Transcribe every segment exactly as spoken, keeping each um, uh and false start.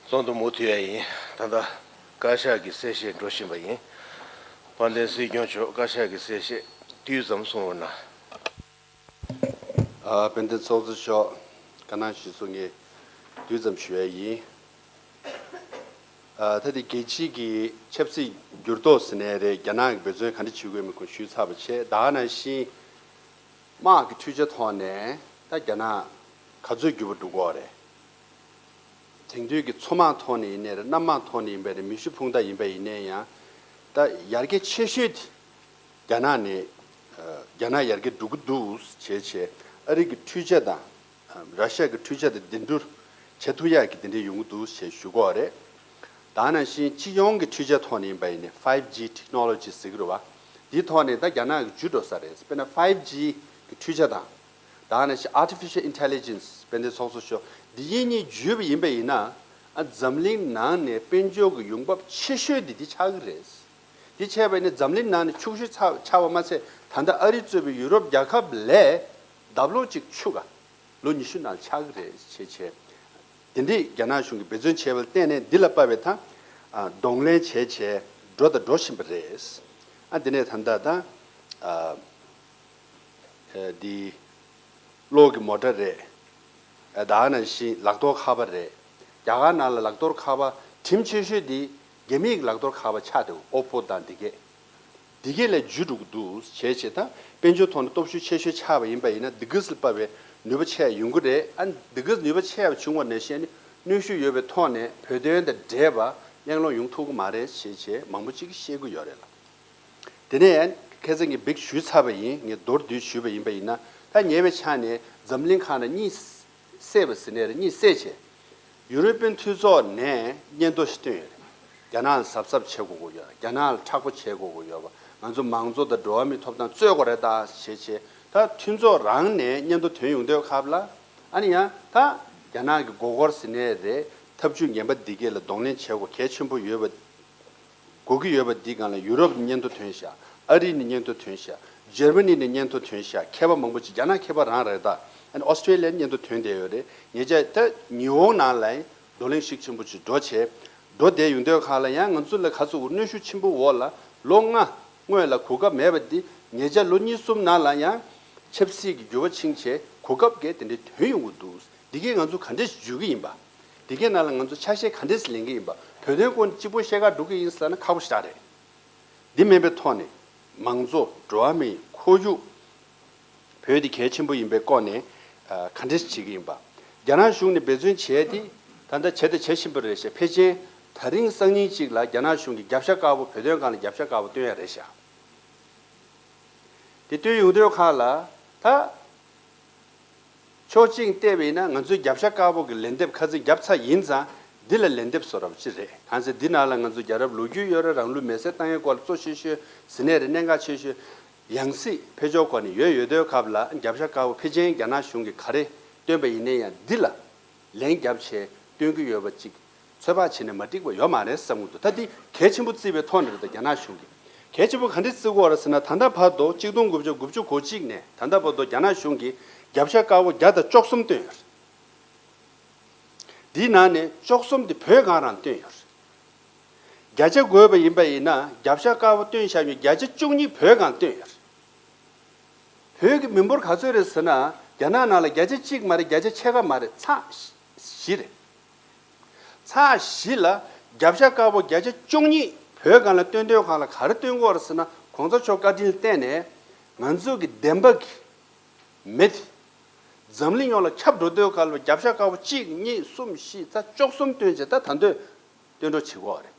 གཙང་དུ་མུ་མཐུད་ཡ་ཡིན། ད་ལྟ་བཀའ་ཤག་གི་གསལ་བཤད་འགྲོ་བཞིན་པ་ཡིན། དཔལ་ལྡན་སྲིད་སྐྱོང་མཆོག་བཀའ་ཤག་གི་གསལ་བཤད་དུས་ཙམ་གསུང་རོགས་གནང་། ཨ། དཔལ་ལྡན་ཚོགས་གཙོ་མཆོག་བཀའ་གནང་ཞུས་སོང་། ངས་དུས་ཙམ་ཞུ་ཡ་ཡིན། ཨ། ད་དེ་རྒྱལ་སྤྱིའི་གི་ཆབ་སྲིད་འགྱུར་ལྡོག་ཟེར་ནའི་རེད། རྒྱ་ནག་གི་འབད་བརྩོན་ག་འདྲ་བྱེད་དགོས་མིན་ཁོང་ཞུས་ཚར་བ་བྱས། ད་ག་ནང་བཞིན་དམག་གི་འཕྲུལ་ཆས་ཐོག་ནས་ད་རྒྱ་ནག་ག་ཚོད་འགྱུར་བ་འགྲོ་གི་ཡོད་རེད། དེང་དུས་ཀྱི་མཚོ་དམག་ཐོག་ནས་ཡིན་ནའི་རེད། གནམ་དམག་ཐོག་ནས་ཡིན་པའི་རེད། མེ་ཤུགས་འཕུང་མདའ་ཡིན་པ་ཡིན་ནའི་ཡང་། ད་ཡར་རྒྱས་ཆེ་ཤོས་དེ་རྒྱ་ནག་ནས། ཨ། རྒྱ་ནག་ཡར་རྒྱས་འགྲོ་གི་འདུག་བྱས་བྱས། ཨ་རི་གི་འཕྲུལ་ཆས་དང་། ཨ། ར་ཤ་གི་འཕྲུལ་ཆས་དང་འདི་འདྲ་བྱེད་ཐུབ་ཡག་གི་དེ་འདྲ་ཡོང་གི་འདུག་ཞེས་ཞུ་གི་ཡོད་རེད། ད་ག་ནང་བཞིན་སྤྱི་ཡོངས་ཀྱི་འཕྲུལ་ཆས་ཐོག་ནས་ཡིན་པ་ཡིན་ནའི་ཕའིབ་ཇི་ཊེག་ནོ་ལོ་ཇི་ཟེར་གི་རེད་བ། འདིའི་ཐོག་ནས་ད་རྒྱ་ནག་གི་འཇུ་འགྲོ་ས་རེད། དཔེར་ན་ཕའིབ་ཇི་གི་འཕྲུལ་ཆས་དང་། ད་ག་ནང་བཞིན་ཨར་ཊི་ཕི་ཤལ་ཨིན་ཊེ་ལི་ཇེན་སི། དཔལ་ལྡན་ཚོགས་གཙོ་མཆོག་འདི་གཉིས་གཉིས་འཇུས་པ་ཡིན་པ་ཡིན་ན། ཨ། འཛམ་གླིང་ནང་ནས་དཔལ་འབྱོར་གྱི་ཡོང་འབབ་ཆེ་ཤོས་འདི་འདི་ཆགས་ཀྱི་རེད། འདི་བྱས་པ་ཡིན་ན་འཛམ་གླིང་ནང་ནས་ཕྱུག་ཤོས་ཆགས་ཆགས་པ་མ་ཚད། ད་ལྟ་ཨ་རི་གཙོས་པའི་ཡུ་རོབ་རྒྱལ་ཁབ་ལས་ལྡབ་ལོག་ཅིག་ཕྱུག་ག་ལོ་ཉི་ཤུ་ནང་ཆགས་ཀྱི་རེད་བྱས་བྱས། དེ་འདྲའི་རྒྱ་ནག་གཞུང་གིས་འབད་བརྩོན་བྱས་པ་ལ་བརྟེན་ནས་འདི་ལ་དཔག་པའི་ད། ཨ། གདོང་ལེན་བྱས་བྱས་འགྲོ་དང་འགྲོ་བཞིན་པ་རེད། ཨ། དེ་ནས་ད་ལྟ་ད། ཨ། ཨ། འདི་གློག་གི་མོ་ཊ་རེད། ཨ། ད་ག་ནང་བཞིན་ལག་ཐོགས་ཁ་པར་རེད། རྒྱ་གར་ནང་ལ་ལག་ཐོགས་ཁ་པར་གྲིམ་ཆེ་ཤོས་འདི་རྒྱ་མིའི་ལག་ཐོགས་ཁ་པར་ཆགས་འདུག་ཨོ་པོ་དང་འདི་གས། འདི་གས་ལས་འཇུ་འགྲོ་གི་འདུག་བྱས་བྱས། ད་དཔལ་འབྱོར་ཐོག་ནས་སྟོབས་ཤུགས་ཆེ་ཤོས་ཆགས་པ་ཡིན་པ་ཡིན་ན། འདི་གས་ལ་དཔག་པའི་ནུས་པ་ཆེ་ཡོང་གི་རེད། ཨ། འདི་གས་ནུས་པ་ཆེ་བ་བྱུང་བ་ནང་བཞིན་གནོན་ཤུགས་ཡོད་པའི་ཐོག་ནས་བོད་དོན་དང་འབྲེལ་བ་གཡེང་ལོག་ཡོང་ཐུབ་ཀྱི་མ་རེད་བྱས་བྱས་མང་པོ་ཅིག་གིས་བཤད་ཀྱི་ཡོད་རེད་ལ། དེ་ནས་ཁ་སང་གི་བིག་ཞུས་ཚར་བ་ཡིན། ངས་མདོར་བསྡུས་ཞུས་པ་ཡིན་པ་ཡིན་ན། ད་ཉེ་བའི་ཆ་ནས་འཛམ་གླིང་ཁག་ནས་གཉིད་སད་པ་ཟེར་ནའི་རེད། གཉིད་སད་བྱས། ཡུ་རོ་པན་མཐུན་ཚོགས་ནས་སྙན་ཐོ་ཞིག་བཏོན་ཡོད་རེད། རྒྱ་ནག་ལ་གཟབ་གཟབ་བྱེད་དགོས་ཀྱི་ཡོད། རྒྱ་ནག་ལ་མཁྲེགས་པོ་བྱེད་དགོས་ཀྱི་ཡོད་པ། ང་ཚོ་མང་གཙོ་དང་འགྲོ་བ་མིའི་ཐོབ་ཐང་རྩོད་དགོས་རེད་ད་བྱས་བྱས། ད་མཐུན་ཚོགས་རང་ནས་སྙན་ཐོ་ཐོན་ཡོང་དུས་སྐབས་ལ། ཨ་ནི་ཡང་ད་རྒྱ་ནག་གི་མགོ་སྐོར་ཟེར་ནའི་རེད། ཐབས་ཇུས་ངན་པ་འདི་གས་ལ་གདོང་ལེན་བྱེད་དགོས་གལ་ཆེན་པོ་ཡོད་པ། དགོས་ཀྱི་ཡོད་པ་འདི་སྒང་ལ་ཡུ་རོབ་ནས་སྙན་ཐོ་ཐོན་ཤག་ཨ་རི་ནས་སྙན་ཐོ་ཐོན་ཤག་འཇར་མ་ནི་ནས་སྙན་ཐོ་ཐོན་ཤག་མཁས་པ་མང་པོ་ཅིག་རྒྱ་ནག་མཁས་པ་རང་རེད་ད། ཨ་ནི་ཨོ་སི་ཀྲེ་ལི་ཡ་ནས་སྙན་ཐོ་ཐོན་བསྡད་ཡོད་རེད། ཉེ་ཆར་ད་ཉི་ཧོང་ནང་ལ་གདོང་ལེན་ཤུགས་ཆེན་པོ་ཅིག་འགྲོ་བྱས། འགྲོ་བསྡད་ཡོང་དུས་སྒང་ལ་ཡང་ང་ཚོ་ལ་ག་ཚོད་གནོན་ཤུགས་ཆེན་པོ་འོག་ལ་ལོ་ལྔ་སྔོན་ལ་གོ་སྐབས་མེད་པ་འདི་ཉེ་ཆར་ལོ་གཉིས་གསུམ་ནང་ལ་ཡང་ཆབ་སྲིད་ཀྱི་འགྱུར་བ་ཕྱིན་བྱས་གོ་སྐབས་འགའ་དེ་འདྲའི་ཐོན་ཡོང་གི་འདུག་འདི་གས་ང་ཚོ་ག་འདྲས་འཇུ་གི་ཡིན་པ། འདི་གས་ནང་ལ་ང་ཚོ་ཆ་ཤས་ག་འདྲས་ལེན་གི་ཡིན་པ། བོད་དོན་སྐོར་གཅིག་པོ་བཤད་ག་འགྲོ་གི་ཡིན་ཟེར་ན་ཁག་པོ་ཞེ་དྲག་རེད། འདི་མིན་པའི་ཐོག་ནས་མང་གཙོ་འགྲོ་བ་མིའི་ཁོར་ཡུག་བོད་འདི་གལ་ཆེན་པོ་ཡིན་པའི་སྐོར་ནས། ཨ། ག་འདྲས་བྱེད་ཀྱི་ཡིན་པ། རྒྱ་ནག་གཞུང་ནས་འབད་བརྩོན་བྱས་ཏེ་ད་ལྟ་བྱས་དང་བྱེད་བཞིན་པ་རེད་ཤག་ཕལ་ཆེར་ད་རིང་སང་ཉིན་གཅིག་ལ་རྒྱ་ནག་གཞུང་གིས་རྒྱབ་ཤ་དཀར་པོ་བོད་དོན་སྒང་ལ་རྒྱབ་ཤ་དཀར་པོ་སྟོན་ཡ་རེད་ཤག་དེ་སྟོན་ཡོང་དུས་སྒང་ལ་ད། ཕྱོགས་གཅིག་བལྟས་པ་ཡིན་ན་ང་ཚོའི་རྒྱབ་ཤ་དཀར་པོ་གི་ལན་འདེབས་ཁ་སང་བརྒྱབ་ཚར་ཡིན་ཙང་། འདི་ལ་ལན་འདེབས་བཟོ་འདྲ་པོ་ཅིག་རེད། གང་ཟེར་འདི་ནང་ལ་ང་ཚོ་རྒྱལ་རབས་ལོ་རྒྱུས་ཡོད་རེད། རང་ལུས་མེར་སྲེག་བཏང་ཡས་སྐོར་ལ་གཙོ་ཆེ་ཤོས་ཟེར་ནའི་རེད། གནད་འགག་ཆེ་ཤོས་ཡང་སྲིད་ཕེབས་ཕྱོགས་སྐོར་ནས་ཡོད་ཡོད་དུས་སྐབས་ལ། རྒྱབ་ཤ་དཀར་པོ་ཕལ་ཆེར་རྒྱ་ནག་གཞུང་གིས་ག་རེ་སྟོན་པ་ཡིན་ནའི་ཡང་འདི་ལ་ལན་བརྒྱབ་བྱས་སྟོན་གྱི་ཡོད་པ་ཅིག་ཚོད་དཔག་བྱས་ནས་མ་འགྲིག་པ་ཡོད་མ་རེད་བསམ་གྱི་འདུག་ད་འདི་གལ་ཆེན་པོ་བརྩིས་པའི་ཐོག་ནས་རེད་ད། རྒྱ་ནག་གཞུང་གིས་གལ་ཆེན་པོ་ག་འདྲས་བརྩི་གི་ཡོད་རེད་ཟེར་ན། ད་ལྟ་བར་དུ་གཅིག་སྟོང་དགུ་བརྒྱ་དགུ་བཅུ་གོ་གཅིག་ནས་ད་ལྟ་བར་དུ་རྒྱ་ནག་གཞུང་གིས་རྒྱབ་ཤ་དཀར་པོ་བརྒྱ་དང་བཅུ་གསུམ་བཏོན་ཡོད་རེད། འདིའི་ནང་ནས་བཅུ་གསུམ་དེ་བོད་སྒང་རང་བཏོན་ཡོད་རེད། བརྒྱ་ཆ་བགོས་པ་ཡིན་པ་ཡིན་ན། རྒྱབ་ཤ་དཀར་པོ་བཏོན་བཞག་ཡོད་བརྒྱ་ཆ་བཅུ་གཉིས་བོད་སྒང་བཏོན་ཡོད་རེད། བོད་ཀྱི་མི་འབོར་ག་ཚོད་རེད་ཟེར་ན། རྒྱ་ནག་ནང་ལ་བརྒྱ་ཆ་གཅིག་མ་རེད། བརྒྱ་ཆ་ཕྱེད་ཀ་མ་རེད། ཚེག་བཞི་རེད། ཚེག་བཞི་ལ་རྒྱབ་ཤ་དཀར་པོ་བརྒྱ་ཆ་བཅུ་གཉིས་བོད་སྒང་ལ་བཏོན་དུས་སྒང་ལ་ག་རེ་སྟོན་གྱི་ཡོད་རེད་ཟེར་ན། གོང་ས་མཆོག་བཀའ་དྲིན་ལ་བརྟེན་ནས་ང་ཚོ་གི་བདེན་པ་གི་མི་དེ་འཛམ་གླིང་ཡོངས་ལ་ཁྱབ་འགྲོ་དུས་སྒང་ལ་རྒྱབ་ཤ་དཀར་པོ་གཅིག་གཉིས་གསུམ་བཞི་ཚེག་བཅུ་གསུམ་བཏོན་བྱས་ད་ད་དུང་བཏོན་འགྲོ་བྱེད་ཀྱི་ཡོད་རེད།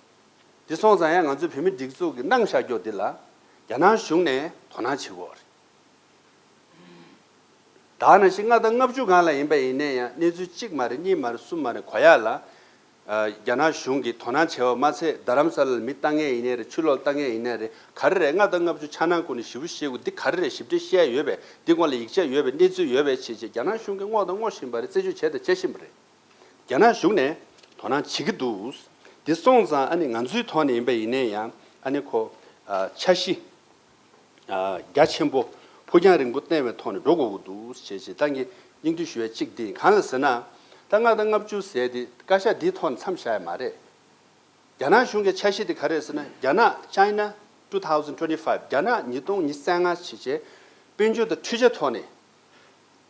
དེ་སོང་ཙང་ཡང་ང་ཚོའི་བོད་མི་སྒྲིག་འཛུགས་ཀྱི་གནང་བཞག་རྒྱུ་འདི་ལ་རྒྱ་ནག་གཞུང་ནས་དོ་སྣང་བྱེད་ཀྱི་ཡོད་རེད། ད་ནང་བཞིན་ལྔ་དང་ལྔ་བཅུ་སྒང་ལ་ཡིན་པ་ཡིན་ནའི་ཡང་གནས་ཚུལ་གཅིག་མ་རེད། གཉིས་མ་རེད། གསུམ་མ་རེད། གོ་ཡག་ལ། ཨ། རྒྱ་ནག་གཞུང་གིས་དོ་སྣང་བྱས་པ་མ་ཚད། རྡ་རམ་ས་ལ་ལ་མི་བཏང་མཁན་ཡིན་ནའི་རེད། ཕྱི་ལོགས་ལ་བཏང་མཁན་ཡིན་ནའི་རེད། ག་རེ་རེད། ལྔ་དང་ལྔ་བཅུ་འཆར་སྣང་སྒོ་ནས་ཞིབ་པོ་ཤེས་དགོས། འདི་ག་རེ་རེད། ཞིབ་ཕྲ་ཤེས་ཡ་ཡོད་པས། འདི་སྒང་ལ་ཡིག་ཆ་ཡོད་པས། གནས་ཚུལ་ཡོད་པས་བྱས་བྱས་རྒྱ་ནག་གཞུང་གིས་བསྔོག་དང་བསྔོག་བཞིན་པ་རེད། རྩད་གཅོད་བྱས་དང་བྱེད་བཞིན་པ་རེད། རྒྱ་ནག་གཞུང་ནས་དོ་སྣང་བྱེད་ཀྱི་འདུག་དེ་སོང་ཙང་ཨ་ནི་ང་ཚོའི་ཐོག་ནས་ཡིན་པ་ཡིན་ནའི་ཡང་ཨ་ནི་ཁོ། ཨ། འཆར་གཞི། ཨ། རྒྱ་ཆེན་པོ་ཕུགས་རྒྱང་རིང་པོ་བཏིང་བའི་ཐོག་ནས་འགྲོ་དགོས་ཀྱི་འདུག་ཅེས་ཅེས་ད་ངས་སྙིང་བསྡུས་ཞུ་ཡ་གཅིག་འདི་ཡིན། གང་ལ་ཟེར་ན། ད་ལྔ་དང་ལྔ་བཅུ་ཟེར་དེ་བཀའ་ཤག་འདིའི་ཐོག་ནས་མཚམས་བཞག་ཡ་མ་རེད། རྒྱ་ནག་གཞུང་གི་འཆར་གཞི་དེ་ག་རེད་ཟེར་ན། རྒྱ་ནག་China two thousand twenty-five། རྒྱ་ནག་ཉིས་སྟོང་ཉི་ཤུ་རྩ་ལྔ་བྱས་རྗེས་དཔལ་འབྱོར་དང་འཕྲུལ་ཆས་ཐོག་ནས་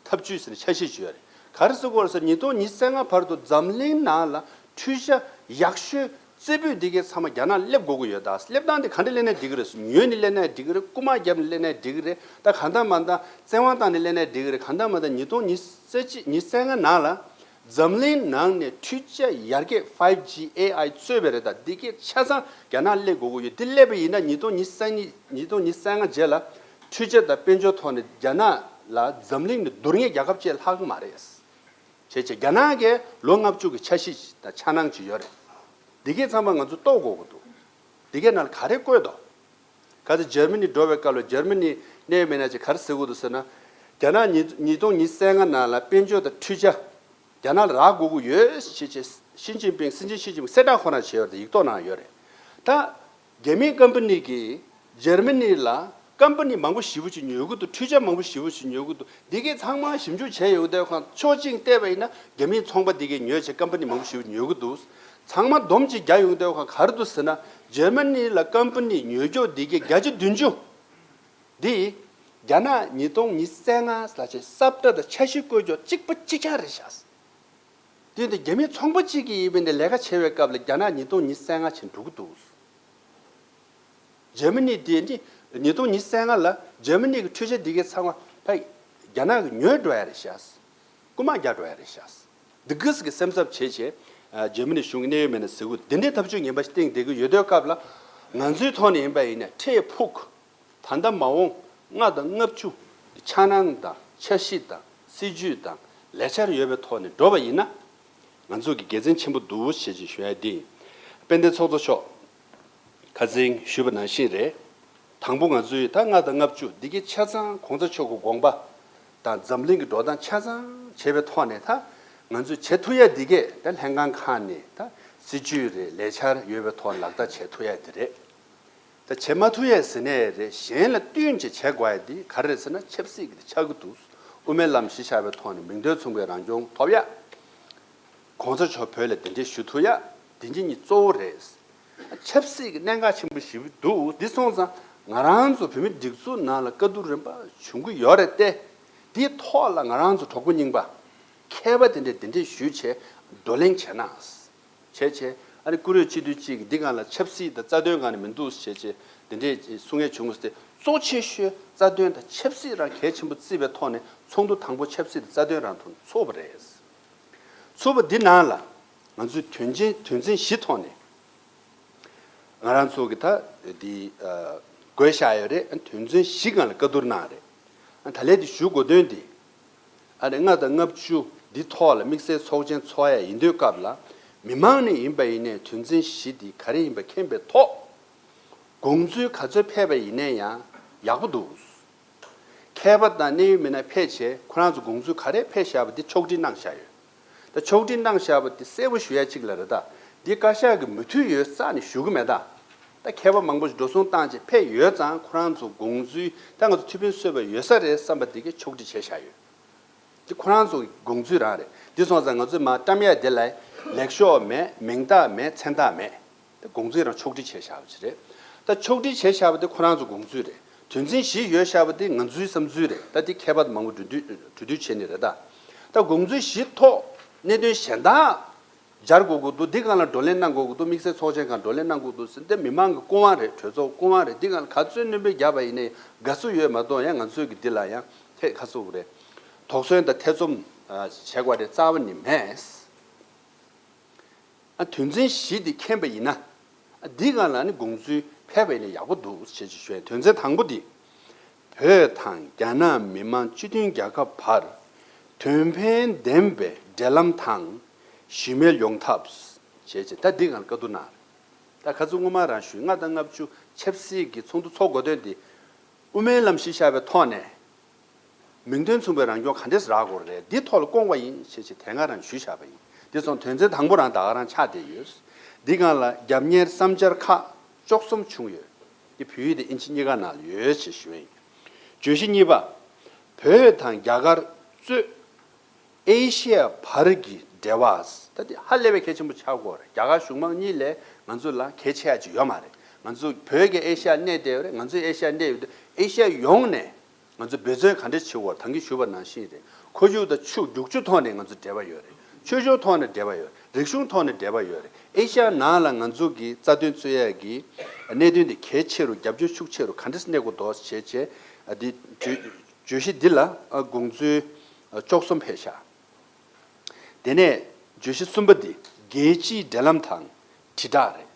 འཐབ་ཇུས་ཟེར་ནས་འཆར་གཞི་ཅིག་ཡོད་རེད། ག་རེ་ཟེར་དགོས་རེད་ཟེར་ན། ཉིས་སྟོང་ཉི་ཤུ་རྩ་ལྔ་བར་དུ་འཛམ་གླིང་ནང་ལ་འཕྲུལ་ཆས་ཡག་ཤོས་རྩེ་ཕུད་འདི་གའི་ཚང་མ་རྒྱ་ནག་སླེབས་དགོས་ཀྱི་ཡོད། ད་སླེབས་སྟངས་དེ་ག་འདྲ་སླེབས་ན་འགྲིག་གི་རེད། ཉོས་ནས་སླེབས་ན་འགྲིག་གི་རེད། རྐུ་མ་བརྒྱབ་ནས་སླེབས་ན་འགྲིག་གི་རེད། ད་གང་ལྟར་མ་ལྟར་བཙན་དབང་བཏང་ནས་སླེབས་ན་འགྲིག་གི་རེད། གང་ལྟར་མ་ལྟར་ཉིས་སྟོང་ཉི་ཤུ་རྩ་གཅིག་ཉི་ཤུ་རྩ་ལྔ་ནང་ལ་འཛམ་གླིང་ནང་ནས་འཕྲུལ་ཆས་ཡར་རྒྱས་five G AI གཙོས་པའི་རེད། ད་འདི་གའི་ཆ་ཚང་རྒྱ་ནག་སླེབས་དགོས་ཀྱི་ཡོད། འདི་སླེབས་པ་ཡིན་ན་ཉིས་སྟོང་ཉི་ཤུ་རྩ་གཉིས་ཉིས་སྟོང་ཉི་ཤུ་རྩ་ལྔ་རྗེས་ལ་འཕྲུལ་ཆས་དང་དཔལ་འབྱོར་ཐོག་ནས་རྒྱ་ནག་ལ་འཛམ་གླིང་ནས་བསྡུར་མཁན་རྒྱལ་ཁབ་ཅིག་ལྷག་གི་མ་རེད། བྱས་བྱས་རྒྱ་ནག་གིས་ལོ་ལྔ་བཅུ་གི་འཆར་གཞི་དང་འཆར་སྣང་ཅིག་ཡོད་རེད། འདི་གའི་ཚང་མ་ང་ཚོ་རྟོགས་དགོས་ཀྱི་འདུག་འདི་གའི་ནང་ལ་ག་རེ་བཀོད་འདུག་ག་ཚོད་ཇར་མ་ནི་འགྲོ་བའི་སྐབས་ལ་ཇར་མ་ནི་གནད་ཡོད་མི་སྣ་ཅིག་ག་རེ་ཟེར་གྱི་འདུག་ཟེར་ན། རྒྱ་ནག་ཉིས་ཉིས་སྟོང་ཉི་ཤུ་རྩ་ལྔ་ནང་ལ་དཔལ་འབྱོར་དང་འཕྲུལ་ཆས་རྒྱ་ནག་ལ་རག་དགོས་ཀྱི་ཡོད་ཅེས་བྱས་ཞི་ཅིན་ཕིང་སྲིད་འཛིན་ཞི་ཅིན་ཕིང་གསལ་བསྒྲགས་ཁོ་ན་བྱས་ཡོད་རེད། ཡིག་ཐོག་ནང་ཡོད་རེད། ད་རྒྱ་མིའི་ཀམ་པ་ནི་གིས་ཇར་མ་ནི་ལ་ཀམ་པ་ནི་མང་པོ་ཞེ་པོ་ཅིག་ཉོ་གི་འདུག་འཕྲུལ་ཆས་མང་པོ་ཞེ་པོ་ཅིག་ཉོ་གི་འདུག་འདི་གའི་ཚང་མ་ཞིབ་འཇུག་བྱས་ཡོང་དུས་ཁོང་ཕྱོགས་གཅིག་བལྟས་པ་ཡིན་ན་རྒྱ་མིའི་ཚོང་པ་འདི་གའི་ཉོས་བྱས་ཀམ་པ་ནི་མང་པོ་ཞེ་པོ་ཉོ་གི་འདུག་ཚང་མ་བསྡོམས་ཅིག་རྒྱག་ཡོང་དུས་ཁོང་ག་རེ་འདུག་ཟེར་ན། ཇར་མ་ནི་ལ་ཀམ་པ་ནི་ཉོ་རྒྱུ་འདི་གའི་བརྒྱ་ཆ་བདུན་ཅུ་འདི་རྒྱ་ནག་ཉིས་སྟོང་ཉི་ཤུ་རྩ་ལྔ་ལ་ཆེ་ས་བཀྲ་དང་འཆར་གཞི་བཀོད་རྒྱུ་གཅིག་པ་གཅིག་རྐྱང་རེད་ཤག་དེ་ནི་རྒྱ་མིའི་ཚོང་པ་གཅིག་གིས་ཡིན་པའི་ནས་ལས་ཀ་བྱེད་པའི་སྐབས་ལ་རྒྱ་ནག་ཉིས་སྟོང་ཉི་ཤུ་རྩ་ལྔ་ཕྱིན་འགྲོ་གི་འདུག་ཇར་མ་ནི་དེ་ནི་ཉིས་སྟོང་ཉི་ཤུ་རྩ་ལྔ་ལ་ཇར་མ་ནི་གི་འཕྲུལ་ཆས་འདི་གའི་ཚང་མ་ཕ་རྒྱ་ནག་གིས་ཉོས་འགྲོ་ཡ་རེད་ཤག་རྐུ་མ་རྒྱག་འགྲོ་ཡ་རེད་ཤག་འདི་གིས་གི་སེམས་འཚབ་བྱས་བྱས་ཇར་མ་ནི་གཞུང་གི་གནད་ཡོད་མི་སྣ་ཟེར་གི་འདི་འདྲའི་ཐབས་ཇུས་ངན་པ་ཞིག་བཏིང་བསྡད་ཀྱི་ཡོད་དུས་སྐབས་ལ་ང་ཚོའི་ཐོག་ནས་ཡིན་པ་ཡིན་ན་འཕྲལ་ཕུགས། ད་ལྟ་མ་འོངས་ལྔ་དང་ལྔ་བཅུ་འཆར་སྣང་དང་འཆར་གཞི་དང་སྲིད་ཇུས་དང་ལས་འཆར་ཡོད་པའི་ཐོག་ནས་འགྲོ་བ་ཡིན་ན། ང་ཚོ་གི་དགེ་མཚན་ཆེན་པོ་འདུག་ཞེས་ཅིག་ཞུ་ཡ་འདི་ཡིན། དཔལ་ལྡན་ཚོགས་གཙོ་མཆོག་ཁ་སང་ཞུས་པ་ནང་བཞིན་རེད། དང་པོ་ང་ཚོའི་ད་ལྔ་དང་ལྔ་བཅུ་འདི་གའི་ཆ་ཚང་གོང་ས་མཆོག་གི་དགོངས་པ་དང་འཛམ་གླིང་གི་འགྲོ་སྟངས་ཆ་ཚང་བྱས་པའི་ཐོག་ནས་ད་ང་ཚོས་བྱེད་ཐུབ་ཡ་འདི་གས་ད་ལྷན་ཁང་ཁག་ནས་ད་སྲིད་ཇུས་རེད། ལས་འཆར་ཡོད་པའི་ཐོག་ལག་བསྟར་བྱེད་ཐུབ་ཡ་འདི་རེད། ད་བྱེད་མ་ཐུབ་ཡས་ཟེར་ནས་རེད། གཞན་ལ་བསྟུན་བྱས་བྱེད་དགོས་ཡས་འདི་ག་རེ་རེད་ཟེར་ན་ཆབ་སྲིད་ཀྱི་ཆགས་ཀྱི་འདུག་དབུ་མའི་ལམ་གཞི་བཞག་པའི་ཐོག་ནས་མིང་དོན་མཚུངས་པའི་རང་སྐྱོང་ཐོབ་ཡ། གོང་ས་མཆོག་བོད་ལ་གདན་འདྲེན་ཞུ་ཐུབ་ཡ། འདི་གཉིས་གཙོ་བོ་རེད། ཆབ་སྲིད་ཀྱི་གནད་འགག་ཆེན་པོ་ཞིག་འདུག་འདི་སོང་ཙང་ང་རང་ཚོ་བོད་མི་སྒྲིག་འཛུགས་ནང་ལ་དཀའ་སྡུག་རིམ་པ་བྱུང་གི་ཡོད་རེད་དེ། འདིའི་ཐོག་ལ་ང་རང་ཚོ་གྲོགས་པོ་རྙིང་པ་མཁས་པ་དེ་འདྲས་གདན་འདྲེན་ཞུས་བྱས་བགྲོ་གླེང་བྱས་ན། བྱས་བྱས་ཨ་ནི་བཀུར་འོས་སྤྱི་འཐུས་གཅིག་གིས་འདི་སྒང་ལ་ཆབ་སྲིད་དང་རྩ་དོན་སྒང་ནས་མི་འདུག་བྱས་བྱས་འདི་འདྲས་གསུང་ཡས་བྱུང་སྟེ། གཙོ་ཆེ་ཤོས་རྩ་དོན་དང་ཆབ་སྲིད་རང་གལ་ཆེན་པོ་བརྩིས་པའི་ཐོག་ནས་ཚོགས་འདུ་དང་པོ་ཆབ་སྲིད་དང་རྩ་དོན་རང་ཐོག་ཚོགས་པ་རེད། ཚོགས་པ་འདི་ནང་ལ་ང་ཚོས་དོན་ཆེན་དོན་ཚན་བཞི་ཐོག་ནས་ང་རང་ཚོ་གི་ད་འདི་ཨ་བགོས་བཞག་ཡོད་རེད། དོན་ཚན་བཞི་སྒང་ལ་བཀའ་བསྡུར་གནང་རེད། ད་ལན་འདི་ཞུ་དགོས་དོན་འདི། ཨ་ནི་ལྔ་དང་ལྔ་བཅུ་འདི་ཐོག་ལ་དམིགས་བསལ་ཚོགས་ཆེན་ཚོགས་ཡ་ཡིན་དུས་སྐབས་ལ་མི་མང་ནས་ཡིན་པ་ཡིན་ནའི་དོན་ཚན་བཞི་འདི་ག་རེ་ཡིན་པ་མཁྱེན་པའི་ཐོག་དགོངས་ཚུལ་ག་ཚོད་ཕེབས་པ་ཡིན་ནའི་ཡང་ཡག་པོ་འདུག་མཁས་པ་དང་གནད་ཡོད་མི་སྣ་ཕེབས་བྱས་ཁོ་རང་ཚོ་དགོངས་ཚུལ་ག་རེ་ཕེབས་བཞག་པ་འདི་ཕྱོགས་སྒྲིག་གནང་བཞག་ཡོད། ད་ཕྱོགས་སྒྲིག་གནང་བཞག་པ་འདི་གསལ་པོ་ཞུ་ཡ་གཅིག་ལ་རེད། ད་འདི་བཀའ་ཤག་གི་མོས་མཐུན་ཡོད་རྩ་ནས་ཞུ་གི་མེད་ད། ད་མཁས་པ་མང་པོ་ཞིག་འགྲོ་སོང་བཏང་བྱས་ཕེབས་ཡོད་ཙང་ཁོ་རང་ཚོ་དགོངས་ཚུལ་ད་ང་ཚོ་ཐུགས་ཕན་གསོས་པ་ཡོད་ས་རེད་བསམ་པ་འདི་གས་ཕྱོགས་སྒྲིག་བྱས་བཞག་ཡོད། འདི་ཁོ་རང་ཚོ་གི་དགོངས་ཚུལ་རང་རེད། འདི་སོང་ཙང་ང་ཚོས་མར་བཀྲམ་ཡ་འདི་ལ་ལེགས་ཤོག་མེད། མིང་རྟགས་མེད། མཚན་རྟགས་མེད། དེ་དགོངས་ཚུལ་རང་ཕྱོགས་སྒྲིག་བྱས་བཞག་པ་ཅིག་རེད། ད་ཕྱོགས་སྒྲིག་བྱས་བཞག་པ་དེ་ཁོ་རང་ཚོ་དགོངས་ཚུལ་རེད། དོན་ཚན་བཞི་ཡོད་བཞག་པ་དེ་ང་ཚོའི་བསམ་ཚུལ་རེད། ད་དེ་མཁས་པ་མང་པོ་གྲོས་བསྡུར་གྲོས་བསྡུར་བྱས་ནས་རེད་ད། ད་དགོངས་ཚུལ་བཞི་ཐོག་གནད་དོན་གཞན་དག་སྦྱར་དགོས་ཀྱི་འདུག་འདི་སྒང་ལ་བགྲོ་གླེང་གནང་དགོས་ཀྱི་འདུག་དམིགས་བསལ་ཚོགས་ཆེན་སྒང་བགྲོ་གླེང་གནང་དགོས་འདུག་ཟེར་ཏེ་མི་མང་གི་སྐུ་དབང་རེད། གྲོས་ཚོགས་སྐུ་དབང་རེད། འདི་སྒང་ལ་ག་ཚོད་སྣོན་པ་བརྒྱབ་པ་ཡིན་ནའི་དགའ་བསུ་ཡོད་མ་གཏོགས་ཡང་ང་ཚོས་ཀྱི་འདི་ལ་ཡང་ཐད་ཁ་སོ་རེད། དོགས་ཟོན་དང་ཐེ་ཚོམ་བྱེད་དགོས་རེད་རྩ་བ་ནས་མེད། ཨ་དོན་ཚན་བཞི་འདི་མཁྱེན་པ་ཡིན་ན། ཨ་འདི་སྒང་ལ་ནི་དགོངས་ཚུལ་ཕེབས་པ་ཡིན་ན་ཡག་པོ་འདུག་ཅེས་ཅིག་ཞུ་ཡ། དོན་ཚན་དང་པོ་འདི། བོད་དང་རྒྱ་ནག་མི་དམངས་སྤྱི་མཐུན་རྒྱལ་ཁབ་བར་དོན་ཕན་ལྡན་པའི་འབྲེལ་ལམ་དང་ཞི་མོལ་ཡོང་ཐབས་ཅེས་ཅིག་ད་འདི་སྒང་ལ་བཀའ་བསྡུར་གནང་། ད་ཁ་སང་སྔོན་མ་རང་ཞུས་ལྔ་དང་ལྔ་བཅུ་ཆབ་སྲིད་ཀྱི་ཚོགས་འདུ་ཚོགས་དགོས་དོན་འདི། དབུ་མའི་ལམ་གཞི་བཞག་པའི་ཐོག་ནས། མིང་དོན་མཚུངས་པའི་རང་སྐྱོང་ག་འདྲས་རག་དགོས་རེད། འདི་ཐོག་ལ་སྐོང་བ་ཡིན་ཞེས་ཞེས་དེ་སྔ་རང་ཞུས་བཞག་པ་ཡིན། འདི་སོང་དོན་ཚན་དང་པོ་རང་ད་ག་རང་ཆགས་བསྡད་ཡོད། འདི་སྒང་ལ་རྒྱབ་གཉེར་བསམ་འཆར་ཁག་བཅུ་གསུམ་བྱུང་ཡོད། འདི་བོད་ཡིག་དང་ཨིན་ཇི་གཉིས་ཀ་ནང་ལ་ཡོད་ཅེས་ཞུ་ཡིན། བརྗོད་གཞི་གཉིས་པ། བོད་དང་རྒྱ་གར་གཙོས་ཨེ་ཤི་ཡ་བར་གྱི་ འབྲེལ་བ། ད་དེ་ཧ་ལས་པའི་གལ་ཆེན་པོ་ཆགས་ཀྱི་ཡོད་རེད། རྒྱ་གར་གཞུང་མང་གཉིས་ལས་ང་ཚོ་ལ་གལ་ཆེ་ཡ་ཅིག་ཡོད་མ་རེད། ང་ཚོ་བོད་ཀྱི་ཨེ་ཤ་ཡ་གནས་བསྡད་ཡོད་རེད། ང་ཚོའི་ཨེ་ཤ་ཡ་གནས་ཡོད་དུས་ཨེ་ཤ་ཡ་ཡོངས་ནས་ང་ཚོ་འབད་བརྩོན་ག་འདྲས་བྱེད་དགོས། ད་གིན་ཞུས་པ་ནང་བཞིན་རེད། ཁོར་ཡུག་དང་ཆུ་རྒྱུག་ཆུ་ཐོག་ནས་ང་ཚོ་འབྲེལ་བ་ཡོད་རེད། ཆོས་ཕྱོགས་ཐོག་ནས་འབྲེལ་བ་ཡོད་རེད། རིག་གཞུང་ཐོག་ནས་འབྲེལ་བ་ཡོད་རེད། ཨེ་ཤ་ཡ་ནང་ལ་ང་ཚོ་གི་རྩ་དོན་རྩོད་ཡ་གི་གནད་དོན་དེ་གལ་ཆེ་རུ་རྒྱབ་སྐྱོར་ཤུགས་ཆེ་རུ་ག་འདྲས་གནས་དགོས་འདུག་བྱས་བྱས་འདི་བརྗོད་བརྗོད་གཞི་འདི་ལ་དགོངས་ཚུལ་བཅུ་གསུམ་ཕེབས་ཤག་དེ་ནས་བརྗོད་གཞི་གསུམ་པ་འདི་རྒྱལ་སྤྱིའི་འབྲེལ་ལམ་དང་དྲིལ་བསྒྲགས་རེད།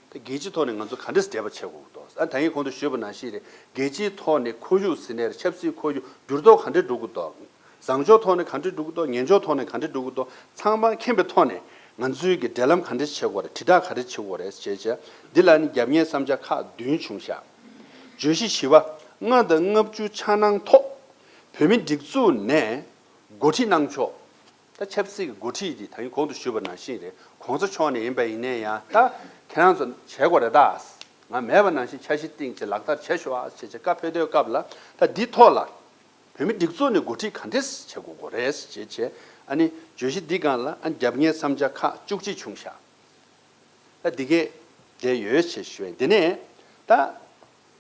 ད་རྒྱལ་སྤྱིའི་ཐོག་ནས་ང་ཚོ་ག་འདྲས་འབྲེལ་བ་བྱེད་དགོས་འདུག་ཨ་ད་ངས་གོང་དུ་ཞུས་པ་ནང་བཞིན་རེད། རྒྱལ་སྤྱིའི་ཐོག་ནས་ཁོར་ཡུག་ཟེར་ནས་ཆབ་སྲིད་ཁོར་ཡུག་འགྱུར་ལྡོག་ག་འདྲས་འགྲོ་གི་འདུག་བཟང་ཕྱོགས་ཐོག་ནས་ག་འདྲས་འགྲོ་གི་འདུག་ངན་ཕྱོགས་ཐོག་ནས་ག་འདྲས་འགྲོ་གི་འདུག་ཚང་མ་མཁྱེན་པའི་ཐོག་ནས་ང་ཚོའི་གི་འབྲེལ་ལམ་ག་འདྲས་བྱེད་དགོས་རེད། དྲིལ་བསྒྲགས་ག་འདྲས་བྱེད་དགོས་རེད་ཅེས་བྱས། འདི་ལ་ནི་རྒྱབ་གཉེར་བསམ་འཆར་ཁག་བདུན་བྱུང་ཤག་བརྗོད་གཞི་བཞི་པ། ལྔ་དང་ལྔ་བཅུ་འཆར་སྣང་ཐོག་བོད་མི་སྒྲིག་འཛུགས་ནས་འགོ་ཁྲིད་གནང་ཕྱོགས། ད་ཆབ་སྲིད་ཀྱི་འགོ་ཁྲིད་འདི་ད་ཡིན་གོང་དུ་ཞུས་པ་ནང་བཞིན་རེད། གོང་ས་མཆོག་ནས་ཡིན་པ་ཡིན་ནའི་ཡང་ད་ཁྱེད་རང་ཚོ་བྱེད་དགོས་རེད། ད་ང་མེད་པ་ནང་བཞིན་འཆར་གཞི་བཏིང་བྱས་ལག་བསྟར་བྱེད་ཤོག་ཨ་བྱས་བྱས་བཀའ་ཕེབས་དུས་སྐབས་ལ་ད་འདི་ཐོག་ལ་བོད་མི་སྒྲིག་འཛུགས་ནས་འགོ་ཁྲིད་ག་འདྲས་བྱེད་དགོས་དགོས་རེད་ཅེས་བྱས། ཨ་ནི་བརྗོད་གཞི་འདི་སྒང་ལ་ཨ་རྒྱབ་གཉེར་བསམ་འཆར་ཁག་བཅུ་གཅིག་བྱུང་ཤག་ད་འདི་གས་བསྡད་ཡོད་ཅེས་ཞུ་བས། འདི་ནས་ད་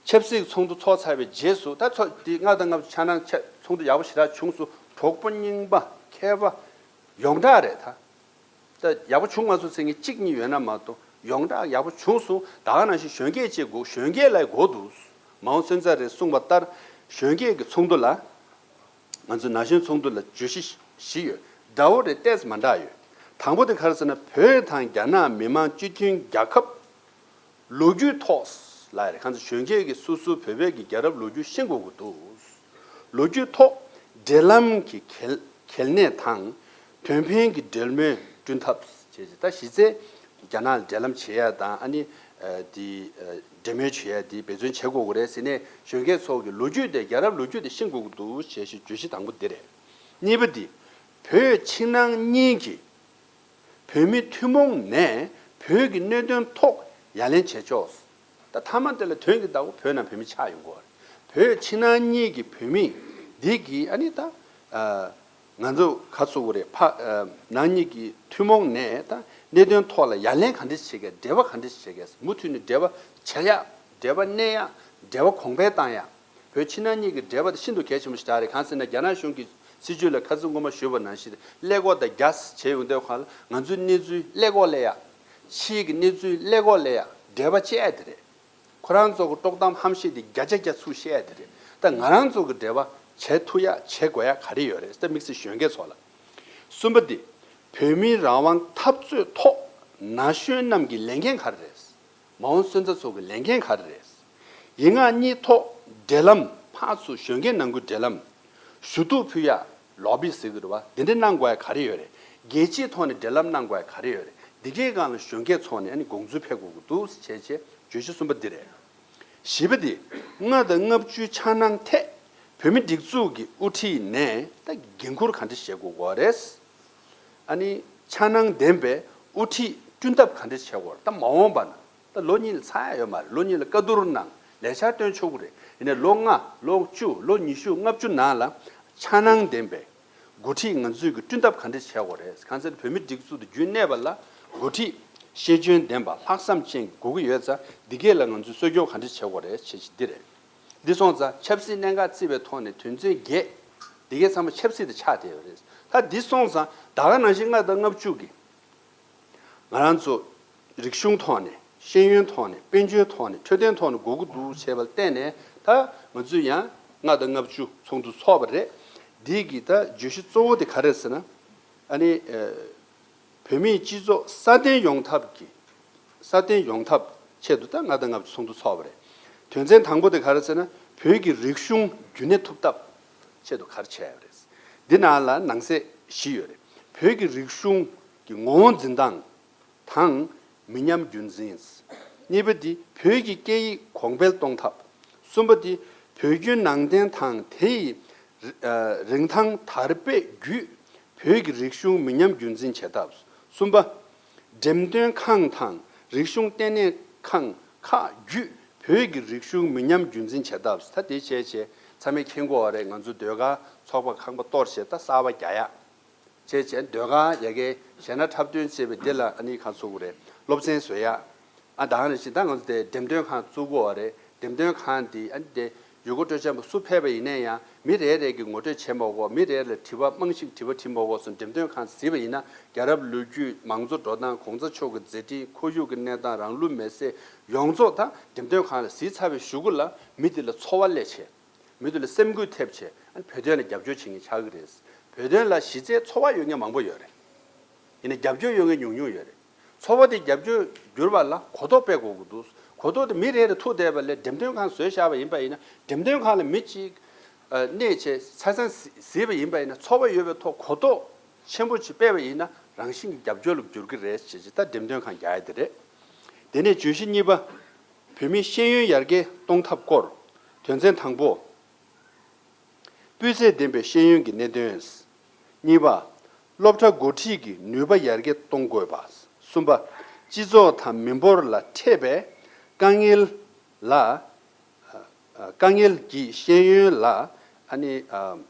ཆབ་སྲིད་ཚོགས་འདུ་ཚོགས་ཚར་བའི་རྗེས་སུ་ད་ཚོ་འདི་ལྔ་དང་ལྔ་བཅུ་འཆར་སྣང་ཆ་ཚོགས་འདུ་ཡག་པོ་ཞེ་དྲག་བྱུང་སོང་། གྲོགས་པོ་རྙིང་པ་མཁས་པ་ཡོངས་གྲགས་རེད། ད་ད་ཡག་པོ་བྱུང་མ་སོང་ཟེར་མཁན་གཅིག་གཉིས་ཡོད་ན་མ་གཏོགས་ཡོངས་གྲགས་ཡག་པོ་བྱུང་སོང་། ད་ག་ནང་བཞིན་གཞོན་སྐྱེས་བཅས་དགོས། གཞོན་སྐྱེས་ལ་དགོས་འདུག་མ་འོངས་སོན་རྩ་རེད་གསུངས་པ་ལྟར་གཞོན་སྐྱེས་ཀྱི་ཚོགས་འདུ་ལ། ང་ཚོའི་ན་གཞོན་ཚོགས་འདུ་ལ་བརྗོད་གཞི་བཞི་ཡོད། འདྲ་བོ་རེད། ཏོག་ཙམ་མ་འདྲ་ཡོད། དང་པོ་དེ་ག་རེ་ཟེར་ན། བོད་དང་རྒྱ་ནག་མི་དམངས་སྤྱི་མཐུན་རྒྱལ་ཁབ་ལོ་རྒྱུས་ཐོག་ལ་རེད། ཁ་ཚ་གཞོན་སྐྱེས་ཀྱིས་སོ་སོའི་བོད་པའི་གི་རྒྱལ་རབས་ལོ་རྒྱུས་ཤེས་དགོས་ཀྱི་འདུག་ལོ་རྒྱུས་ཐོག་འབྲེལ་ལམ་གྱི་གལ་གལ་གནད་དང་དོན་ཕན་གྱི་འབྲེལ་མོལ་བསྐྲུན་ཐབས་བྱས་ཏེ། ད་གཞི་རྩའི་རྒྱ་ནག་ལ་འབྲེལ་ལམ་བྱེད་ཡ་དང་ཨ་ནི་འདི་འབྲེལ་མོལ་བྱེད་ཡ་འདི་འབད་བརྩོན་བྱེད་དགོས་ཀྱི་རེད་ཟེར་ནས། གཞོན་སྐྱེས་ཚོ་གི་ལོ་རྒྱུས་དེ་རྒྱལ་རབས་ལོ་རྒྱུས་དེ་ཤེས་དགོས་ཀྱི་འདུག་ཅེས་བརྗོད་གཞི་དང་པོ་འདི་རེད། གཉིས་པ་འདི། བོད་ཕྱི་ནང་གཉིས་ཀྱི་བོད་མི་ཐུན་མོང་ནས་བོད་ཀྱི་གནད་དོན་ཐོག་ཡ་ལན་བྱེད་ཕྱོགས། ད་མཐའ་མ་དེ་ལ་དོན་གྱི་བདག་པོ་བོད་ནང་བོད་མི་ཆགས་ཡོང་གི་རེད། བོད་ཕྱི་ནང་གཉིས་ཀྱི་བོད་མི་འདི་གིས་ཨ་ནི་ད་ང་ཚོ་ག་ཚོད་རེད། ཕ་ནང་གཉིས་ཀྱི་ཐུན་མོང་ནས་ད་གནད་དོན་ཐོག་ལ་ཡ་ལན་ག་འདྲ་བྱེད་གས། འབྲེལ་བ་ག་འདྲ་བྱེད་གས། མུ་མཐུད་ནས་འབྲེལ་བ་བྱེད་ཡ། འབྲེལ་བ་གནས་ཡ། འབྲེལ་བ་གོང་འཕེལ་བཏང་ཡ། བོད་ཕྱི་ནང་གཉིས་ཀྱི་འབྲེལ་བ་དེ་ཤིན་ཏུ་གལ་ཆེན་པོ་ཞིག་རེད། གང་ཟེར་ན་རྒྱ་ནག་གཞུང་གི་སྲིད་བྱུས་ལ་ཁ་སང་སྔོན་མ་ཞུས་པ་ནང་བཞིན་ཀླད་ཀོར་དང་རྒྱ་བྱས་ཡོང་དུས་སྒང་ལ་ང་ཚོའི་གནས་ཚུལ་ཀླད་ཀོར་སླེབས་ཡ། ཕྱིའི་གི་གནས་ཚུལ་ཀླད་ཀོར་སླེབས་ཡ་འབྲེལ་བ་བཅད་ཡ་དེ་རེད། ཁོ་རང་ཚོ་གི་དཀྲོག་གཏམ་ཧམ་བཤད་དེ་བརྒྱ་ཆ་བརྒྱ་ཚུར་བཤད་ཡ་དེ་རེད། ད་ང་རང་ཚོ་གི་འབྲེལ་བ་བྱེད་ཐུབ་ཡ་བྱེད་དགོས་ཡ་ག་རེ་ཡོད་རེད། ད་དམིགས་བསལ་གཞོན་སྐྱེས་ཚོ་ལ། གསུམ་པ་འདི། བོད་མིའི་རང་དབང་འཐབ་རྩོད་ཐོག་ན་གཞོན་རྣམས་ཀྱི་ལས་འགན་ག་རེ་རེད། མ་འོངས་སོན་རྩ་ཚོ་གི་ལས་འགན་ག་རེ་རེད། ཡིག་ངག་གཉིས་ཐོག་འབྲེལ་ལམ། ཕར་ཚུར་གཞོན་སྐྱེས་ནང་ཁུལ་འབྲེལ་ལམ། ཞུ་གཏུག་ཕུལ་ཡ། ལོ་བི་ཟེར་གི་རེད་བ། འདི་འདྲ་གནང་དགོས་ཡ་ག་རེ་ཡོད་རེད། རྒྱལ་སྤྱིའི་ཐོག་ནས་འབྲེལ་ལམ་གནང་དགོས་ཡ་ག་རེ་ཡོད་རེད། འདི་གའི་སྒང་ལ་གཞོན་སྐྱེས་ཚོ་ནས་ཨ་ནི་དགོངས་ཚུལ་ཕེབས་དགོས་ཀྱི་འདུག་ཟེར་བྱས་བྱས་བརྗོད་གཞི་གསུམ་པ་འདི་རེད། བཞི་པ་འདི། ལྔ་དང་ལྔ་བཅུའི་འཆར་སྣང་ཐད་བོད་མི་སྒྲིག་འཛུགས་ཀྱི་དབུ་ཁྲིད་ནས་ད་འགན་འཁུར་ག་འདྲ་བཞེས་དགོས་ཀྱི་རེད། ཨ་ནི་འཆར་སྣང་ལྡན་པའི་དབུ་ཁྲིད་བསྐྲུན་ཐབས་ག་འདྲ་བྱེད་དགོས་རེད། ད་མ་འོངས་པ་ན་ད་ལོ་གཉིས་ལ་ཚར་ཡ་ཡོད་མ་རེད། ལོ་གཉིས་ལ་བཀའ་བསྡུར་གནང་། ལས་འཆར་བཏོན་ཆོག་གི་རེད། ཡིན་ནའི་ལོ་ལྔ། ལོ་བཅུ། ལོ་ཉི་ཤུ། ལྔ་བཅུ་ནང་ལ་འཆར་སྣང་ལྡན་པའི་འགོ་ཁྲིད་ང་ཚོས་ཀྱི་བསྐྲུན་ཐབས་ག་འདྲ་བྱེད་དགོས་རེད། གང་ཟེར་བོད་མི་སྒྲིག་འཛུགས་དེ་རྒྱུན་གནས་པ་ལ་འགོ་ཁྲིད་ཤེས་འཇོན་ལྡན་པ་ལྷག་བསམ་ཅན་དགོས་ཀྱི་ཡོད་ཙང་། འདི་གས་ལ་ང་ཚོས་གསོ་སྐྱོང་ག་འདྲ་བྱེད་དགོས་རེད་ཅེས་འདི་རེད། འདི་སོང་ཙང་ཆབ་སྲིད་གནད་འགག་བརྩིས་པའི་ཐོག་ནས་དོན་ཚན་བརྒྱད། འདི་གས་ཚང་མ་ཆབ་སྲིད་དང་ཆགས་བསྡད་ཡོད་རེད། ད་འདི་སོང་ཙང་ད་ག་ནང་བཞིན་ལྔ་དང་ལྔ་བཅུ་གི་ང་རང་ཚོ་རིག་གཞུང་ཐོག་ནས། ཤེས་ཡོན་ཐོག་ནས། དཔལ་འབྱོར་ཐོག་ནས། འཕྲོད་བསྟེན་ཐོག་ནས་དགོས་ཀྱི་འདུག་བྱས་པ་ལ་བརྟེན་ནས། ད་ང་ཚོས་ཡང་ལྔ་དང་ལྔ་བཅུ་ཚོགས་འདུ་ཚོགས་པ་རེད། འདི་གི་ད་བརྗོད་གཞི་གཙོ་བོ་དེ་ག་རེ་ཟེར་ན། ཨ་ནི་ཨ་བོད་མིའི་སྤྱི་ཚོགས་སྲ་བརྟན་ཡོང་ཐབས་ཀྱི། སྲ་བརྟན་ཡོང་ཐབས་ཆེད་དུ་ད་ལྔ་དང་ལྔ་བཅུ་ཚོགས་འདུ་ཚོགས་པ་རེད། དོན་ཚན་དང་པོ་དེ་ག་རེ་ཟེར་ན། བོད་ཀྱི་རིག་གཞུང་རྒྱུན་གནས་ཐུབ་ཐབས་ཆེད་དུ་ག་རེ་བྱས་ཡོད་རེད། འདི་ནང་ལ་ནང་གསེས་བཞི་ཡོད་རེད། བོད་ཀྱི་རིག་གཞུང་གི་ངོ་བོ་འཛིན་སྟངས་དང་མི་ཉམས་རྒྱུན་འཛིན། གཉིས་པ་འདི་བོད་ཀྱི་སྐད་ཡིག་གོང་འཕེལ་གཏོང་ཐབས། གསུམ་པ་འདི་བོད་བརྒྱུད་ནང་བསྟན་དང་དེ་ཡི་རི་ཨ་རིན་ཐང་དར་སྤེལ་བརྒྱུད་བོད་ཀྱི་རིག་གཞུང་མི་ཉམས་རྒྱུན་འཛིན་བྱེད་ཐབས། གསུམ་པ། འགྲེམས་སྟོན་ཁང་དང་རིག་གཞུང་ལྟེ་གནས་ཁང་ཁག་བརྒྱུད་བོད་ཀྱི་རིག་གཞུང་མི་ཉམས་རྒྱུན་འཛིན་བྱེད་ཐབས། ད་དེ་བྱས་བྱས་ཚང་མས་མཁྱེན་གྱི་ཡོད་རེད། ང་ཚོ་ཟློས་གར་ཚོགས་པ་ཁང་པ་གཏོར་བྱས་ད་གསར་པ་རྒྱག་ཡ། བྱས་བྱས་ཟློས་གར་ཡ་གི་གཞས་སྣ་འཁྲབ་སྟོན་བྱས་པའི་འདི་ལ་ཨ་ནི་ག་ཚོད་རེད། སློབ་ཚན་བཟོ་ཡ། ཨ་ད་ནི་ཞིག་ད་ང་ཚོ་དེ་འགྲེམས་སྟོན་ཁང་བཙུགས་དགོས་པ་རེད། འགྲེམས་སྟོན་ཁང་འདི་ཨ་ནི་དེ་ཡུལ་སྐོར་སྤྲོ་འཆམ་པ་སུ་ཕེབས་པ་ཡིན་ན་ཡང་མི་རེ་རེ་གི་ངོ་སྤྲོད་བྱེད་མ་དགོས། མི་རེ་ལ་དྲི་བ་རྨང་གཞི་དྲི་བ་དྲི་མ་དགོས་སོང་། འགྲེམས་སྟོན་ཁང་གཟིགས་པ་ཡིན་ན་རྒྱལ་རབས་ལོ་རྒྱུས། མང་གཙོ་འགྲོ་སྟངས། གོང་ས་མཆོག་གི་མཛད་འཕྲིན། ཁོར་ཡུག་གི་གནས་སྟངས། རང་ལུས་མེ་སྲེག་ཡོངས་རྫོགས་ད་འགྲེམས་སྟོན་ཁང་ལ་གཟིགས་ཚར་བའི་གཞུག་གུ་ལ་མི་དེ་ལ་ཚོར་བ་སླེབས་བྱས། མི་དེ་ལ་སེམས་འགུལ་ཐེབས་བྱས། ཨ་ནི་བོད་དོན་ལ་རྒྱབ་སྐྱོར་བྱེད་མཁན་ཆགས་ཀྱི་རེད། བོད་དོན་ལ་གཞི་རྩའི་ཚོར་བ་ཡོད་མཁན་མང་པོ་ཡོད་རེད། ཡིན་ན་རྒྱབ་སྐྱོར་ཡོད་མཁན་ཉུང་ཉུང་ཡོད་རེད། ཚོར་བ་དེ་རྒྱབ་སྐྱོར་བསྒྱུར་བ་ལ་གོ་རྟོགས་སྤེལ་དགོས་ཀྱི་འདུག་གོ་རྟོགས་དེ་མི་རེ་རེ་ཐུག་བསྡད་པ་ལས་འགྲེམས་སྟོན་ཁང་བཟོས་བཞག་པ་ཡིན་པ་ཡིན་ན། འགྲེམས་སྟོན་ཁང་ལ་མི་གཅིག་ཨ་གནས་བྱས་ཆ་ཚང་གཟིགས་པ་ཡིན་པ་ཡིན་ན། ཚོར་བ་ཡོད་པའི་ཐོག་གོ་རྟོགས་ཆེན་པོ་ཅིག་སྤེལ་བ་ཡིན་ན་རང་བཞིན་གྱི་རྒྱབ་སྐྱོར་ལ་འགྱུར་གྱི་རེད་ཅེས་ད་འགྲེམས་སྟོན་ཁང་རྒྱག་ཡ་དེ་རེད། དེ་ནས་བརྗོད་གཞི་གཉིས་པ། བོད་མིའི་ཤེས་ཡོན་ཡར་རྒྱས་གཏོང་ཐབས་སྐོར། དོན་ཚན་དང་པོ། སྤུས་ཚད་ལྡན་པའི་ཤེས་ཡོན་གྱི་གནད་དོན། གཉིས་པ། སློབ་གྲྭ་འགོ་ཁྲིད་ཀྱི་ནུས་པ་ཡར་རྒྱས་གཏོང་དགོས་པ། གསུམ་པ། སྤྱི་ཚོགས་དང་མི་འབོར་ལ་འཕྲད་པའི་དཀའ་ངལ་ལ། དཀའ་ངལ་གྱིས་ཤེས་ཡོན་ལ་ཨ་ནི་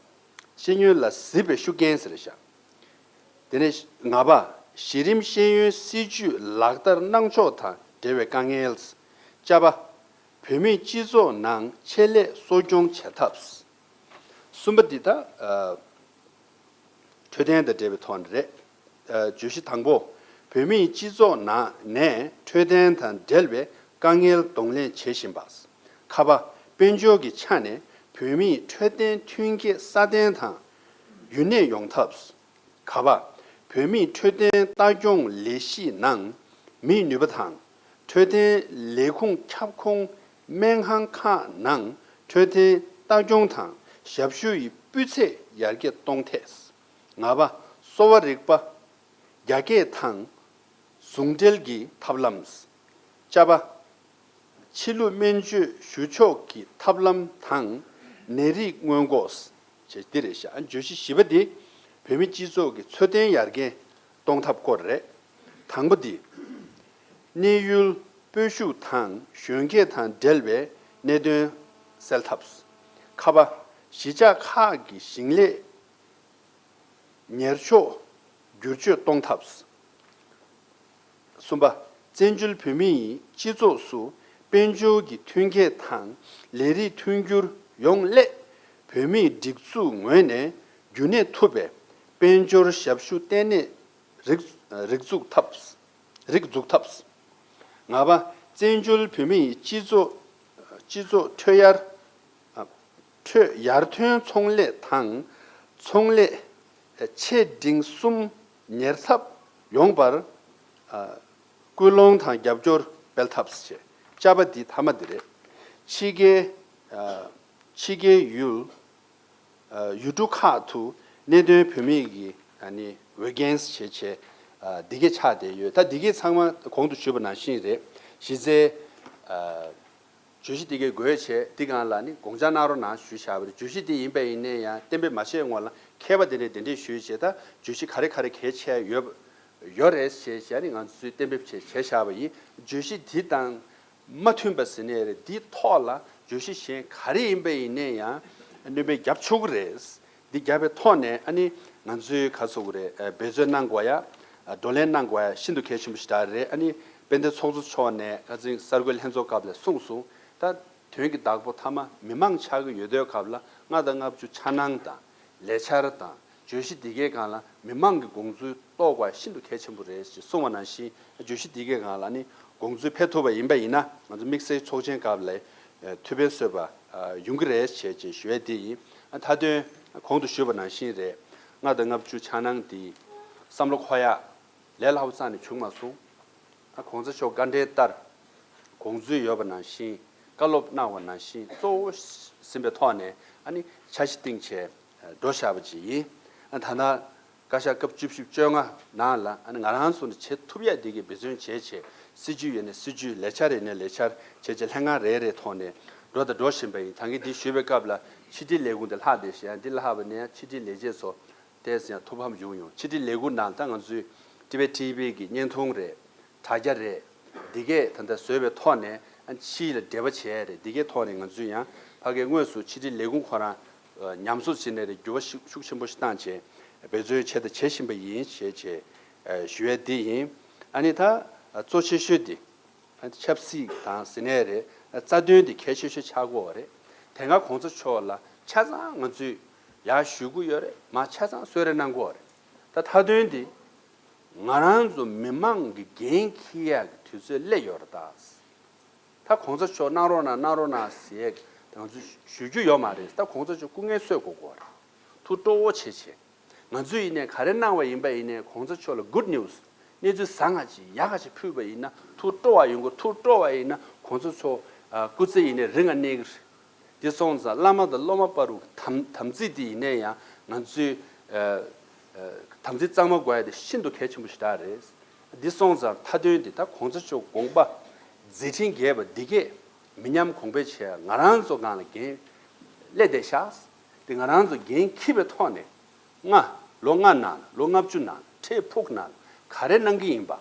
ཤེས་ཡོན་ལ་གཟིགས་པའི་ཤུགས་རྐྱེན་ཟེར་བཞག་དེ་ནས་ལྔ་པ། གཞི་རིམ་ཤེས་ཡོན་སྲིད་ཇུས་ལག་བསྟར་གནང་ཕྱོགས་དང་འབྲེལ་བའི་དཀའ་ངལ། བཅའ་པ། བོད་མིའི་སྤྱི་ཚོགས་ནང་ཆེད་ལས་གསོ་སྐྱོང་བྱེད་ཐབས། གསུམ་པ་འདི་ད། འཕྲོད་བསྟེན་དང་འབྲེལ་བའི་ཐོག་ནས་རེད། བརྗོད་གཞི་དང་པོ། བོད་མིའི་སྤྱི་ཚོགས་ནང་ནས་འཕྲོད་བསྟེན་དང་འབྲེལ་བའི་དཀའ་ངལ་གདོང་ལེན་བྱེད་བཞིན་པ། ཁ་པ། དཔལ་འབྱོར་གྱི་ཆ་ནས་བོད་མིའི་འཕྲོད་བསྟེན་མཐུན་རྐྱེན་སྲ་བརྟན་དང་ཡུན་གནས་ཡོང་ཐབས། ག་པ། བོད་མིའི་འཕྲོད་བསྟེན་ལྟ་སྐྱོང་ལས་གཞིའི་ནང་མིའི་ནུས་པ་དང་། འཕྲོད་བསྟེན་ལས་ཁུངས་ཁྱབ་ཁོངས་སྨན་ཁང་ཁག་ནང་འཕྲོད་བསྟེན་ལྟ་སྐྱོང་དང་ཞབས་ཞུ་ཡི་སྤུས་ཚད་ཡར་རྒྱས་གཏོང་ཐད། ལྔ་པ། གསོ་བ་རིག་པ། རྒྱ་སྐྱེད་དང་ཟུང་འབྲེལ་གྱི་ཐབས་ལམ། བཅའ་པ། ཕྱི་ལུགས་སྨན་བཅོས་ཞུ་ཕྱོགས་ཀྱི་ཐབས་ལམ་དང་ནད་རིགས་སྔོན་འགོག་བཅས་འདི་རེད་བཞག་བརྗོད་གཞི་བཞི་པ་འདི་བོད་མི་སྤྱི་ཚོགས་ཀྱི་འཚོ་རྟེན་ཡར་རྒྱས་གཏོང་ཐབས་སྐོར་རེད། དང་པོ་འདི། གནས་ཡུལ་སྤོ་བཤུད་དང་གཞོན་སྐྱེས་དང་འབྲེལ་བའི་གནད་དོན་སེལ་ཐབས། ཁ་པ། གཞིས་ཆགས་ཁག་གི་ཞིང་ལས་ཉེར་མཆོག་བསྒྱུར་བཅོས་གཏོང་ཐབས། གསུམ་པ། བཙན་བྱོལ་བོད་མིའི་སྤྱི་ཚོགས་སུ་དཔལ་འབྱོར་གྱི་མཐུན་རྐྱེན་དང་ལས་རིགས་མཐུན་འགྱུར་ཡོང་སླད་བོད་མིའི་སྒྲིག་འཛུགས་ངོས་ནས་རྒྱུན་གནས་ཐུབ་པའི་དཔལ་འབྱོར་ཞབས་ཞུ་ལྟེ་གནས་རིགས་རིགས་འཛུགས་ཐབས། རིགས་འཛུགས་ཐབས། ལྔ་པ། བཙན་བྱོལ་བོད་མིའི་སྤྱི་ཚོགས་སྤྱི་ཚོགས་ཁྲོད་ཡར། ཁྲོད་ཡར་ཐོན་ཚོང་ལས་དང་ཚོང་ལས་ཆེ་འབྲིང་གསུམ་གཉེར་ཐབས་ཡོང་བར་སྐུལ་སློང་དང་རྒྱབ་སྐྱོར་སྤེལ་ཐབས་བྱས། བཅའ་པ་འདི་མཐའ་མ་འདི་རེད། ཕྱི་རྒྱལ་ཕྱི་རྒྱལ་ཡུལ་ཡུལ་གྲུ་ཁག་ཏུ་གནས་སྡོད་བོད་མི་གི་ཨ་ནི་འོས་འགན་བྱས་བྱས་འདི་གས་ཆགས་བསྡད་ཡོད། ད་འདི་གས་ཚང་མ་གོང་དུ་ཞུས་པ་ནང་བཞིན་རེད། གཞི་རྩའི། བརྗོད་གཞི་འདི་གའི་དགོས་ཆེད་འདི་སྒང་ལ་ནི་དགོངས་འཆར་གནང་རོགས་གནང་ཞུས་བཞག་པ་རེད། བརྗོད་གཞི་འདི་ཡིན་པ་ཡིན་ནའི་ཡང་གཏན་འབེབས་མ་བྱས་སྔོན་ལ་མཁས་པ་དེ་འདྲས་དེ་འདྲས་ཞུས་བྱས། ད་བརྗོད་གཞི་ག་རེ་ག་རེ་གལ་ཆེ་ཡོད་ཡོད་རེད་ཞེས་བྱས་ནི་ང་ཚོས་གཏན་འབེབས་བྱས་བྱས་བཞག་པ་ཡིན། བརྗོད་གཞི་འདི་དང་མ་མཐུན་པ་ཟེར་ནའི་རེད། འདིའི་ཐོག་ལ་བརྗོད་གཞི་གཞན་ག་རེ་ཡིན་པ་ཡིན་ནའི་ཡང་སྣོན་པ་རྒྱབ་ཆོག་གི་རེད། འདི་རྒྱབ་པའི་ཐོག་ནས་ཨ་ནི་ང་ཚོའི་ག་ཟེར་དགོས་རེད། འབད་བརྩོན་གནང་དགོས་ཡ། བགྲོ་གླེང་གནང་དགོས་ཡ་ཤིན་ཏུ་གལ་ཆེན་པོ་ཞིག་རེད། ཨ་ནི་དཔལ་ལྡན་ཚོགས་གཙོ་མཆོག་ནས་ཁ་སང་གསར་འགོད་ལྷན་ཚོགས་སྐབས་ལ་གསུངས་སོང་། ད་དོན་གྱི་བདག་པོ་མཐའ་མ་མི་མང་ཆགས་ཀྱི་ཡོད་དུས་སྐབས་ལ་ལྔ་དང་ལྔ་བཅུ་འཆར་སྣང་དང་ལས་འཆར་དང་བརྗོད་གཞི་འདི་གའི་སྒང་ལ་མི་མང་གི་དགོངས་ཚུལ་རྟོགས་དགོས་ཤིན་ཏུ་གལ་ཆེན་པོ་རེད་ཅེས་གསུངས་པ་ནང་བཞིན། བརྗོད་གཞི་འདི་གའི་སྒང་ལ་ནི་དགོངས་ཚུལ་འཕེལ་ཐུབ་པ་ཡིན་པ་ཡིན་ན་ང་ཚོ་དམིགས་བསལ་ཚོགས་ཆེན་སྐབས་ལ་ཐུགས་ཕན་གསོས་པ་ཡོང་གི་རེད་ཅེས་ཅེས་ཞུ་ཡས་དེ་ཡིན། མཐའ་དོན་གོང་དུ་ཞུས་པ་ནང་བཞིན་རེད། ལྔ་དང་ལྔ་བཅུ་འཆར་སྣང་འདི་བསམ་བློ་འཁོར་ཡ་ལས་སླ་པོ་རྩ་ནས་བྱུང་མ་སོང་། ཨ་གོང་ས་མཆོག་བཀའ་འདྲི་ལྟར་དགོངས་ཚུལ་ཡོད་པ་ནང་བཞིན་བཀའ་སློབ་གནང་བ་ནང་བཞིན་གཙོ་བོ་ཟིན་པའི་ཐོག་ནས་ཨ་ནི་འཆར་གཞི་བཏིང་བྱས་འགྲོ་བཞག་པ་ཅིག་ཡིན། ཨ་ད་ལྟ་བཀའ་ཤག་སྐབས་བཅུ་བཞི་བཅོ་ལྔ་ནང་ལ་ཨ་ནི་ང་རང་ཚོ་ནས་བྱེད་ཐུབ་ཡ་འདི་གའི་འབད་བརྩོན་བྱས་བྱས་སྲིད་ཇུས་ཡོད་ནས་སྲིད་ཇུས་ལས་འཆར་ཡོད་ནས་ལས་འཆར་བྱས་བྱས་ལྷན་ཁང་རེ་རེའི་ཐོག་ནས་འགྲོ་དང་འགྲོ་བཞིན་པ་ཡིན། ད་གིན་འདི་ཞུས་པའི་སྐབས་ལ་ཕྱི་དྲིལ་ལས་ཁུངས་དེ་ལྷག་བསྡད་བཞིན་འདི་ལྷག་པ་ནས་ཕྱི་དྲིལ་ལས་བྱེད་ཚོ། དེ་ཡང་ཐུགས་ཕམ་བྱུང་ཡོང་། ཕྱི་དྲིལ་ལས་ཁུངས་ནང་ད་ང་ཚོའི་ཊི་བེཊ་ཊི་ཝི་གི་བརྙན་ཐུང་རེད། དྲ་རྒྱ་རེད། འདི་གས་ད་ལྟ་བཟོས་པའི་ཐོག་ནས་ཨ་ཕྱི་ལ་འབྲེལ་བ་བྱས་རེད། འདི་གས་ཐོག་ནས་ང་ཚོས་ཡང་ཕ་གིའི་དངོས་སུ་ཕྱི་དྲིལ་ལས་ཁུངས་ཁོ་རང་ཉམས་གསོ་བྱས་ནས་རེད། འགྱུར་བ་ཤུགས་ཤུགས་ཆེན་པོ་ཞིག་བཏང་བྱས། འབད་བརྩོན་བྱས་དང་བྱེད་བཞིན་པ་ཡིན་ཞེས་བྱས་ཞུ་ཡས་འདི་ཡིན། ཨ་ནི་ད་གཙོ་ཆེ་ཤོས་འདི་ཆབ་སྲིད་དང་ཟེར་ནའི་རེད། རྩ་དོན་འདི་གལ་ཆེ་ཤོས་ཆགས་ཀྱི་ཡོད་རེད། དེ་སྔ་གོང་ས་མཆོག་ལ་ཆ་ཚང་ང་ཚོས་ཡར་ཞུ་གི་ཡོད་རེད། མར་ཆ་ཚང་གསོལ་རས་གནང་གི་ཡོད་རེད། ད་མཐའ་དོན་འདི་ང་རང་ཚོ་མི་མང་གི་འགན་འཁྱེར་ཡག་གི་དུས་ཚོད་སླེབས་ཡོད་རེད་ད། ད་གོང་ས་མཆོག་གནང་རོགས་གནང་གནང་རོགས་གནང་ཟེར་ཡས་ང་ཚོས་ཞུ་རྒྱུ་ཡོད་མ་རེད། ད་གོང་ས་མཆོག་སྐུ་ངལ་གསོ་དགོས་ཀྱི་ཡོད་རེད། ཐུགས་སྤྲོ་བོ་བྱེད་བྱེད། ང་ཚོས་ཡིན་ནའི་ག་རེ་གནང་བ་ཡིན་པ་ཡིན་ནའི་གོང་ས་མཆོག་ལ་good news གནས་ཚུལ་བཟང་ང་ཅིག་ཡག་ག་ཅིག་ཕུལ་བ་ཡིན་ན་ཐུགས་སྤྲོ་བ་ཡོང་གི། ཐུགས་སྤྲོ་བ་ཡིན་ན་གོང་ས་མཆོག་ཨ་སྐུ་ཚེ་ཡིན་ནའི་རིང་ང་གནས་ཀྱི་རེད། འདི་སོང་ཙང་བླ་མ་དང་སློབ་མ་བར་དུ་དམ་དམ་ཚིག་འདི་ཡིན་ནའི་ཡང་ང་ཚོས་ཨ་ཨ་དམ་ཚིག་གཙང་མ་དགོས་ཡ་དེ་ཤིན་ཏུ་གལ་ཆེན་པོ་ཞིག་རེད། འདི་སོང་ཙང་མཐའ་དོན་འདི་ད་གོང་ས་མཆོག་དགོངས་པ་མཛད་འཕྲིན་རྒྱས་པ་འདི་གས་མི་ཉམས་གོང་འཕེལ་བྱས་ང་རང་ཚོ་སྒང་ལ་འགན་སླེབས་བསྡད་ཤག་འདི་ང་རང་ཚོ་འགན་འཁྱེར་བའི་ཐོག་ནས་ལྔ་ལོ་ལྔ་ནང་ལོ་ལྔ་བཅུ་ནང་ཁྲེ་ཕུག་ནང་ག་རེ་གནང་གི་ཡིན་པ་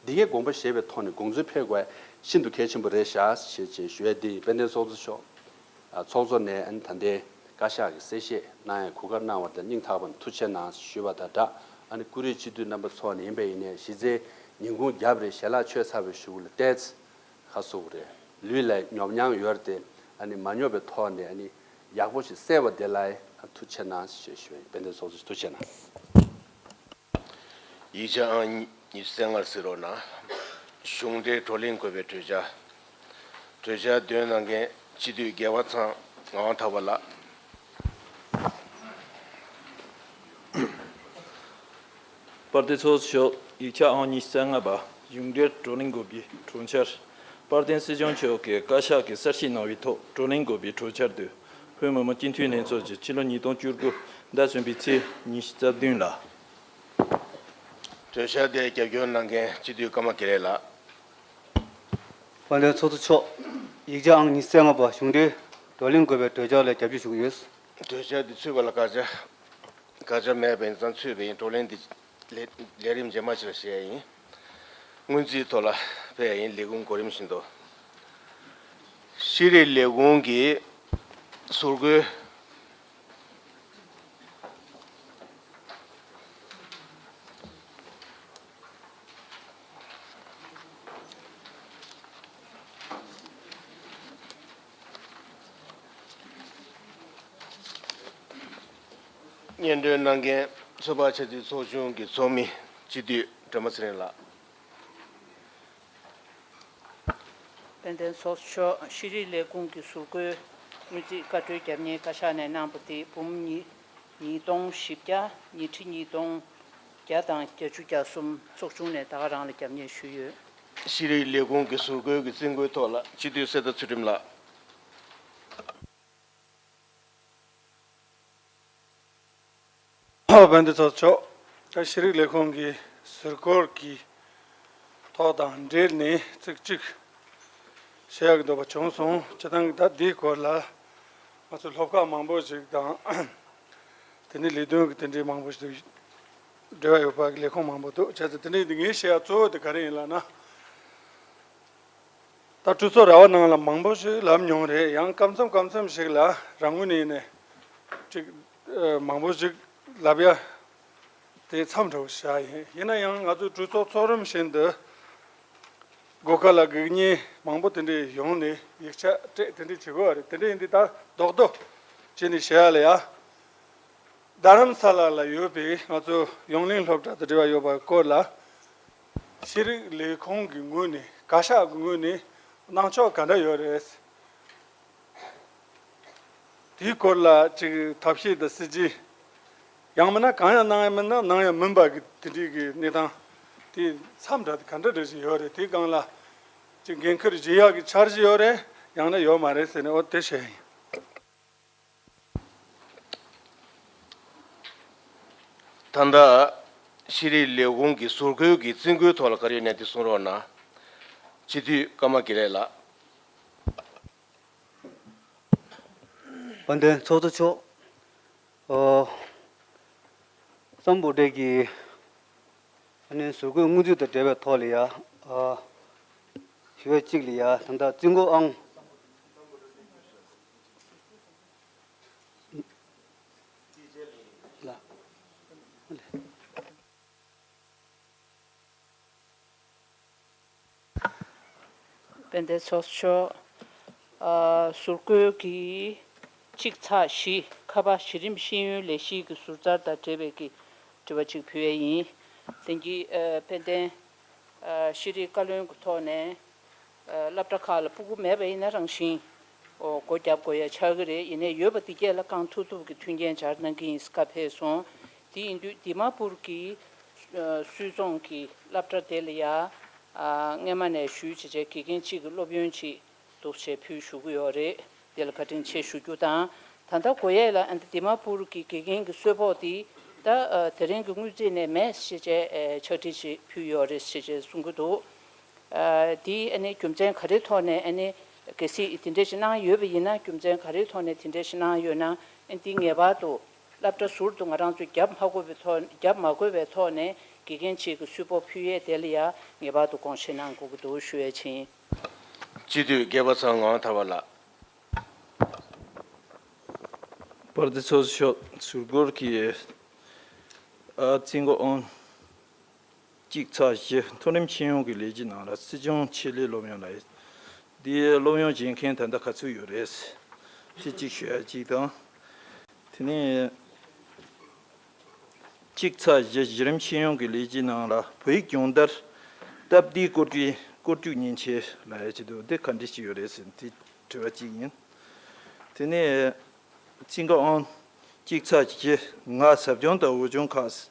འདི་གས་དགོངས་པ་བཞེས་པའི་ཐོག་ནས་དགོངས་ཚུལ་འཕེལ་དགོས་ཤིན་ཏུ་གལ་ཆེན་པོ་རེད་ཤག་ཞེས་བྱས་ཞུ་ཡ་འདི་ཡིན། དཔལ་ལྡན་ཚོགས་གཙོ་མཆོག་ཚོགས་གཙོ་ནས་ཨ་ནི་ད་ལྟའི་བཀའ་ཤག་གི་གསལ་བཤད་གནང་ཡ་གོ་སྐབས་གནང་བ་དང་སྙིང་ཐག་པ་ནས་ཐུགས་རྗེ་གནང་ཞུས་པ་དང་སྦྲགས། ཨ་ནི་ཀུ་རེ་སྤྱི་འཐུས་རྣམ་པ་ཚོ་ནས་ཡིན་པ་ཡིན་ནའི་གཞི་རྩའི་ཉིན་གུང་རྒྱབ་རེད། ཞལ་ལག་མཆོད་ཚར་བའི་གཞུག་ལ་ཏོག་ཙམ་ཁ་ཟུག་རེད། ལུས་ལ་ཉོབ་མྱངས་ཡོད་རེད་དེ། ཨ་ནི་མ་ཉོབ་པའི་ཐོག་ནས་ཨ་ནི་ཡག་པོ་ཞིག་གསལ་བ་དེ་ལ་ཨ་ཐུགས་རྗེ་གནང་ཞེས་ཞུ་ཡ་ཡིན། དཔལ་ལྡན་ཚོགས་གཙོ་ཐུགས་རྗེ་གནང་། ཡིག་ཆ་ཨང་ཉི་ཤུ་རྩ་ལྔར་གཟིགས་རོགས་གནང་། གཞུང་འབྲེལ་བགྲོ་གླེང་དགོས་པའི་གྲོས་འཆར། གྲོས་འཆར་འདོན་གནང་མཁན་སྤྱི་འཐུས་རྒྱལ་བ་ཚང་ངག་དབང་གྲགས་པ་ལགས། དཔལ་ལྡན་ཚོགས་གཙོ་མཆོག་ཡིག་ཆ་ཨང་ཉི་ཤུ་རྩ་ལྔ་པ་གཞུང་འབྲེལ་བགྲོ་གླེང་དགོས་པའི་གྲོས་འཆར། དཔལ་ལྡན་སྲིད་སྐྱོང་མཆོག་གིས་བཀའ་ཤག་གིས་གསལ་བཤད་གནང་བའི་ཐོག་བགྲོ་གླེང་དགོས་པའི་གྲོས་འཆར་དུ་བོད་མི་མང་སྤྱི་འཐུས་ལྷན་ཚོགས་ཀྱི་ཕྱི་ལོ་ཉིས་སྟོང་བཅུ་དགུ་ཟླ་གསུམ་པའི་ཚེས་ཉི་ཤུ་རྩ་བདུན་ལ། གྲོས་འཆར་དེ་རྒྱབ་སྐྱོར་གནང་མཁན་སྤྱི་འཐུས་ཀརྨ་དགེ་ལེགས་ལགས། དཔལ་ལྡན་ཚོགས་གཙོ་མཆོག་ཡིག་ཆ་ཨང་ཉི་ཤུ་རྩ་ལྔ་པ་གཞུང་འབྲེལ་བགྲོ་གླེང་དགོས་པའི་གྲོས་འཆར་ལ་རྒྱབ་སྐྱོར་ཞུ་གི་ཡོད། གྲོས་འཆར་འདི་ཚུད་པ་ལ་དགག་བྱ། དགག་བྱ་མེད་པ་ཡིན་ཙང་ཚུད་པ་ཡིན། བགྲོ་གླེང་འདི་ལས་ལས་རིམ་རྗེས་མ་ཞིག་ལ་བཤད་ཡིན། སྔོན་རྩིས་ཐོག་ལ་ཕེབས་ཡིན། ལས་ཁུངས་གོ་རིམ་བཞིན་དུ། ཤེས་རིག་ལས་ཁུངས་ཀྱི་ཟུར་བཀོལ། སྙན་སྒྲོན་གནང་མཁན་ཚོད་དཔག་ཆེད་དུ་ཚོགས་ཆུང་གི་ཚོགས་མི་སྤྱི་འཐུས་སྒྲོལ་མ་ཚེ་རིང་ལགས། དཔལ་ལྡན་ཚོགས་གཙོ་མཆོག་ཤེས་རིག་ལས་ཁུངས་ཀྱི་ཟུར་བཀོལ་སྔོན་རྩིས་བཀའ་འཁྲོལ་རྒྱབ་གནས་བཀའ་ཤག་ནས་གནང་པ་དེ་འབུམ་གཉིས་ཉིས་སྟོང་བཞི་བརྒྱ་ཉིས་ཁྲི་ཉིས་སྟོང་བརྒྱ་དང་བརྒྱད་ཅུ་གྱ་གསུམ་ཚོགས་ཆུང་ནས་ད་ག་རང་ལ་རྒྱབ་གནས་ཞུས་ཡོད། ཤེས་རིག་ལས་ཁུངས་ཀྱི་ཟུར་བཀོལ་གྱི་རྩིས་འགོའི་ཐོག་ལ་སྤྱི་འཐུས་གསེར་རྟ་ཚུལ་ཁྲིམས་ལགས། དཔལ་ལྡན་ཚོགས་གཙོ་མཆོག་ཤེས་རིག་ལས་ཁུངས་ཀྱི་ཟུར་བཀོལ་གྱི་ཐོག་དང་འབྲེལ་ནས་ཚིག་གཅིག་བཤད་ཡག་འདོད་པ་བྱུང་སོང་། སྤྱིར་བཏང་གི་ད་འདིའི་སྐོར་ལ་ང་ཚོ་སློབ་ཁག་མང་པོ་ཞིག་དང་དེ་ནས་ལས་དོན་གྱི་དེ་འདྲའི་མང་པོ་ཞིག་འབྲེལ་བ་ཡོད་པ་གི་ལས་ཁུངས་མང་པོ་འདུག་བྱས་ཙང་དེ་འདྲའི་འདི་ངས་བཤད་ཡག་གཙོ་བོ་དེ་ག་རེ་ཡིན་ལབ་ན། ད་གྲོས་ཚོགས་ར་བ་ནང་ལ་མང་པོ་ཞིག་ལབ་མྱོང་རེད། ཡང་སྐབས་མཚམས་སྐབས་མཚམས་ཤིག་ལ་རང་ངོས་ནས་ནས་ཅིག་ཨ་མང་པོ་ཞིག་ལབ་ཡ་དེ་མཚམས་འདྲ་བོ་བཞག་ཡིན། ཡིན་ན་ཡང་ང་ཚོའི་གྲོས་ཚོགས་ཚོགས་རིམ་བཞིན་དུ་སྒོ་ཁ་ལ་དགོས་མཁོ་མང་པོ་དེ་འདྲས་ཡོང་ནས་ཡིག་ཆ་སྤྲད་དེ་འདྲས་བྱེད་དགོས་པ་རེད། དེ་འདྲས་ཡིན་དུས་ད་རྡོག་རྡོག་བྱས་ནས་བཤད་ཡ་ལ་ཡ། རྡ་རམ་ས་ལ་ལ་ཡོད་པའི་ང་ཚོ་ཡོངས་གླིང་སློབ་གྲྭ་དང་འབྲེལ་བ་ཡོད་པའི་སྐོར་ལ་ཤེས་རིག་ལས་ཁུངས་ཀྱི་ངོས་ནས་བཀའ་ཤག་གི་ངོས་ནས་གནང་ཕྱོགས་ག་འདྲ་ཡོད་རེད། དེའི་སྐོར་ལ་ཅིག་ཐབས་ཤེས་དང་སྲིད་ཇུས་ཡང་མིན་ན་གང་ཡང་གནང་ཡང་མིན་ན་གནང་ཡང་མིན་པ་གི་དེ་འདྲའི་གི་གནས་སྟངས་དེ་མཚམས་འདྲ་དེ་ག་འདྲ་འདྲ་ཞིག་ཡོད་རེད། དེའི་སྒང་ལ་ཅིག་འགན་འཁུར་བཞེས་ཡག་གི་འཆར་གཞི་ཡོད་རེད། ཡང་ན་ཡོད་མ་རེད་ཟེར་ནས་འོ་དེ་བཤད་ཡིན། ད་ལྟ་ཤེས་རིག་ལས་ཁུངས་ཀྱི་ཟུར་བཀོལ་གྱི་རྩིས་འགོའི་ཐོག་ལ་ག་རེ་ཡོད་ན་དེ་གསུང་རོགས་གནང་། སྤྱི་འཐུས་ཀརྨ་དགེ་ལེགས་ལགས། དཔལ་ལྡན་ཚོགས་གཙོ་མཆོག་ཨོ། སམ་བྷོ་ཊ་གི་ཨ་ནི་ཟུར་བཀོལ་སྔོན་རྩིས་དང་འབྲེལ་བའི་ཐོག་ལ་ཡ། ཨ། ཞུ་བ་གཅིག་ལ་ཡ་ད་ལྟ་རྩིས་འགོ་ཨང་། ལ། དཔལ་ལྡན་ཚོགས་གཙོ་མཆོག་ཨ། ཟུར་བཀོལ་གྱི་གཅིག་ཚེག་བཞི་ཁ་པ་གཞི་རིམ་ཤེས་ཡོན་ལས་གཞི་གི་ཟུར་རྩར་དང་འབྲེལ་བའི་གི་དྲི་བ་གཅིག་ཕུལ་ཡས་ཡིན། དེང་གི་ཨ། དཔལ་ལྡན་ཨ། ཤེས་རིག་བཀའ་བློན་གྱི་ཐོག་ནས་ཨ། སློབ་གྲྭ་ཁག་ལ་ཕྲུ་གུ་མེད་པ་ཡིན་ན་རང་བཞིན་ཨོ་སྒོ་བརྒྱབ་དགོས་ཡ་ཆགས་ཀྱི་རེད། ཡིན་ནའི་ཡོད་པ་དེ་གས་ལ་གང་ཐུབ་ཐུབ་ཀྱི་མཐུན་རྐྱེན་སྦྱར་གནང་གི་ཡིན་ཟེར་བཀའ་ཕེབས་སོང་། དེ་ཡིན་དུས་འདི་མ་པུར་གྱི་ཨ། སུད་ཚོང་གི་སློབ་གྲྭ་དེ་ལ་ཡ་ཨ། སྔས་མ་ནས་ཞུས་བྱས་བྱས་དགེ་རྒན་གཅིག་གི་སློབ་ཡོན་ཅིག་འདུག་བྱས་ཕུལ་ཞུ་གི་ཡོད་རེད། དེ་ལ་བཀའ་དྲིན་ཆེ་ཞུ་རྒྱུ་དང་། ད་ལྟ་གོ་ཡས་ལ་ཨ་ནི་དི་མ་པུར་གྱི་དགེ་རྒན་གྱི་གསོལ་ཕོགས་དེ་ད་ཨ། དེ་རིང་གི་དངུལ་རྩིས་ནས་མེད་ཞེས་བྱས་ཨ། ཕྱག་བྲིས་ཅིག་ཕུལ་ཡོད་རེད་ཞེས་བྱས་གསུང་གི་འདུག་ཨ། དེ་ཨ་ནི་རྒྱུ་མཚན་ག་རེའི་ཐོག་ནས་ཨ་ནི་གལ་སྲིད་དེ་འདྲ་ཞིག་གནང་ཡོད་པ་ཡིན་ན། རྒྱུ་མཚན་ག་རེའི་ཐོག་ནས་དེ་འདྲ་ཞིག་གནང་ཡོད་ན། ཨ་ནི་དེ་ངེས་པར་དུ་སློབ་གྲྭ་ཟུར་དུ་ང་རང་ཚོས་བརྒྱབ་མ་དགོས་པའི་ཐོག་བརྒྱབ་མ་དགོས་པའི་ཐོག་ནས་དགེ་རྒན་གཅིག་གི་གསོལ་ཕོགས་ཕུལ་ཡས་དེ་ལ་ཡང་ངེས་པར་དུ་དགོངས་བཞེས་གནང་དགོས་ཀྱི་འདུག་ཞུ་ཡས་ཕྱིན། སྤྱི་འཐུས་དགེ་བ་ཚང་ངག་དབང་ཐར་པ་ལགས། དཔལ་ལྡན་ཚོགས་གཙོ་མཆོག་ཟུར་བཀོལ་གྱི་ཨ། རྩིས་འགོ་ཨང་གཅིག་ཚེག་བཞི་མཐོ་རིམ་ཤེས་ཡོན་གྱི་ལས་གཞི་ནང་ལ་སྲིད་སྐྱོང་ཆེད་ལས་སློབ་ཡོན་ལ། འདིའི་སློབ་ཡོན་སྦྱིན་མཁན་ད་ལྟ་ག་ཚོད་ཡོད་རེད། དེ་གཅིག་ཞུ་ཡ་གཅིག་དང་། དེ་ནས་གཅིག་ཚེག་བཞི་གཞི་རིམ་ཤེས་ཡོན་གྱི་ལས་གཞི་ནང་ལ་བོད་ཡིག་སྦྱོང་བརྡར་སྟབས་བདེའི་བཀོད་སྒྲིག་བཀོད་སྒྲིག་མཉེན་ཆས་ལ་ཡ་ཆེད་དུ་དེ་ག་འདྲ་ཞིག་ཡོད་རེད་ཟེར་དེ་དྲི་བ་གཅིག་ཡིན། དེ་ནས་རྩིས་འགོ་ཨང་གཅིག་ཚེག་བཞི་ང་ཟབ་སྦྱོང་དང་འོས་སྦྱོང་ཁག་ཟེར།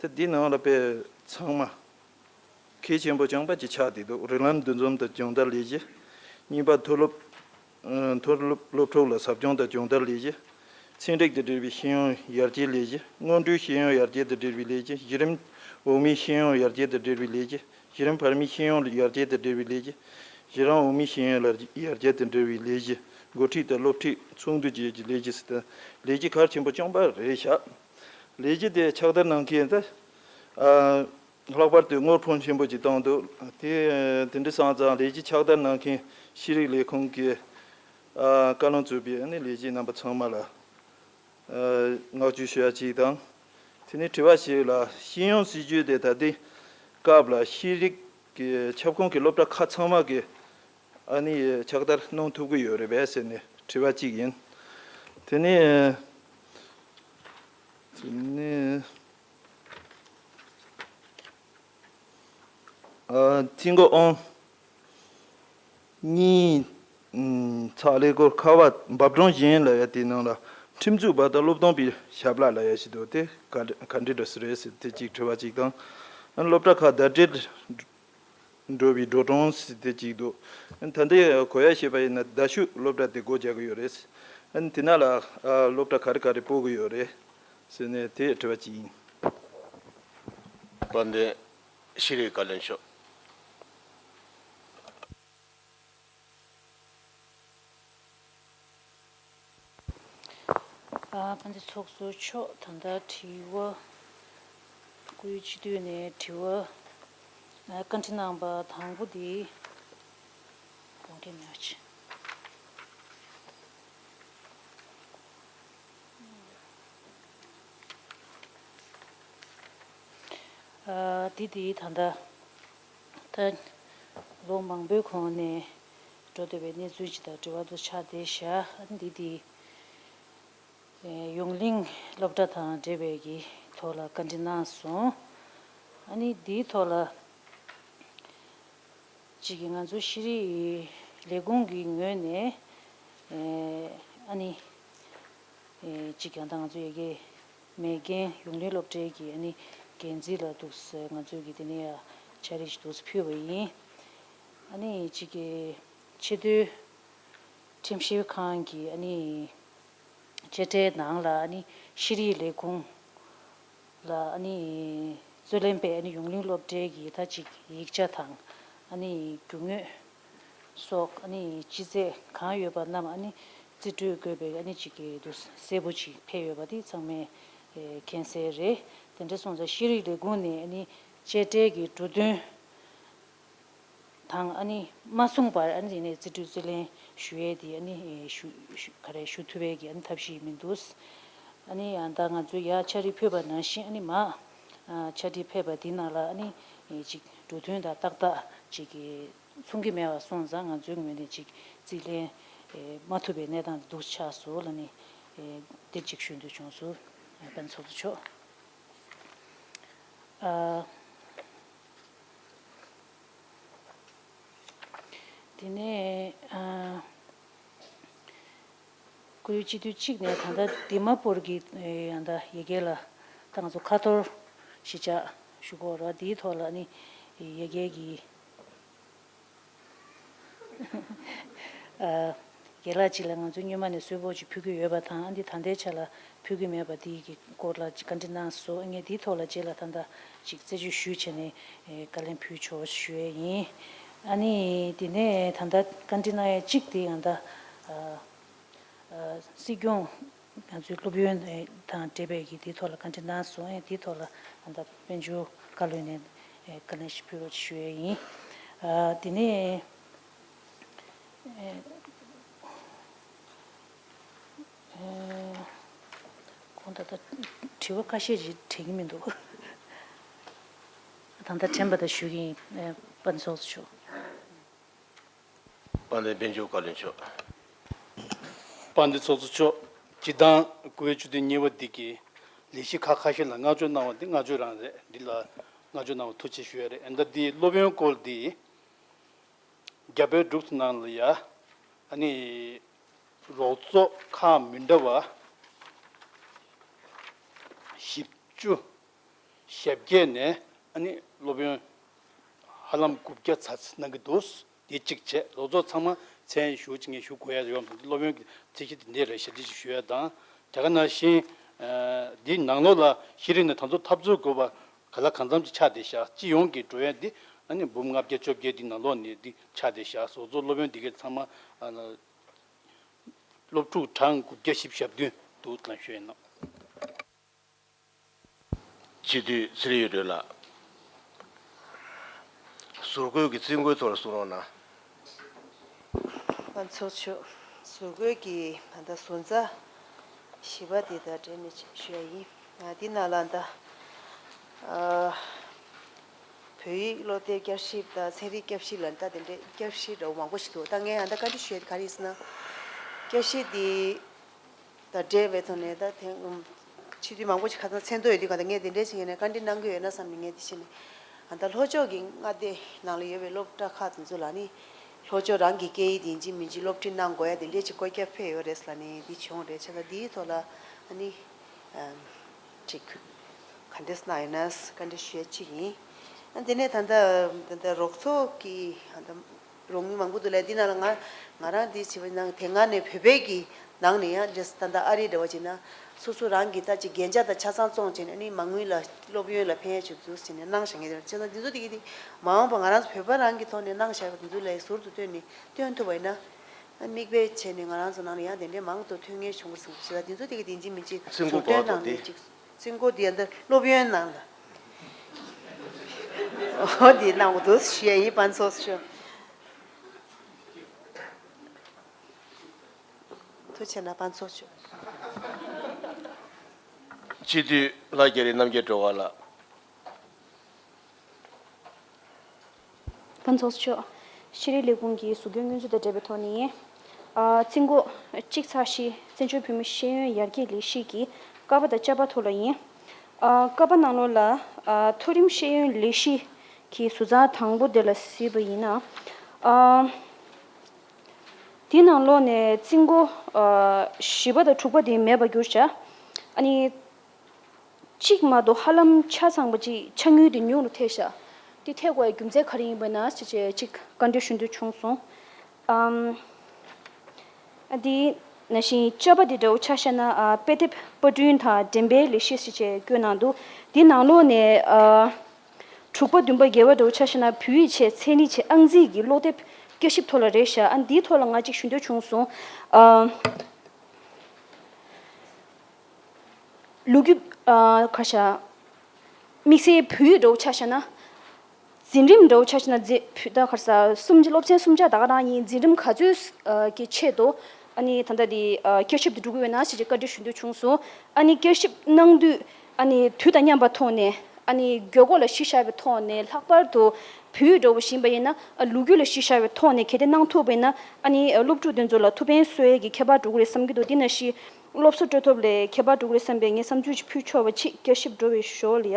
དེ་འདི་ནང་ལ་དཔེ་ཚང་མ་གལ་ཆེན་པོ་རྐྱང་པ་ཅིག་ཆགས་བསྡད་འདུག་རིགས་ལམ་འདུ་འཛོམས་དང་སྦྱོང་བརྡར་ལས་གཞི། གཉིས་པ་མཐོ་སློབ། ཨ། མཐོ་སློབ་སློབ་ཕྲུག་ལ་ཟབ་སྦྱོང་དང་སྦྱོང་བརྡར་ལས་གཞི། ཚན་རིག་དང་འབྲེལ་བའི་ཤེས་ཡོན་ཡར་རྒྱས་ལས་གཞི། སྔོན་འགྲོའི་ཤེས་ཡོན་ཡར་རྒྱས་དང་འབྲེལ་བའི་ལས་གཞི། གཞི་རིམ་འོག་མའི་ཤེས་ཡོན་ཡར་རྒྱས་དང་འབྲེལ་བའི་ལས་གཞི། གཞི་རིམ་བར་མའི་ཤེས་ཡོན་ཡར་རྒྱས་དང་འབྲེལ་བའི་ལས་གཞི། གཞི་རིམ་འོག་མའི་ཤེས་ཡོན་ལ་ཡར་རྒྱས་དང་འབྲེལ་བའི་ལས་གཞི། འགོ་ཁྲིད་དང་སློབ་ཁྲིད་ཚོགས་འདུ་བཅས་ཀྱི་ལས་གཞི་ཟེར་ཏེ་ལས་གཞི་གལ་ཆེན་པོ་རྐྱང་པ་རེད་ཤག་ལས་གཞི་དེ་ཕྱག་བསྟར་གནང་མཁན་དེ། ཨ། ལྷག་པར་དུ་དངུལ་ཕོན་ཆེན་པོ་ཅིག་བཏང་འདུག་དེ་དེ་འདྲ་སོང་ཙང་ལས་གཞི་ཕྱག་བསྟར་གནང་མཁན་ཤེས་རིག་ལས་ཁུངས་ཀྱི་ཨ། བཀའ་བློན་གཙོས་པའི་ཨ་ནི་ལས་བྱེད་རྣམ་པ་ཚང་མ་ལ་ཨ། བསྔགས་བརྗོད་ཞུ་ཡ་གཅིག་དང་། དེ་ནས་དྲི་བ་ཞིག་ལ་ཤེས་ཡོན་སྲིད་ཇུས་དེ་ད་ལྟའི་སྐབས་ལ་ཤེས་རིག་གི་ཁྱབ་ཁོངས་ཀྱི་སློབ་གྲྭ་ཁག་ཚང་མ་གི་ཨ་ནི་ཕྱག་བསྟར་གནང་ཐུབ་ཀྱི་ཡོད་རེད་པས་ཟེར་ནས་དྲི་བ་གཅིག་ཡིན། དེ་ནས་དེ་ནས། ཨ། རྩིས་འགོ་ཨང་གཉིས་ཚེག་ཀླད་ཀོར་ཁ་པ་འབབ་སྒྲོན་གཞན་ལ་ཡ་དེའི་ནང་ལ་ཁྲིམས་འཛུགས་པ་དང་སློབ་སྟོན་པའི་ཞབས་ལགས་ལ་ཡ་ཞིག་འདུག་དེ་ག་ག་འདྲ་འདྲ་སུ་རེད་ཟེར་དེ་གཅིག་དྲི་བ་གཅིག་དང་། ཨ། སློབ་གྲྭ་ཁག་ཟླ་སྒྲིལ་འགྲོ་བའི་འགྲོ་གྲོན་ཟེར་དེ་གཅིག་འདུག་ཨ། ད་ལྟའི་གོ་ཡ་བྱས་པ་ཡིན་ན་རྡ་ཤོད་སློབ་གྲྭ་དེ་སྒོ་རྒྱག་གི་ཡོད་རེད། ཨ། དེ་ན་ལ་ཨ། སློབ་གྲྭ་ག་རེ་ག་རེ་སྤོ་གི་ཡོད་རེད། ཟེར་ནས་དེ་དྲི་བ་གཅིག་ཡིན། དཔལ་ལྡན་ཤེས་རིག་བཀའ་བློན་མཆོག་ཨ། དཔལ་ལྡན་ཚོགས་གཙོ་མཆོག་ད་ལྟ་དྲི་བ་སྐུའི་སྤྱི་འཐུས་ནས་དྲི་བ་ཨ། བཀའ་འདྲི་གནང་པ་དང་པོ་དེ་གོང་འཁེལ་མེད་པ་ཆེ། ཨ། འདི་དེ་ད་ལྟ་ད་ལོ་མང་པོའི་གོང་ནས་འགྲོ་བསྡད་པའི་གནས་ཚུལ་ཅིག་དང་འབྲེལ་བ་དུ་ཆགས་བསྡད་ཤག་འདི་དེ་ཡོངས་གླིང་སློབ་གྲྭ་དང་འབྲེལ་བའི་གི་ཐོག་ལ་བཀའ་འདྲི་གནང་སོང་། ཨ་ནི་འདིའི་ཐོག་ལ། གཅིག་གིས་ང་ཚོ་ཤེས་རིག་ལས་ཁུངས་ཀྱི་ངོས་ནས་ཨ་ནི་གཅིག་ཀྱང་ད་ང་ཚོ་ཡ་གི་མེས་རྒན་ཡོངས་གླིང་སློབ་གྲྭའི་གི་ཨ་ནི་འགན་འཛིན་ལ་འདུག་སེ་ང་ཚོའི་གི་དེ་ནས་ཡ་ཕྱག་བྲིས་ཤིག་འདུག་སེ་ཕུལ་བ་ཡིན། ཨ་ནི་གཅིག་གི་ཆེས་མཐོའི་ཁྲིམས་ཞིབ་ཁང་གི་ཨ་ནི། བཅད་ཁྲའི་ནང་ལ་ཨ་ནི་ཤེས་རིག་ལས་ཁུངས་ལ་ཨ་ནི་རྩོད་ལེན་པས་ཨ་ནི་ཡོངས་གླིང་སློབ་གྲྭའི་གི་ད་ཅིག་ཡིག་ཆ་དང་ཨ་ནི་རྒྱུ་དངོས་སོགས་ཨ་ནི་ཅི་ཚད་གང་ཡོད་པ་རྣམས་ཨ་ནི་རྩིས་སྤྲོད་དགོས་པའི་ཨ་ནི་ཅིག་གི་འདུག་གསལ་པོ་ཅིག་ཕེབས་ཡོད་པ་དེ་ཚང་མས་མཁྱེན་གསལ་རེད། དེ་འདྲ་སོང་ཙང་ཤེས་རིག་ལས་ཁུངས་ནས་ཨ་ནི་བཅད་ཁྲའི་གི་འབྲུ་དོན། དང་ཨ་ནི་མ་གསུངས་པར་ཨ་ནི་དེ་ནས་རྩིས་སྤྲོད་རྩིས་ལེན་ཞུ་ཡས་དེ་ཨ་ནི་ཞུ་ཞུ་ག་རེ་ཞུ་ཐུབ་པའི་གི་ཨ་ནི་ཐབས་ཤེས་མི་འདུག་ཨ་ནི་ཡང་ད་ང་ཚོས་ཡར་ཕྱག་བྲིས་ཕུལ་བ་ནང་བཞིན་ཨ་ནི་མར་ཕྱག་བྲིས་ཕེབས་པ་དེ་ནང་ལ་ཨ་ནི་ཅིག་འབྲུ་དོན་དང་ཏག་ཏག་ཅིག་གི་ མཚུངས་ཀྱི་མེད་པ་སོང་ཙང་ང་ཚོའི་ངོས་ནས་ཅིག་རྩིས་ལེན་ཨེ་མ་ཐུབ་པའི་གནས་སྟངས་འདུག་ཆགས་སོང་ལ་ནི་ཨེ་དེ་ཅིག་ཞུ་འདོད་བྱུང་སོང་། ཨ་པན་ཚོགས་གཙོ་མཆོག་ཨ། དེ་ནས་ཨ། བཀུར་འོས་སྤྱི་འཐུས་གཅིག་ནས་ད་ལྟ་དི་མ་པུར་གྱི་ཨེ་ཡང་ད་ཡ་གི་ལ་ད་ང་ཚོ་ཁ་ཐོར་གཞིས་ཆགས་ཞུ་གི་ཡོད་རེད་བ། དེའི་ཐོག་ལ་ནི་ཡ་གི་གི་ཨ་རྒན་ལགས་གཅིག་ལ་ང་ཚོ་སྔོན་མ་ནས་གསོལ་ཕོགས་ཅིག་ཕུལ་གྱི་ཡོད་པ་དང་། ཨ་འདི་ད་ལྟའི་ཆ་ལ་ཕུལ་གྱི་མེད་པ་དེའི་གི་སྐོར་ལ་ཅིག་བཀའ་འདྲི་གནང་སོང་། ངས་དེའི་ཐོག་ལ་རྗེས་ལ་ད་ལྟ་ཅིག་རྩད་གཅོད་ཞུས་བྱས་ནས་ཨེ་བཀའ་ལན་ཕུལ་ཆོག་ཞུ་ཡས་ཡིན། ཨ་ནི་དེ་ནས་ད་ལྟ་བཀའ་འདྲི་གནང་ཡས་གཅིག་དེ་ཡང་ད་ཨ། ཨ་སྲིད་སྐྱོང་ང་ཚོའི་སློབ་ཡོན་དང་འབྲེལ་བའི་གི་དེའི་ཐོག་ལ་བཀའ་འདྲི་གནང་སོང་། ཨེ་དེའི་ཐོག་ལ་ད་ལྟ་དཔལ་འབྱོར་བཀའ་བློན་ནས་ཨེ་བཀའ་ལན་ཞིག་ཕུལ་རོགས་ཞུ་ཡས་ཡིན། ཨ་དེ་ནས་ཨེ་ཨེ་ཁོང་ད་ལྟ་དྲི་བ་ཁ་ཤས་ཅིག་དྲན་གྱི་མི་འདུག་ད་ལྟ་དྲན་པ་དང་ཞུ་གི་ཡིན། ཨེ་དཔལ་འབྱོར་ཚོགས་གཙོ་མཆོག་དཔལ་ལྡན་དཔལ་འབྱོར་བཀའ་བློན་མཆོག་དཔལ་ལྡན་ཚོགས་གཙོ་མཆོག་སྤྱི་བཏང་བཀུར་འོས་སྤྱི་འཐུས་གཉིས་པ་འདི་གི་ལས་གཞི་ཁག་ཁ་ཤས་ལ་བསྔགས་བརྗོད་གནང་བ་འདི་བསྔགས་བརྗོད་རང་རེད། འདི་ལ་བསྔགས་བརྗོད་གནང་བ་ཐུགས་རྗེ་ཆེ་ཞུ་ཡ་རེད། ཨ་ད་འདི་སློབ་ཡོན་སྐོར་འདི་རྒྱ་བལ་འབྲུག་གསུམ་ནང་ལ་ཡ་ཨ་ནི་རོགས་ཚོགས་ཁག་མི་འདྲ་བ་བཞི་བཅུ། ཞེ་བརྒྱད་ནས་ཨ་ནི་སློབ་ཡོན་ཧ་ལམ་དགུ་བརྒྱ་ཚར་གནང་གི་འདུག་དེ་གཅིག་བྱས། རོགས་ཚོགས་ཚང་མ་མཚན་ཞུ་གཅིག་ངས་ཞུ་དགོས་ཡ་ཡོད་མ་རེད། སློབ་ཡོན་གྱི་ཚད་གཞི་དེ་འདྲས་རེད་ཤག་འདི་ཞིག་ཞུ་ཡ་དང་། དེ་ག་ནང་བཞིན་ཨ་འདིའི་ནང་ལོགས་ལ་ཤེས་རིག་ནས་ད་ཚོ་འཐབ་རྩོད་དགོས་པ་ག་ལ་གང་འཚམ་ཅིག་ཆགས་བསྡད་ཤག་སྤྱི་ཡོངས་ཀྱི་འགྲོ་ཡ་འདི་ཨ་ནི་འབུམ་ལྔ་བརྒྱ་བཅོ་བརྒྱད་འདི་ནང་ལོགས་ནས་འདི་ཆགས་བསྡད་ཤག་རོགས་ཚོགས་སློབ་ཡོན་འདི་གའི་ཚང་མ་ཨ་སློབ་ཕྲུག་གྲངས་དགུ་བརྒྱ་བཞི་བཅུ་ཞེ་བདུན་འདུག་ལབ་ཞུ་ཡ་ཡིན་ནོ། སྤྱི་འཐུས་ཚེ་རིང་གཡུ་སྒྲོན་ལགས། ཟུར་བཀོད་ཀྱི་རྩིས་འགོའི་ཐོག་ལ་གསུང་རོགས་གནང་། ཨ་ཚོགས་གཙོ་མཆོག་ཟུར་བཀོད་ཀྱི་ད་ལྟ་ཟུར་ཚགས་བཞི་པ་དེ་དང་འབྲེལ་ནས་ཞུ་ཡ་ཡིན། ང་འདི་ནང་ལ་ད་ཨ་བོད་ཡིག་སློབ་དེབ་བསྐྱར་ཞིབ་དང་ཚན་རིག་བསྐྱར་ཞིབ་ལ་ད་དེ་འདྲའི་བསྐྱར་ཞིབ་འདྲ་བོ་མང་པོ་ཞིག་འདུག་ད་ངས་ཨ་ད་བཀའ་འདྲི་ཞུ་ཡ་དེ་ག་རེ་ཡིན་ཟེར་ན། བསྐྱར་ཞིབ་འདི། དང་འབྲེལ་བའི་ཐོག་ནས་ད་དེང་ཕྱི་དུས་མང་པོ་ཞིག་ཁ་སང་མཚན་ཐོ་ཡོད་དུས་ག་ད་ངས་དེ་འདྲའི་ཞིག་ཡིན་ནས་བཀའ་འདྲི་གནང་གི་ཡོད་ན་བསམ་ནས་ངས་དེ་བྱས་ནས་ཨ་ད་ལྷོ་ཕྱོགས་ཀྱི་མངའ་སྡེ་ནང་ལ་ཡོད་པའི་སློབ་གྲྭ་ཁག་དེ་ཚོ་ལ་ནི་ལྷོ་ཕྱོགས་རང་གི་སྐད་ཡིག་དེ་ཡིན་གཅིག་མིན་གཅིག་སློབ་ཁྲིད་གནང་དགོས་ཡ་དེ་འདྲའི་ཅིག་བཀོད་ཁྱབ་ཕེབས་ཡོད་རེད་ལབ་ནས་འདི་བྱུང་རེད། བྱས་ཙང་འདིའི་ཐོག་ལ་ཨ་ནི་ཨམ་ཅིག་ག་འདྲས་གནང་ཡོད་ན་བཀའ་འདྲི་ཞུ་ཡ་གཅིག་ཡིན། ཨ་དེ་ནས་ད་ལྟ་ད་ལྟ་རོགས་ཚོགས་ཀྱི་ཨ་ད། རོགས་དངུལ་མང་པོ་འདུག་ལས་འདི་ནང་ལ་ང་ང་རང་འདི་བྱས་པ་ནང་དེ་སྔ་ནས་བོད་པའི་གི་ནང་ནས་ཡང་འདྲེས་ད་ལྟ་ཨ་རི་འདྲ་བ་བྱས་ན་སོ་སོ་རང་གི་ད་ཅིག་རྒྱན་ཆ་དང་ཆ་ཚང་བཙོང་བྱས་ནས་ཨ་ནི་མ་དངུལ་ལ་སློབ་ཡོན་ལ་ཕན་ཡ་ཅིག་འདུག་ཟེར་ནས་གནང་བཞག་མཁན་དེ་རེད། བྱས་ཙང་འདི་ཚོ་དེ་གི་དེ་མ་འོངས་པ་ང་རང་ཚོ་བོད་པ་རང་གི་ཐོག་ནས་གནང་བཞག་པ་འདི་ཚོ་ལ་ཟུར་དུ་བཏོན་ནས་བཏོན་ཐུབ་པ་ཡིན་ན་ཨ་མིག་དཔེ་བྱས་ནས་ང་རང་ཚོ་ནང་ལ་ཡང་དེ་འདྲའི་མང་དུ་ཐོན་ངེས་བྱུང་བར་གསུངས། བྱས་ཙང་འདི་ཚོ་དེ་གི་དེ་འཇིགས་མི་འཇིགས་ཚིག་ཟུར་འགོ་བཏོན་གོ་གནང་ནས་ཅིག་རྩིས་འགོ་འདི་ཡང་འདི་སློབ་ཡོན་ནང་ལ། འོ་འདི་གནང་དགོས་འདུག་ཞུ་ཡ་ཡིན། ཕན་ཚོགས་ཤོག་ཐུགས་རྗེ་གནང་། ཕན་ཚོགས་ཤོག་སྤྱི་འཐུས་ལྷ་རྒྱ་རི་རྣམ་རྒྱལ་སྒྲོལ་དཀར་ལགས། ཕན་ཚོགས་ཆོག་ཤེས་རིག་ལས་ཁུངས་ཀྱི་ཟུར་བཀོད་སྔོན་ཚུད་དང་འབྲེལ་བའི་ཐོག་ནས། ཨ་རྩིས་འགོ་གཅིག་ཚེག་བཞི་བཙན་བྱོལ་བོད་མིའི་ཤེས་ཡོན་ཡར་རྒྱས་ལས་གཞི་གི་ཀ་པ་དང་ཅ་པ་ཐོག་ལ་ཡིན། ཨ་ཀ་པ་ནང་ལོགས་ལ་ཨ་མཐོ་རིམ་ཤེས་ཡོན་ལས་གཞི་གི་ཟུར་ཚགས་དང་པོ་དེ་ལ་གཟིགས་པ་ཡིན་ན། ཨ་དེ་ནང་ལོགས་ནས་རྩིས་འགོ་ཨ་བཞི་པ་དང་དྲུག་པ་དེ་མེད་པར་གྱུར་བྱ། ཨ་ནི། གཅིག་མ་གཏོགས་ཧ་ལམ་ཆ་ཚང་པ་ཅིག་ཆ་དངུལ་དེ་ཉུང་རུ་ཐེབས་ཤག་དེ་ཐེབས་དགོས་ཡ་རྒྱུ་མཚན་ག་རེ་ཡིན་པ་ན་ཅེས་བྱས་ཅིག་བཀའ་འདྲི་ཞུ་འདོད་བྱུང་སོང་། ཨམ། ཨ་དེ་ནང་བཞིན་ཅ་པ་དེ་འདྲ་བོ་ཆ་བཞག་ན་ཨ་དཔེ་དེབ་པར་སྐྲུན་དང་འགྲེམས་སྤེལ་ལས་གཞི་ཞེས་བྱས་བཀོད་གནང་འདུག་དེ་ནང་ལོགས་ནས་ཨ་དྲུག་པ་བདུན་པ་བརྒྱད་པ་འདྲ་བོ་ཆ་བཞག་ན་བོད་ཡིག་བྱས་ཚན་རིག་བྱས་ཨང་རྩིས་ཀྱི་ཀློག་དེབ་བསྐྱར་ཞིབ་ཐོག་ལ་རེད་ཤག་ཨ་འདིའི་ཐོག་ལ་ང་ཅིག་ཞུ་འདོད་བྱུང་སོང་། ཨ། ལོ་རྒྱུས་ཨ་ཁ་ཤ། དམིགས་བསལ་བོད་ཡིག་འདྲ་བོ་ཆ་བཞག་ན། འཛིན་རིམ་འདྲ་བོ་ཆ་བཞག་ན་འཛི་བོད་ད་ག་རེ་ཟ་སུམ་ཅུ་སློབ་ཚན་སུམ་ཅུ་ད་ག་རང་ཡིན། འཛིན་རིམ་ག་ཚོད་ཨ་ཀྱི་ཆེད་དུ་ཨ་ནི་ད་ལྟ་དེ་ཨ་བསྐྱར་ཞིབ་ཏུ་འགྲོ་གི་ཡོད་ན་ཞེས་བཀའ་འདྲི་ཞུ་འདོད་བྱུང་སོང་། ཨ་ནི་བསྐྱར་ཞིབ་གནང་དུས་ཨ་ནི་དུས་དང་མཉམ་པའི་ཐོག་ནས་ཨ་ནི་མགྱོགས་པོ་ལ་གཞི་བཞག་པའི་ཐོག་ནས་ལྷག་པར་དུ་ བོད་འདྲ་བོ་ཞིག་ཡིན་པ་ཡིན་ན་ལོ་རྒྱུས་ལ་གཞི་བཞག་པའི་ཐོག་ནས་གལ་ཏེ་གནང་ཐུབ་པ་ཡིན་ན་ཨ་ནི་སློབ་ཕྲུག་དེ་ཚོ་ལ་ཐུགས་ཕན་གསོས་ཡས་ཀྱི་ཁྱད་པར་འགྲོ་གི་རེད་བསམ་གྱི་འདུག་དེ་ནང་བཞིན་སློབ་གསོ་སྤྲོད་ཐབས་ལ་ཁྱད་པར་འགྲོ་གི་རེད་བསམ་པའི་ངས་བསམ་ཚུལ་ཅིག་ཕུལ་ཆོག་པ་ཅིག་བསྐྱར་ཞིབ་འགྲོ་བའི་ཞོར་ལ་ཡ།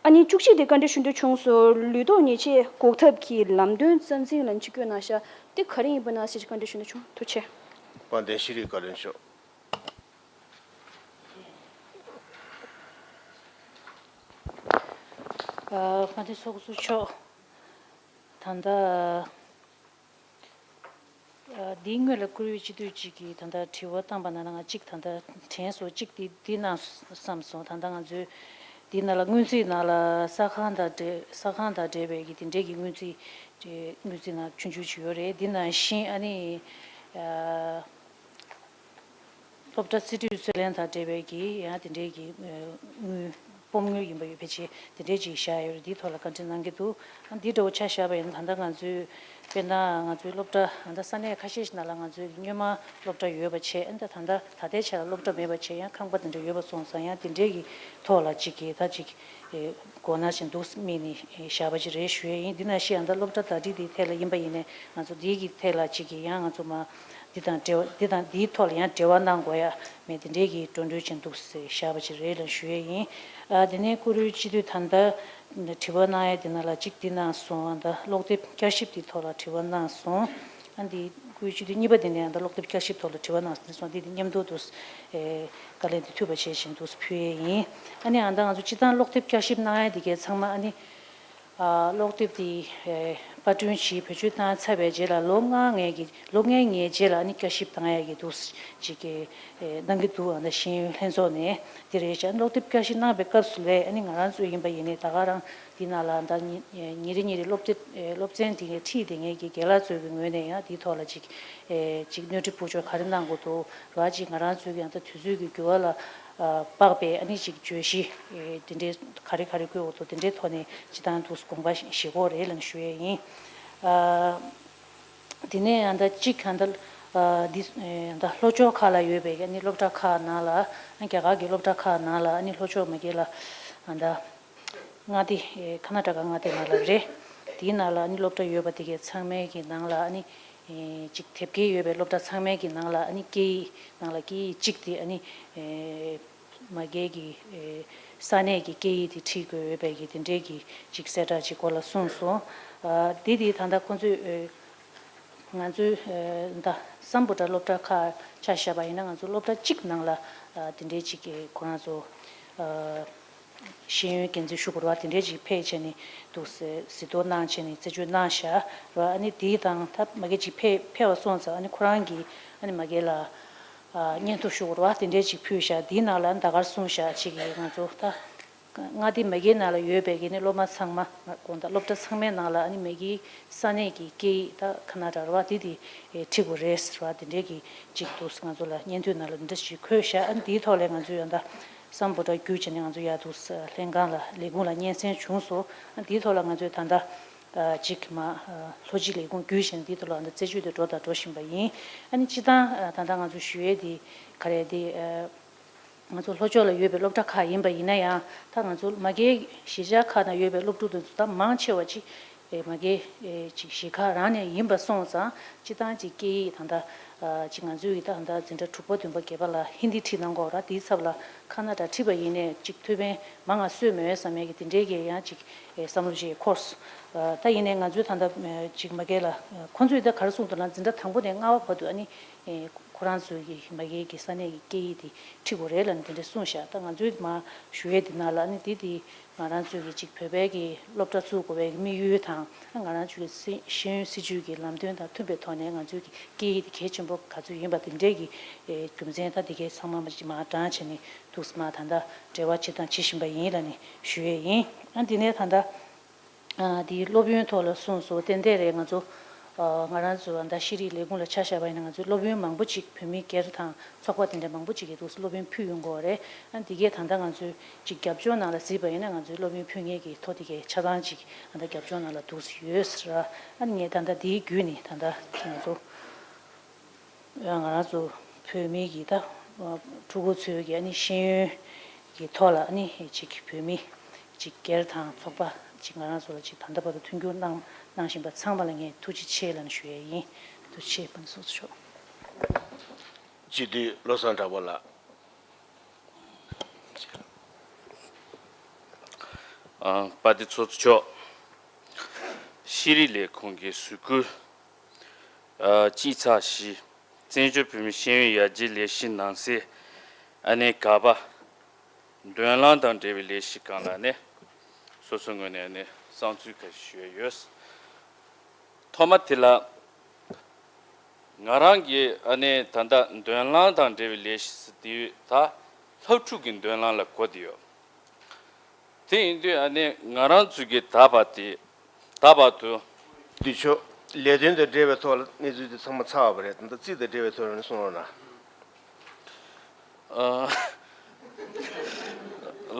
ཨ་ནི་བཅུ་གཅིག་དེ་བཀའ་འདྲི་ཞུ་འདོད་བྱུང་སོང་། ལུས་ཐོག་ཉེས་ཆད་འགོག་ཐབས་ཀྱི་ལམ་སྟོན་རྩ་འཛིན་ལ་ཅིག་བཀོད་གནང་ཤག་དེ་ག་རེ་ཡིན་པ་ན་ཟེར་ཅིག་བཀའ་འདྲི་ཞུ་འདོད་བྱུང་། ཐུགས་རྗེ་ཆེ། དཔལ་ལྡན་ཤེས་རིག་བཀའ་བློན་མཆོག་དཔལ་ལྡན་ཚོགས་གཙོ་མཆོག་ད་ལྟ་འདིའི་སྔོན་ལ་བཀུར་འོས་སྤྱི་འཐུས་གཅིག་གིས་ད་ལྟ་དྲི་བ་བཏང་པ་ན་ང་གཅིག་ད་ལྟ་དྲན་སོང་། གཅིག་དེ་འདི་གནང་བསམ་སོང་། ད་ལྟ་ང་ཚོའི་འདི་ནང་ལ་སྔོན་རྩིས་ནང་ལ་ས་ཁང་དང་འབྲེལ་ས་ཁང་དང་འབྲེལ་བའི་གི་དེ་འབྲེལ་གྱི་སྔོན་རྩིས་སྔོན་རྩིས་ནང་ཆུང་ཆུང་ཅིག་ཡོད་རེད། འདི་ནང་བཞིན་ཨ་ནི། སློབ་གྲྭ་རྩིས་སྤྲོད་རྩིས་ལེན་དང་འབྲེལ་བའི་གི་ཡང་དེ་འབྲེལ་གྱི་དངུལ་སྤོམ་དངུལ་ཡིན་པ་ཡོད་ཕལ་ཆེར་དེ་འབྲེལ་ཅིག་བཞག་ཡོད་རེད། འདིའི་ཐོག་ལ་བཀའ་འདྲི་གནང་གི་འདུག་ཨ་འདི་འདྲ་བོ་ཆ་བཞག་པ་ཡིན་ན་ད་ལྟ་ང་ཚོའི་དཔེར་ན་ང་ཚོའི་སློབ་གྲྭ་ད་ལྟ་ས་གནས་ཁ་ཤས་ཤིག་ནང་ལ་ང་ཚོའི་སྔོན་མ་སློབ་གྲྭ་ཡོད་པ་བྱས། ཨ་ད་ད་ལྟ་ད་ལྟའི་ཆ་ལ་སློབ་གྲྭ་མེད་པ་བྱས། ཡང་ཁང་པ་དེ་འདྲ་ཡོད་པ་སོང་ཙང་ཡང་དེ་འབྲེལ་གྱི་ཐོག་ལ་ཅིག་གི་ད་ཅིག་སྒོ་ནས་ཅིག་འདུག་སྨིན་ནས་བཞག་པ་ཅིག་རེད་ཞུ་ཡས་ཡིན། འདི་ནང་བཞིན་ཨ་ད་སློབ་གྲྭ་ཟླ་སྒྲིལ་དེའི་ཐད་ལ་ཡིན་པ་ཡིན་ནའི་ང་ཚོ་འདི་གི་ཐད་ལ་ཅིག་གི་ཡང་ང་ཚོ་མ། འདི་དང་འབྲེལ་བ་འདི་དང་འདིའི་ཐོག་ལ་ཡང་འབྲེལ་བ་གནང་དགོས་ཡ་མེད་དེ་འདྲའི་གི་འགྲོ་གྲོན་ཅན་འདུག་ཟེར་བཞག་པ་ཅིག་རེད་ལ་ཞུ་ཡས་ཡིན། ཨ་དེ་ནས་བཀུར་འོས་སྤྱི་འཐུས་ད་ལྟ་དྲི་བ་གནང་ཡ་དེ་ནང་ལ་གཅིག་འདི་གནང་སོང་། ཨ་ད་ཀློག་དེབ་བསྐྱར་ཞིབ་དེའི་ཐོག་ལ་དྲི་བ་གནང་སོང་། ཨ་འདི་བཀུར་འོས་སྤྱི་འཐུས་གཉིས་པ་དེ་ནས་ཨ་ད་ཀློག་དེབ་བསྐྱར་ཞིབ་ཐོག་ལ་དྲི་བ་གནང་སོང་། འདི་དེ་མཉམ་དུ་འདུག་ཨེ་བཀའ་ལན་དེ་ཐུབ་པ་བྱས་བཞིན་འདུག་ཕུལ་ཡས་ཡིན། ཨ་ནི་ཨ་ད་ང་ཚོ་སྤྱི་བཏང་ཀློག་དེབ་བསྐྱར་ཞིབ་གནང་ཡ་དེ་གའི་ཚང་མ་ཨ་ནི། ཀློག་དེབ་དེ་པར་སྐྲུན་བྱས་བེད་སྤྱོད་བཏང་ཚར་བའི་རྗེས་ལ་ལོ་ལྔ་ལྔའི་གི་ལོ་ལྔའི་ངེས་རྗེས་ལ་ཨ་ནི་བསྐྱར་ཞིབ་བཏང་ཡ་གི་འདུག་ཅིག་གི་གནང་གི་འདུག་ཨ་ནི་ཤེས་ཡོན་ལྷན་ཚོགས་ནས་དེ་རེད་བྱས། ཀློག་དེབ་བསྐྱར་ཞིབ་གནང་བའི་སྐབས་སུ་ལས་ཨ་ནི་ང་རང་ཚོ་ཡིན་པ་ཡིན་ནའི་ད་ག་རང་དེ་ནང་ལ་ད་ཉིན་ཉིན་རེ་ཉིན་རེ་སློབ་དེབ་སློབ་ཚན་དེ་ངས་ཁྲིད་དེ་ངས་ཀྱི་རྒན་ལགས་ཚོའི་གི་ངོས་ནས་ཡང་དེའི་ཐོག་ལ་ཅིག་ཅིག་སྣོན་འཕྲི་ཕུལ་ཆོག་ག་རེ་གནང་དགོས་འདུག་ར། ཅིག་ང་རང་ཚོའི་གི་ཡང་ད་དུས་ཚོད་ཀྱི་འགྱུར་བ་ལ་དཔག་པའི་ཨ་ནི་ཅིག་བརྗོད་གཞི་དེ་འདྲའི་ག་རེ་ག་རེ་བཀོད་འོག་ཏུ་དེ་འདྲའི་ཐོག་ནས་སྤྱི་བཏང་དུ་དགོངས་པ་བཞེས་དགོས་རེད་ལབ་ཞུ་ཡས་ཡིན། དེ་ནས་ཡང་ད་གཅིག་གང་ལྟར་འདི་ཡང་ད་ལྷོ་ཕྱོགས་ཁག་ལ་ཡོད་པའི་ཨ་ནི་སློབ་གྲྭ་ཁག་ནང་ལ་རྒྱ་གར་གྱི་སློབ་གྲྭ་ཁག་ནང་ལ་ཨ་ནི་ལྷོ་ཕྱོགས་མ་གི་ལ་ཡང་ད་མངའ་སྡེ་ཁ་ན་ཊ་ཀ་མངའ་སྡེ་ནང་ལ་རེད། དེའི་ནང་ལ་ཨ་ནི་སློབ་གྲྭ་ཡོད་པ་དེ་གའི་ཚང་མའི་གི་ནང་ལ་ཨ་ནི་ཅིག་དེབ་སྐྱེལ་ཡོད་པའི་སློབ་གྲྭ་ཚང་མའི་གི་ནང་ལ་ཨ་ནི་སྐད་ཡིག་ནང་ལ་སྐད་ཡིག་གཅིག་དེ་ཨ་ནི་མ་སྒེར་གྱི་ས་གནས་ཀྱི་སྐད་ཡིག་དེ་ཁྲིད་དགོས་ཡོད་པའི་གི་དེ་འདྲའི་གི་ཅིག་གསལ་བསྒྲགས་ཅིག་སྐོར་ལ་གསུངས་སོང་། དེ་དེ་ད་ལྟ་ཁོང་ཚོས་ང་ཚོའི་ད་སམ་བྷོ་ཊ་སློབ་གྲྭ་ཁག་ཆ་བཞག་པ་ཡིན་ན་ང་ཚོ་སློབ་གྲྭ་གཅིག་ནང་ལ་དེ་འདྲའི་ཅིག་གི་ཁོ་རང་ཚོ། ཤེས་ཡོན་འགན་འཛིན་ཞུ་དགོས་རེད་བ། དེ་འདྲའི་ཅིག་ཕེབས་བྱས་ནས་འདུག་ཟེར་གཟིགས་རྟོག་གནང་བྱས་ནས་རྩད་གཅོད་གནང་བཞག་རེད་བ། ཨ་ནི་དེའི་དང་ད་མ་གི་ཅིག་ཕེབས་ཕེབས་པ་སོང་ཙང་ཨ་ནི་ཁོ་རང་གིས་ཨ་ནི་མ་གི་ལ་ཨ་སྙན་ཐོ་ཞུ་དགོས་རེད་བ། དེ་འདྲའི་ཅིག་ཕུལ་བཞག་དེའི་ནང་ལ་ཨ་ནི་ད་གར་གསུངས་བཞག་ཅིག་གིས་ང་ཚོ་ད་མངའ་སྡེ་མ་གིའི་ནང་ལ་ཡོད་པའི་གི་ནི་སློབ་མ་ཚང་མ་དགོངས་དག་སློབ་གྲྭ་ཚང་མའི་ནང་ལ་ཨ་ནི་མ་གིའི་ས་གནས་ཀྱི་སྐད་ཡིག་ད་ཁ་ན་ཌ་རེད་བ། དེ་དེ་ཁྲིད་དགོས་རེད་ཟེར་བ་དེ་འདྲའི་གི་ཅིག་འདུག་ང་ཚོ་ལ་སྙན་ཐོའི་ནང་ལ་འདི་འདྲ་ཞིག་འཁོད་བཞག་ཨ་ནི་དེའི་ཐོག་ལ་ང་ཚོས་ཡང་ད། སམ་བྷོ་ཊ་བརྒྱུད་བྱས་ནས་ང་ཚོ་ཡར་དུ་ལྷན་ཁང་ལ་ལས་ཁུངས་ལ་སྙན་སེང་བྱུང་སོང་། ཨ་དེའི་ཐོག་ལ་ང་ཚོས་ད་ལྟ་ཨ་ཅིག་མ་ཨ་ལྷོ་སྤྱི་ལས་ཁུངས་བརྒྱུད་བྱས་ནས་དེའི་ཐོག་ལ་ད་རྩད་གཅོད་དེ་འགྲོ་དང་འགྲོ་བཞིན་པ་ཡིན། ཨ་ནི་སྤྱི་བཏང་ཨ་ད་ལྟ་ང་ཚོ་ཞུ་ཡས་དེ་ག་རེ་དེ་ཨ་ང་ཚོ་ལྷོ་ཕྱོགས་ལ་ཡོད་པའི་སློབ་གྲྭ་ཁག་ཡིན་པ་ཡིན་ན་ཡང་ད་ང་ཚོ་མ་གིའི་གཞིས་ཆགས་ཁག་ནང་ཡོད་པའི་སློབ་ཕྲུག་དེ་ཚོ་ད་མང་ཆེ་བ་ཅིག་ཨེ་མ་གི་ཨེ་ཅིག་གཞིས་ཁག་རང་ནས་ཡིན་པ་སོང་ཙང་སྤྱི་བཏང་ཅིག་སྐད་ཡིག་ད་ལྟ་ཨ་ཅིག་ང་ཚོའི་གི་ད་ལྟ་འཛིན་གྲྭ་དྲུག་པ་བདུན་པ་བརྒྱད་པ་ལ་ཧིན་དི་ཁྲིད་གནང་གི་ཡོད་ར། དེའི་ཚབ་ལ་ཁ་ན་ཌ་ཁྲིད་པ་ཡིན་ནའི་ཅིག་ཐུགས་ཕན་མང་ང་གསོས་མེད་བསམ་ཡས་ཀྱི་དེ་འདྲའི་གི་ཡང་ཅིག་ཨེ་བསམ་བློ་ཅིག་འཁོར་སོང་། ཨ་ད་ཡིན་ནའི་ང་ཚོའི་ད་ལྟ་ཨེ་ཅིག་མ་གི་ལ་ཁོང་ཚོས་ད་ག་རེ་གསུངས་འདུག་ན་འཛིན་གྲྭ་དང་པོ་ནས་ལྔ་པ་བར་དུ་ཨ་ནི་ཨེ་ཁོ་རང་ཚོའི་གི་མ་གི་གི་ས་གནས་ཀྱི་སྐད་ཡིག་དེ་ཁྲིད་དགོས་རེད་ལབ་ནས་དེ་འདྲ་གསུངས་བཞག་ད་ང་ཚོས་མ་ཞུ་ཡས་དེ་ནང་ལ་ཨ་ནི་དེ་དེ། ང་རང་ཚོའི་གི་ཅིག་བོད་པའི་གི་སློབ་གྲྭ་བཙུགས་དགོས་པའི་གི་དམིགས་ཡུལ་དང་ང་རང་ཚོའི་གི་སྲི་ཤེས་ཡོན་སྲིད་བྱུས་ཀྱི་ལམ་སྟོན་དང་མཐུན་པའི་ཐོག་ནས་ང་ཚོའི་གི་སྐད་ཡིག་དེ་གལ་ཆེན་པོ་ག་ཚོད་ཡིན་པ་དེ་འདྲའི་གི་ཨེ་རྒྱུ་མཚན་ད་དེ་གའི་ཚང་མ་མ་ཅིག་མ་དྲངས་བྱས་ནས་འདུག་སེ་མ་ད་ལྟ་འབྲེལ་བ་བྱེད་དང་བྱེད་བཞིན་པ་ཡིན་ལབ་ནས་ཞུ་ཡས་ཡིན། ཨ་འདི་ནས་ད་ལྟ་ཨ་དེའི་སློབ་ཡོན་ཐོག་ལ་གསུངས་སོ་ཏན་ཏན་རེད། ང་ཚོ་ཨ་ང་རང་ཚོ་ད་ཤེས་རིག་ལས་ཁུངས་ལ་ཆ་བཞག་པ་ཡིན་ན་ང་ཚོའི་སློབ་ཡོན་མང་པོ་ཅིག་བོད་མི་སྒེར་དང་ཚོགས་པ་དེ་འདྲ་མང་པོ་ཅིག་གིས་འདུག་སེ་སློབ་ཡོན་ཕུལ་ཡོང་གི་ཡོད་རེད། ཨ་འདི་གས་ད་ལྟ་ང་ཚོའི་ཅིག་རྒྱབ་ལྗོངས་ནང་ལ་གཟིགས་པ་ཡིན་ན་ང་ཚོའི་སློབ་ཡོན་ཕུལ་མཁན་གྱི་ཐོ་དེ་གས་ཆ་ཚང་ཅིག་ད་ལྟ་རྒྱབ་ལྗོངས་ནང་ལ་འདུག་སེ་ཡོད་ཟེར། ཨ་ནི་ངས་ད་ལྟ་འདིའི་བརྒྱུད་ནས་ད་ལྟ་ང་ཚོ་ང་རང་ཚོ་བོད་མི་གི་ད་ཕྲུ་གུ་ཚོའི་གི་ཨ་ནི་ཤེས་ཡོན་གྱི་ཐོག་ལ་ཨ་ནི་ཅིག་བོད་མི་ཅིག་སྒེར་དང་ཚོགས་པ་ ཅིག་ང་རང་ཚོ་ལ་ཅིག་ད་ལྟ་བར་དུ་མཐུན་འགྱུར་གནང་གནང་བཞིན་པ་ཚང་མ་ལ་ངས་ཐུགས་རྗེ་ཆེ་ལབ་ནས་ཞུ་ཡས་ཡིན། ཐུགས་རྗེ་ཆེ། དཔལ་ལྡན་ཚོགས་གཙོ་མཆོག་སྤྱི་འཐུས་བློ་བཟང་གྲགས་པ་ལགས། ཨ། དཔལ་ལྡན་ཚོགས་གཙོ་མཆོག་ཤེས་རིག་ལས་ཁུངས་ཀྱི་ཟུར་བཀོད། ཨ། སྤྱི་ཚགས་བཞི། བཙན་བྱོལ་བོད་མིའི་ཤེས་ཡོན་ཡར་རྒྱས་ལས་གཞི་ནང་གསེས། ཨ་ནི་ག་པ། མདུན་ལམ་དང་འབྲེལ་བའི་ལས་གཞི་སྒང་ལ་ནི། སོ་སོའི་ངོས་ནས་ནི་བསམ་ཚུལ་ཁ་ཤས་ཞུ་ཡས་ཡོད། ཐོག་མ་དེ་ལ། ང་རང་གིས་ཨ་ནི་ད་ལྟ་མདུན་ལམ་དང་འབྲེལ་བའི་ལས་གཞི་ཟེར་དུས་ད་སློབ་ཕྲུག་གི་མདུན་ལམ་ལ་གོ་བསྡད་ཡོད། དེ་ཡིན་དུས་ཨ་ནི་ང་རང་ཚོ་གི་ད་བར་དེ་ད་བར་དུ། དུས་ཆོག་ལས་དོན་དང་འབྲེལ་བའི་ཐོག་ལ་གནས་ཚུལ་དེ་ཚང་མ་ཚར་བ་རེད། ད་ལྟ་རྩིས་དང་འབྲེལ་བའི་ཐོག་ལ་གསུང་རོགས་གནང་། ཨ།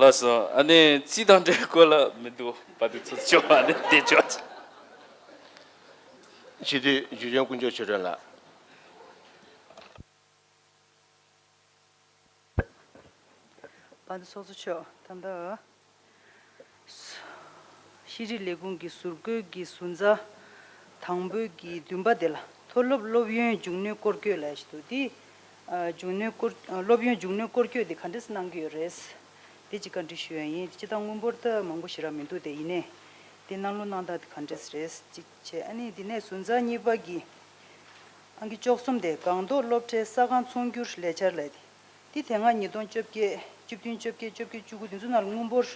ལགས་སོ། ཨ་ནི་རྩིས་དང་འབྲེལ་བའི་སྐོར་ལ་མི་འདུག་དཔལ་ལྡན་ཚོགས་གཙོ་མཆོག་ཨ་ནི་བདེ་ཆོག་སྤྱི་འཐུས་འཇུ་ཆེན་དཀོན་མཆོག་ཆོས་སྒྲོན་ལགས། དཔལ་ལྡན་ཚོགས་གཙོ་མཆོག་ད་ལྟ་ཤེས་རིག་ལས་ཁུངས་ཀྱི་ཟུར་བཀོད་ཀྱི་ཟུར་འཛར་དང་པོའི་གི་བདུན་པ་དེ་ལ་མཐོ་སློབ་སློབ་ཡོན་མཇུག་སྣོན་སྐོར་སྐྱོད་ལབ་ཞིག་འདུག་དེ། ཨ། མཇུག་སྣོན་སྐོར་སློབ་ཡོན་མཇུག་སྣོན་སྐོར་སྐྱོད་དེ་ག་འདྲས་གནང་གི་ཡོད་རེད། དེ་གཅིག་བཀའ་འདྲི་ཞུ་ཡ་ཡིན། སྤྱིར་བཏང་དངུལ་འབོར་ད་མང་པོ་ཞེ་དྲག་མི་འདུག་དེ་ཡིན་ནའི་དེ་གནང་ལུགས་གནང་སྟངས་དེ་ག་འདྲས་རེད་གཅིག་བྱས། ཨ་ནི་དེ་ནས་ཟུར་འཛར་གཉིས་པ་གི་ཨང་ཀི་བཅུ་གསུམ་དེ་སྒང་ཏོག་སློབ་གྲྭའི་ས་ཁང་ཚོང་སྒྱུར་ལས་འཆར་ལབ་དེ། དེ་དེ་སྔ་ཉིས་སྟོང་བཅོ་བརྒྱད་བཅུ་བདུན་བཅོ་བརྒྱད་བཅོ་བརྒྱད་བཅུ་དགུ་དེ་ཚོ་ནང་ལ་དངུལ་འབོར་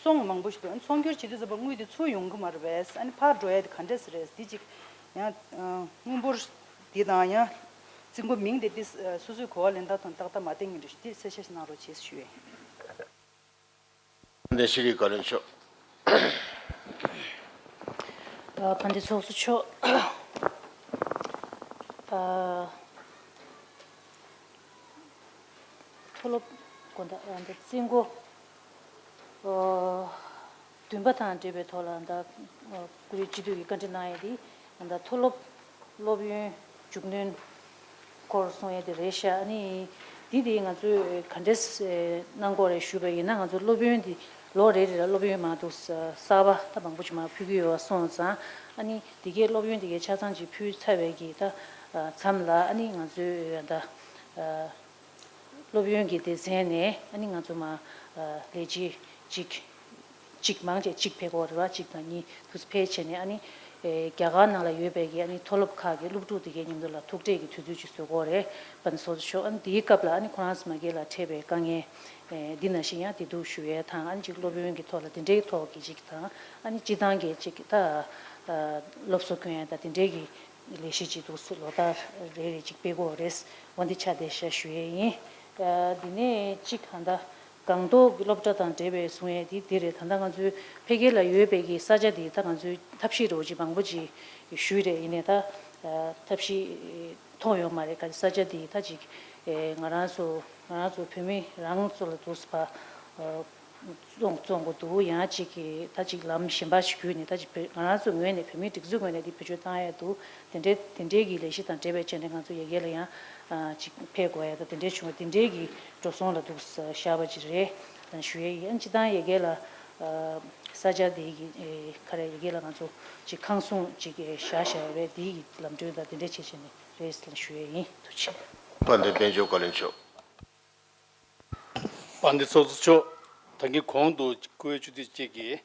སོང་མང་པོ་ཞིག་འདུག་ཚོང་སྒྱུར་བྱེད་དུས་ཙམ་པ་དངུལ་དེ་ཚུར་ཡོང་གི་མ་རེད་པས། ཨ་ནི་ཕར་འགྲོ་ཡ་དེ་ག་འདྲས་རེད། དེ་གཅིག་ཡང་དངུལ་འབོར་དེ་དང་ཡང་རྩིས་འགོ་མིང་དེ་དེ་སོ་སོའི་གོ་བ་ལེན་སྟངས་དང་ཏག་ཏག་མ་བསྟན་གྱི་འདུག་དེ་གསལ་བཤད་ཞིག་གནང་རོགས་བྱེད་ཞུ་ཡས། དེ་ཤེས་རིག་བཀའ་བློན་མཆོག་ཨ། དཔལ་ལྡན་ཚོགས་གཙོ་མཆོག་ཨ། མཐོ་སློབ་དགོང་དག་ཨ། འདི་རྩིས་འགོ་ཨ། བདུན་པ་དང་འབྲེལ་བའི་ཐོག་ལ་ད་ཨ། བཀུར་འོས་སྤྱི་འཐུས་ཀྱིས་བཀའ་འདྲི་གནང་ཡས་དེ་ད་མཐོ་སློབ་སློབ་ཡོན་མཇུག་སྣོན་སྐོར་གསུང་ཡས་དེ་རེད་ཤག་ཨ་ནི་འདི་དེ་ང་ཚོས་ག་འདྲས་གནང་དགོས་རེད་ཞུས་པ་ཡིན་ན། ང་ཚོ་སློབ་ཡོན་འདི་ལོ་རེ་རེ་ལ་སློབ་ཡོན་མང་དུ་གསར་པ་ད་མང་པོ་ཅིག་མར་ཕུལ་གྱི་ཡོད་པ་སོང་ཙང་། ཨ་ནི་དེ་གའི་སློབ་ཡོན་དེ་གའི་ཆ་ཚང་ཅིག་ཕུལ་ཚར་བའི་གི་ད་མཚམས་ལ་ཨ་ནི་ང་ཚོས་ད་སློབ་ཡོན་གྱི་སྡེ་ཚན་ནས་ཨ་ནི་ང་ཚོ་མར་ལས་བྱེད་ཅིག་གཅིག་མང་ཆེ་གཅིག་ཕེབས་ཀྱི་ཡོད་རེད་བ། གཅིག་དང་གཉིས་དུ་ཕེབས་བྱས་ནས་ཨ་ནི་ཨེ། རྒྱ་གར་ནང་ལ་ཡོད་པའི་གི་ཨ་ནི་མཐོ་སློབ་ཁག་གི་སློབ་ཕྲུག་དེ་གའི་མཉམ་དུ་ལ་ཐུག་འཕྲད་ཀྱི་དུས་ཚོད་ཅིག་བཟོ་གི་ཡོད་རེད། དཔལ་ལྡན་ཚོགས་གཙོ་མཆོག་ཨ་ནི་དེའི་སྐབས་ལ་ཨ་ནི་ཁོ་རང་ཚོ་མ་གི་ལ་འཕྲད་པའི་དཀའ་ངལ་ཨེ། འདི་ནང་བཞིན་ཡང་དེ་འདུག་ཞུ་ཡས་དང་། ཨ་ནི་གཅིག་སློབ་ཡོན་གྱི་ཐོག་ལ་དེ་འདྲའི་ཐོག་གི་གཅིག་དང་། ཨ་ནི་སྤྱི་བཏང་གི་གཅིག་ད་ཨ། སློབ་གསོ་སྐྱོན་ཡས་དང་དེ་འདྲའི་གི་ལས་གཞི་ཅིག་འདུག་སེ་ལོ་ལྟར་རེ་རེ་ཅིག་སྤེལ་གྱི་ཡོད་རེད། འོ་འདི་ཆ་དེ་ཤ་ཞུ་ཡས་ཡིན། ཨ། འདི་ནས་གཅིག་ད་ལྟ་སྒང་ཏོག་གི་སློབ་གྲྭ་དང་འབྲེལ་བའི་གསུང་ཡས་འདི་འདི་རེད། ད་ལྟ་ང་ཚོའི་ཕ་གི་ལ་ཡོད་པའི་གི་ས་ཆ་འདི་ད་ང་ཚོའི་ཐབས་ཤེས་རོགས་ཅིག་མང་པོ་ཅིག་ཞུས་རེད། ཡིན་ནའི་ད་ཨ། ཐབས་ཤེས་ཐོགས་ཡོད་མ་རེད། ག་ས་ཆ་འདི་ད་ཅིག་ཨེ། ང་རང་ཚོ་ང་རང་ཚོ་བོད་མི་རང་ཚོ་ལ་འདུག་སེ་ཕར་ཨ། བཙོང་བཙོང་དགོས་འདུག་ཡང་གཅིག་གིས་ད་གཅིག་ལམ་གཞན་པ་ཞིག་བརྒྱུད་ནས་ད་གཅིག་བོད་ང་རང་ཚོའི་ངོས་ནས་བོད་མིའི་སྒྲིག་འཛུགས་ངོས་ནས་འདི་བེད་སྤྱོད་བཏང་ཡས་འདུག་དེ་འདྲའི་དེ་འདྲའི་གི་ལས་གཞི་དང་འབྲེལ་བའི་ཆ་ནས་ང་ཚོ་ཡ་གི་ལ་ཡང་ཨ། གཅིག་ཕེབས་དགོས་ཡས་དང་དེ་འདྲའི་བྱུང་བ་དེ་འདྲའི་གི་འགྲོ་སོང་ལ་འདུག་སེ་བཞག་པ་ཅིག་རེད་ལབ་ཞུ་ཡས་ཡིན། སྤྱིར་བཏང་ཡ་གི་ལ་ཨ། ས་ཆ་དེ་གི་ཨེ། ག་རེ་ཡ་གི་ལ་ང་ཚོ་གཅིག་ཁང་སྲུང་གཅིག་གི་བཞག་བཞག་ཡོད་རེད། དེ་གི་ལམ་གྲོན་དང་དེ་འདྲའི་ཆ་ཆ་ནས་རེད་ལབ་ཞུ་ཡས་ཡིན། ཐུགས་རྗེ་ཆེ། དཔལ་ལྡན་དཔལ་འབྱོར་བཀའ་བློན་མཆོག་དཔལ་ལྡན་ཚོགས་གཙོ་མཆོག་ད་གིན་གོང་དུ་བཀུར་འོས་སྤྱི་འཐུས་གཅིག་གིས་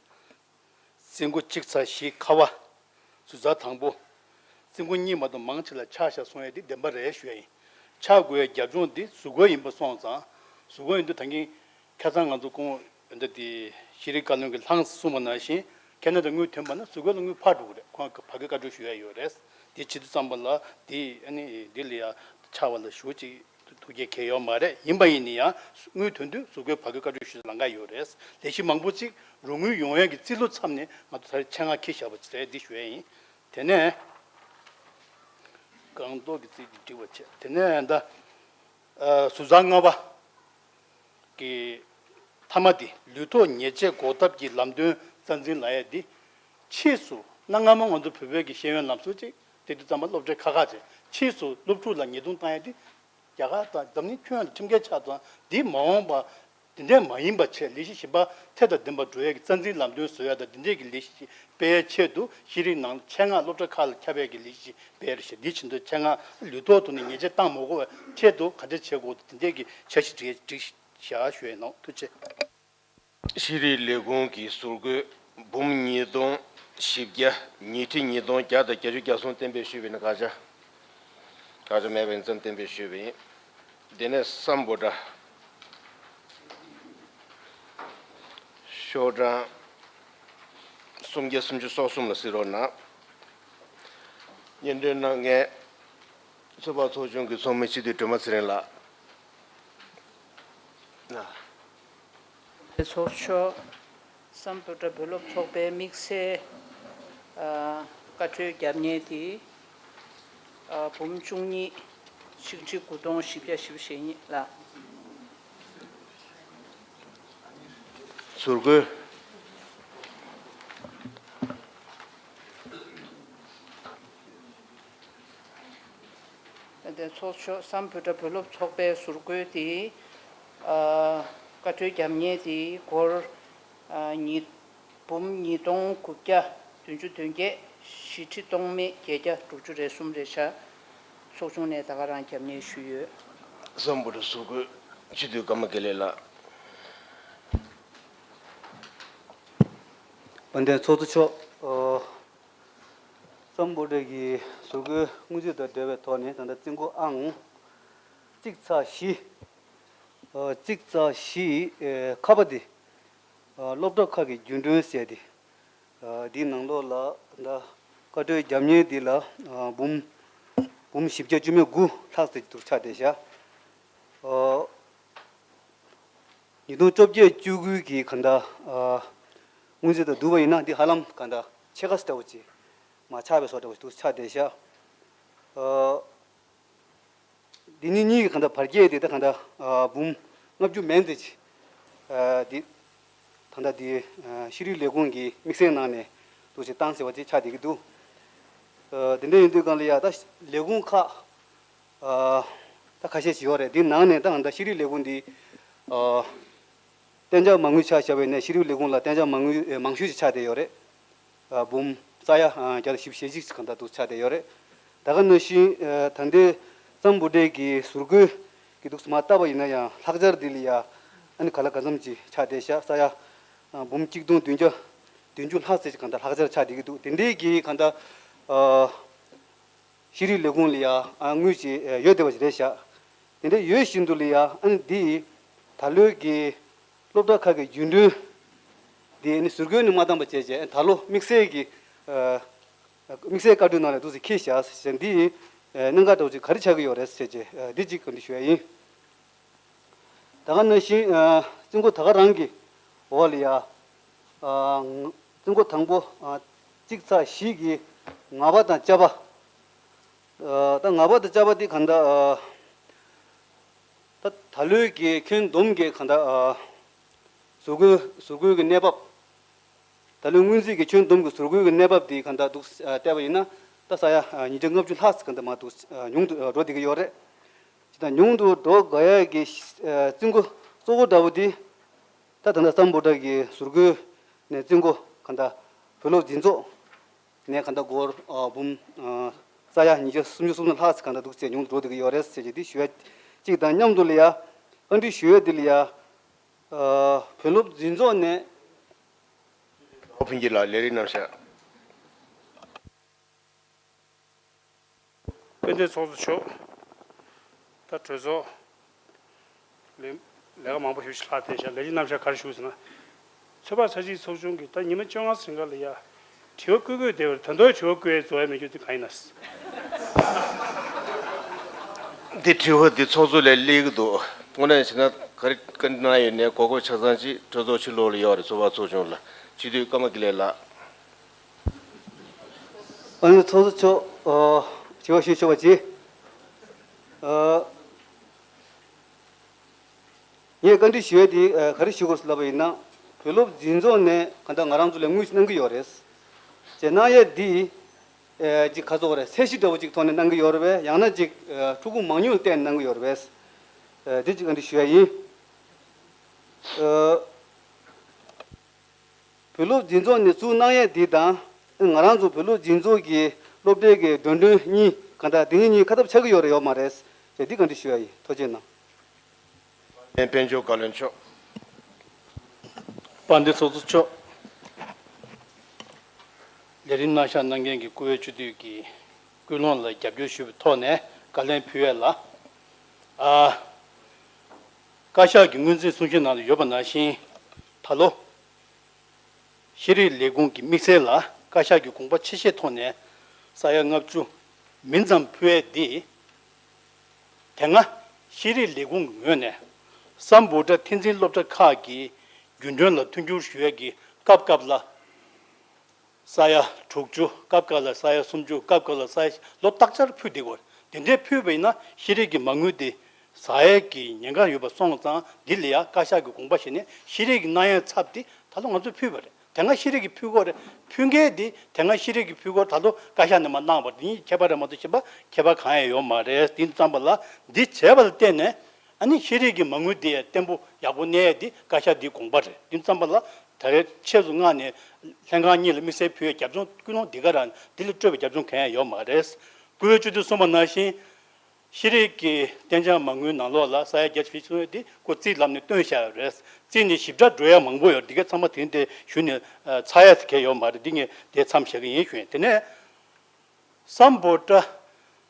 རྩིས་འགོ་གཅིག་ཚེག་བཞི་ཁ་བ་ཟུར་ཚགས་དང་པོ། རྩིས་འགོ་གཉིས་མ་གཏོགས་མང་ཆེ་ལ་ཆག་བཞག་སོང་ཡས་དེ་བདེན་པ་རེད་ཞུ་ཡ་ཡིན། ཆག་དགོས་ཡའི་རྒྱབ་ལྗོངས་འདི་ཟུར་བཀོད་ཡིན་པ་སོང་ཙང་། ཟུར་བཀོད་ཡིན་དུས་ད་གིན་ཁ་སང་ང་ཚོ་ཁོང་འདི་དེ་ཤེས་རིག་བཀའ་བློན་གྱིས་ལྷང་གསུངས་པ་ནང་བཞིན་ཁེ་ན་ཌ་དངུལ་ཐོན་པ་ན་ཟུར་བཀོད་ལ་དངུལ་ཕར་འགྲོ་གི་རེད། ཁོང་ཕ་གི་བཀའ་འཁྲོལ་ཞུ་ཡ་ཡོད་རེད། དེ་བྱེད་དུས་ཙམ་པ་ལ་དེ་ཨ་ནི་འདི་ལ་ཡ་ཆག་པ་ལ་ཞུ་ཅིག་ཐུགས་དགྱེས་གལ་ཡོད་མ་རེད། ཡིན་པ་ཡིན་ན་ཡང་དངུལ་ཐོན་དུས་ཟུར་བཀོད་ཕ་གི་བཀའ་འཁྲོལ་ཞུས་ལམ་ཁ་ཡོད་རེད། ལས་གཞི་མང་པོ་ཅིག་རོགས་དངུལ་ཡོང་ཡག་གི་རྩིས་ལོ་མཚམས་ནས་ང་ཚོ་ད་རེས་ཆེད་མངགས་འཁྱེར་བཞག་པ་ཅིག་རེད། འདི་ཞུ་ཡ་ཡིན། དེ་ནས་སྒང་ཏོག་གི་རྩིས་འདི་འགྲིག་པ་བྱས། དེ་ནས་ད་ཨ། ཟུར་ཚགས་ལྔ་པ་གི་མཐའ་མ་འདི་ལུས་ཐོག་ཉེས་ཆད་འགོག་ཐབས་ཀྱི་ལམ་སྟོན་རྩ་འཛིན་ལབ་ཡ་འདི་ཕྱིས་སུ་གནའ་སྔ་མོ་ང་ཚོ་བོད་བོད་ཀྱི་ཤེས་ཡོན་ལམ་སྲོལ་ཅིག་དེ་དུས་ཙམ་པ་སློབ་གྲྭའི་ཁག་ཁག་ཅིག་ཕྱིས་སུ་སློབ་ཕྲུག་ལ་ཉེས་རྡུང་བཏང་ཡ་འདི་རྒྱ་གར་དང་འཛམ་གླིང་ཁྱོན་ཡོངས་ལ་ཁྲིམས་འགལ་ཆགས་ཙང་། འདི་མ་འོངས་པ་ དེ་འདྲས་མ་ཡིན་པ་བྱས། ལས་གཞི་གཞན་པ་ཐད་དང་ལྡན་པ་འགྲོ་ཡས་ཀྱི་རྩ་འཛིན་ལམ་སྟོན་བཟོ་ཡས་དང་། དེ་འདྲས་ཀྱི་ལས་གཞི་སྤེལ་ཡས་ཆེད་དུ་ཤེས་རིག་ནང་ཆེད་མངགས་སློབ་གྲྭ་ཁག་ལ་ཁྱབ་ཡས་ཀྱི་ལས་གཞི་སྤེལ་ཡས་རེད་ཤག་འདི་བྱེད་དུས་ཆེད་མངགས་ལུས་ཐོག་ཏུ་ནས་ཉེས་ཆད་བཏང་མ་དགོས་པའི་ཆེད་དུ་ག་འདྲས་བྱེད་དགོས་འདུག་དེ་འདྲས་ཀྱི་འཆར་གཞི་སྒྲིག་སྒྲིག་བཞག་ཞུ་ཡས་ཡིན་ནོ། ཐུགས་རྗེ་ཆེ། ཤེས་རིག་ལས་ཁུངས་ཀྱི་ཟུར་བཀོད་འབུམ་ཉིས་སྟོང་བཞི་བརྒྱ། ཉིས་ཁྲི་ཉིས་སྟོང་བརྒྱ་དང་བརྒྱད་ཅུ་གྱ་གསུམ་གཏན་འབེབས་ཞུས་པ་ཡིན་ན། དགག་བྱ། དགག་བྱ་མེད་པ་ཡིན་ཙང་གཏན་འབེབས་ཞུས་པ་ཡིན། དེ་ནས་སམ་བྷོ་ཊ་ཤོག་གྲངས་སུམ་བརྒྱ་སུམ་ཅུ་སོ་གསུམ་ལ་གཟིགས་རོགས་གནང་། སྙན་སྒྲོན་གནང་མཁན་ཚོད་དཔག་ཚོགས་ཆུང་གི་ཚོགས་མི་སྤྱི་འཐུས་སྒྲོལ་མ་ཚེ་རིང་ལགས། ཚོགས་གཙོ་མཆོག་སམ་བྷོ་ཊ་བོད་སློབ་ཚོགས་པའི་དམིགས་བསལ་ཨ་བཀའ་འཁྲོལ་རྒྱབ་མཁན་དེ་ཨ་འབུམ་བཅུ་གཉིས་ཆིག་ཁྲི་དགུ་སྟོང་བཞི་བརྒྱ་བཞི་བཅུ་ཞེ་གཉིས་ལགས། ཟུར་བཀོད། དེ་ཚོགས་གཙོ་མཆོག་སམ་བྷོ་ཊ་བོད་སློབ་ཚོགས་པའི་ཟུར་བཀོད་དེ་ཨ་བཀའ་འཁྲོལ་རྒྱབ་མཁན་དེ་སྒོར་ཨ་ཉིས་འབུམ་ཉིས་སྟོང་དགུ་བརྒྱ་བདུན་ཅུ་དོན་བརྒྱད། བཞི་ཁྲི་སྟོང་མེད་བརྒྱད་བརྒྱ་དྲུག་ཅུ་རེ་གསུམ་རེད་ཤག་ཚོགས་ཆུང་ནས་ད་ག་རང་རྒྱབ་གཉེར་ཞུས་ཡོད། སམ་བྷོ་ཊ་ཟུར་བཀོད་སྤྱི་འཐུས་ཀརྨ་དགེ་ལེགས་ལགས། དཔལ་ལྡན་ཚོགས་གཙོ་མཆོག་ཨ་སམ་བྷོ་ཊ་གི་ཟུར་བཀོད་སྔོན་རྩིས་དང་འབྲེལ་བའི་ཐོག་ནས་ད་ལྟ་རྩིས་འགོ་ཨང་གཅིག་ཚེག་བཞི། ཨ་གཅིག་ཚེག་བཞི་ཨེ་ཁ་པ་འདི་ཨ་སློབ་གྲྭ་ཁག་གི་རྒྱུན་གྲོན་ཟེར་ཏེ། ཨ་འདིའི་ནང་ལོགས་ལ་ད་བཀའ་འཁྲོལ་རྒྱབ་མཁན་འདི་ལ་ཨ་འབུམ་འབུམ་བཞི་བརྒྱ་བཅུ་མེད་དགུ་ལྷག་ཙམ་འདུག་ཆགས་བསྡད་ཤག་ཨ་ཉིས་སྟོང་བཅོ་བརྒྱད་བཅུ་དགུ་གི་ག་འདྲ་ཨ་སྔོན་རྩིས་དང་བསྡུར་བ་ཡིན་ན་འདི་ཧ་ལམ་ག་འདྲ་ཕྱེད་ཀ་ཙམ་འདྲ་བོ་ཅིག་མར་ཆག་པའི་བཟོ་འདྲ་བོ་ཞིག་འདུག་ཆགས་བསྡད་ཤག་ཨ་འདི་གཉིས་གཉིས་ཀྱི་ག་འདྲ་བར་བརྒལ་དེ་ད་ག་འདྲ་ཨ་འབུམ་ལྔ་བཅུ་མན་ཙམ་ཅིག་ཨ་འདི་ད་ལྟ་འདི་ཨ་ཤེས་རིག་ལས་ཁུངས་ཀྱི་དམིགས་བསལ་ནང་ནས་འདུག་ཅིག་བཏང་ཟེར་བ་ཅིག་ཆགས་བསྡད་ཀྱི་འདུག་ཨ་དེ་འདྲ་ཡིན་དུས་སྒང་ལ་ཡ་ད་ལས་ཁུངས་ཁག་ཨ་ད་ཁ་ཤས་ཤིག་ཡོད་རེད། འདི་ནང་ནས་ད་ང་ད་ཤེས་རིག་ལས་ཁུངས་འདི་ཨ་གཏན་འཇགས་མ་དངུལ་ཆ་བཞག་པ་ཡིན་ན་ཤེས་རིག་ལས་ཁུངས་ལ་གཏན་འཇགས་མ་དངུལ་ཨེ་མང་ཤོས་ཤིག་ཆགས་བསྡད་ཡོད་རེད། ཨ་འབུམ་ས་ཡ་ཨ་བརྒྱ་དང་བཞི་བཅུ་ཞེ་གཅིག་ཙམ་གང་ལྟར་འདུག་ཆགས་བསྡད་ཡོད་རེད། ད་ག་ནང་བཞིན་ཨ་ད་ལྟའི་སམ་བྷོ་ཊའི་གི་ཟུར་བཀོད་ཀྱི་འདུག་མར་བལྟས་པ་ཡིན་ན་ཡང་ལྷག་ཆར་འདི་ལ་ཡ་ཨ་ནི་ག་ལ་ག་ཙམ་ཅིག་ཆགས་བསྡད་ཤག་ས་ཡ་ཨ་འབུམ་གཅིག་སྟོང་བདུན་བརྒྱ་བདུན་ཅུ་ལྷག་ཙམ་ཅིག་གང་ལྟར་ལྷག་ཆར་ཆགས་བསྡད་ཀྱི་འདུག་དེ་འདྲའི་གི་གང་ལྟར་ཨ་ཤེས་རིག་ལས་ཁུངས་ལ་ཡ་ཨ་དངུལ་ཅིག་ཡོད་བསྡད་པ་ཞིག་རེད་ཤག་དེ་འདྲ་ཡོད་བཞིན་དུ་ལ་ཡ་ཨ་ནི་འདི་ད་ལོའི་གི་སློབ་གྲྭ་ཁག་གི་རྒྱུན་གྲོན་འདི་ཨ་ནི་ཟུར་བཀོད་ནས་མ་བཏང་པ་བྱས་རྗེས་ད་ལོ་དམིགས་བསལ་གྱི་ཨ་དམིགས་བསལ་བཀའ་འཁྲོལ་ནང་ལ་འདུག་སེ་འཁྱེར་བཞག་ཟེར་འདི་ཨ་གནད་འགག་འདྲ་བོ་ཅིག་ག་རེ་ཆགས་ཀྱི་ཡོད་རེད་ཟེར་བྱས་ཨ་འདི་གཅིག་ག་འདི་ཞུ་ཡ་ཡིན། ད་ག་ནང་བཞིན་ཨ་རྩིས་འགོ་ད་ག་རང་གི་འོག་ལ་ཡ་ཨ་རྩིས་འགོ་དང་པོ་ཨ་གཅིག་ཚེག་བཞི་གི་ངག་པ་དང་བཅའ་པ། ཨ་ད་ངག་པ་དང་བཅའ་པ་འདི་གང་ལྟར་ཨ་ད་ད་ལོའི་གི་ཁྱོན་བསྡོམས་ཀྱི་གང་ལྟར་ཨ་ཟུར་བཀོད་ཟུར་བཀོད་ཀྱི་གནས་བབ། ད་ལོའི་སྔོན་རྩིས་ཀྱི་ཁྱོན་བསྡོམས་ཀྱི་ཟུར་བཀོད་ཀྱི་གནས་བབ་འདི་གང་ལྟར་འདུག་ཨ་བལྟས་པ་ཡིན་ན་ད་ས་ཡ་ཨ་ཉིས་བརྒྱ་ལྔ་བཅུ་ལྷག་ཙམ་གང་ལྟར་མར་འདུག་ཨ་ཉུང་དུ་ཨ་འགྲོ་བསྡད་ཀྱི་ཡོད་རེད། ཅི་ད་ཉུང་དུ་འགྲོ་དགོས་ཡ་གི་ཨ་རྩིས་འགོ་གཙོ་བོ་འདྲ་བོ་འདི་ད་ད་ལྟ་སམ་བྷོ་ཊ་གི་ཟུར་བཀོད་ནས་རྩིས་འགོ་གང་ལྟར་བོད་སློབ་འཛིན་ཚོགས་ནས་གང་ལྟར་སྒོར་ཨ་འབུམ་ཨ་ས་ཡ་ཉིས་བརྒྱ་སུམ་ཅུ་སོ་གསུམ་ལྷག་ཙམ་གང་ལྟར་འདུག་ཅེས་ཉུང་དུ་འགྲོ་བསྡད་ཀྱི་ཡོད་རེད་ཟེར་གྱི་འདི་ཞུ་ཡ་གཅིག་དང་མཉམ་དུ་ལ་ཡ་བཀའ་འདྲི་ཞུ་ཡ་འདི་ལ་ཡ་ཨ་བོད་སློབ་འཛིན་ཚོགས་ནས། ཨོ་ཕིན་གྱི་ལགས་ལས་རིམ་རྣམ་གཞག་དཔལ་ལྡན་ཚོགས་གཙོ་མཆོག་ད་གྲོས་ཚོགས་ལས་ལས་ཀ་མང་པོ་ཞིག་ལྷག་བསྡད་ཤག་ལས་རིམ་རྣམ་གཞག་ག་རེ་ཞུ་ཟེར་ན། ཚོད་དཔག་ཚད་གཞིའི་ཚོགས་ཆུང་གིས་ད་ཉི་མ་བཅོ་ལྔ་ཟིན་ག་ལ་ཡ་དྲི་བ་བཀོད་དགོས་བསྡད་པར་ད་དུང་དྲི་བ་བཀོད་ཡས་རྩོལ་ཡ་མེད་རྒྱུ་དེ་གང་ཡིན་ན། འདི་དྲི་བ་འདི་ཚོགས་གཙོ་ལ་སླེབས་ཀྱི་འདུག་དངོས་གནས་བྱས་ན་ག་རེ་བཀའ་འདྲི་གནང་ཡོད་ནའི་གོ་སྐབས་ཆ་ཚང་ཅིག་གྲོས་ཚོགས་ཕྱི་ལོགས་ལ་ཡོད་རེད། ཚོད་དཔག་ཚོགས་ཆུང་ལ་སྤྱི་འཐུས་ཀརྨ་དགེ་ལེགས་ལགས། ཨ་ནི་ཚོགས་གཙོ་མཆོག་ཨ་དྲི་བ་ཞུ་ཆོག་པ་ཅིག་ཨ་ངས་བཀའ་འདྲི་ཞུ་ཡས་དེ་ཨ་ག་རེ་ཞུ་དགོས་ལབ་པ་ཡིན་ན། བོད་སློབ་འཛིན་ཚོགས་ནས་གང་ལྟར་ང་རང་ཚོ་ལ་དངུལ་ཞིག་གནང་གི་ཡོད་རེད། བྱས་གནང་ཡས་འདི་ཨ་ཅིག་ག་ཚོད་རེད། ཚད་གཞི་འདྲ་བོ་ཅིག་ཐོག་ནས་གནང་གི་ཡོད་རེད་པས། ཡང་ན་ཅིག་ཨ་ཕྲུ་གུ་མང་ཉུང་ལ་བལྟས་ནས་གནང་གི་ཡོད་རེད་པས། ཨ་འདི་ཅིག་བཀའ་འདྲི་ཞུ་ཡ་ཡིན། ཨ། བོད་སློབ་འཛིན་ཚོགས་ནས་བཙུགས་གནང་ཡས་འདི་དང་། ང་རང་ཚོ་བོད་སློབ་འཛིན་ཚོགས་ཀྱི་སློབ་གྲྭའི་གི་འགྲོ་གྲོན་གཉིས་གང་ལྟར་དེ་གཉིས་གཉིས་ཁ་ཐབ་ཆགས་ཀྱི་ཡོད་རེད་ཡོད་མ་རེད། ཅེས་འདི་བཀའ་འདྲི་ཞུ་ཡ་ཡིན། ཐུགས་རྗེ་གནང་། དཔལ་འབྱོར་བཀའ་བློན་མཆོག་དཔལ་ལྡན་ཚོགས་གཙོ་མཆོག་ལས་རིམ་གནང་བཞག་གནང་མཁན་གྱི་བཀུར་འོས་སྤྱི་འཐུས་ཀྱི་སྐུལ་སློང་ལ་རྒྱབ་སྐྱོར་ཞུ་བའི་ཐོག་ནས་བཀའ་ལན་ཕུལ་ཡས་ལ། ཨ། བཀའ་ཤག་གི་སྔོན་རྩིས་གསུང་བཤད་ནང་ལ་ཡོད་པ་ནང་བཞིན། ད་ལོ་ཤེས་རིག་ལས་ཁུངས་ཀྱི་དམིགས་བསལ་ལ་བཀའ་ཤག་གི་དགོངས་པ་ཆེ་བཞེས་ཐོག་ནས་ས་ཡ་ལྔ་བཅུ་མིན་ཙམ་ཕུལ་ཡས་འདི། དེ་སྔ་ཤེས་རིག་ལས་ཁུངས་ཀྱི་ངོས་ནས་སམ་བྷོ་ཊ་ཐད་འཛིན་སློབ་གྲྭ་ཁག་གི་རྒྱུན་གྲོན་ལ་མཐུན་འགྱུར་ཞུ་ཡས་ཀྱི་སྐབས་སྐབས་ལ། ས་ཡ་དྲུག་ཅུ། སྐབས་སྐབས་ལ་ས་ཡ་སུམ་ཅུ། སྐབས་སྐབས་ལ་ས་ཡ་ལོ་རྟག་ཆར་ཕུལ་བསྡད་ཀྱི་ཡོད་རེད། དེ་འདྲའི་ཕུལ་བ་ཡིན་ན་ཤེས་རིག་གི་མ་དངུལ་དེ་ཟ་ཡས་ཀྱི་ཉེན་ཁ་ཡོད་པ་སོང་ཙང་། འདི་ལ་ཡང་བཀའ་ཤག་གི་དགོངས་པ་བཞེས་ནས་ཤེས་རིག་གི་གནང་ཡས་ཚབ་དེ་ད་ལོ་ང་ཚོས་ཕུལ་བ་རེད། དེ་སྔ་ཤེས་རིག་གི་ཕུལ་གྱི་ཡོད་རེད། ཕུལ་མཁན་དེ་དེ་སྔ་ཤེས་རིག་གི་ཕུལ་གྱི་ཡོད་རེད། ད་ལོ་བཀའ་ཤག་ནས་མར་གནང་བ་རེད། དེ་གཉིས་ཁྱད་པར་རེད་མ་གཏོགས་གཞན་པ་ཁྱད་པར་གང་ཡང་ཡོད་མ་རེད། དེ་ཙམ་པ་ལ་འདི་བྱས་པ་ལ་བརྟེན་ནས། ཨ་ནི་ཤེས་རིག་གི་མ་དངུལ་དེ་བརྟན་པོ་ཡག་པོ་གནས་ཡས་དེ་བཀའ་ཤག་འདིའི་དགོངས་པ་རེད། དེ་ཙམ་པ་ལ་ད་རེས་ཆེད་དུ་མངགས་ནས་ལྷན་ཁང་གཉིས་ལ་དམིགས་བསལ་ཕུལ་ཡས་རྒྱབ་ལྗོངས་ཀུན་སློང་འདི་ག་རང་འདི་ལས་སྤྲོས་པའི་རྒྱབ་ལྗོངས་གང་ཡང་ཡོད་མ་རེད། བཀུར་འོས་སྤྱི་འཐུས་གསུངས་པ་ནང་བཞིན། ཤེས་རིག་གི་གཏན་འཇགས་མ་དངུལ་ནང་ལོགས་ལ་ས་ཡ་བརྒྱད་ཅུ་ཞིག་སོང་ཡོད་དེ་སྐུ་རྩིས་ལམ་ནས་བཏོན་བཞག་ཡོད་རེད། རྩིས་ནས་ཞིབ་ཕྲ་འགྲོ་ཡ་མང་པོ་ཡོད། འདི་ག་ཚང་མ་དེ་འདྲ་ཞུས་ནས་ཚར་ཡ་ཟེར་མཁན་ཡོད་མ་རེད། འདི་ངས་དེ་མཚམས་བཞག་གི་ཡིན་ཞུ་ཡིན། དེ་ནས། སམ་བྷོ་ཊ།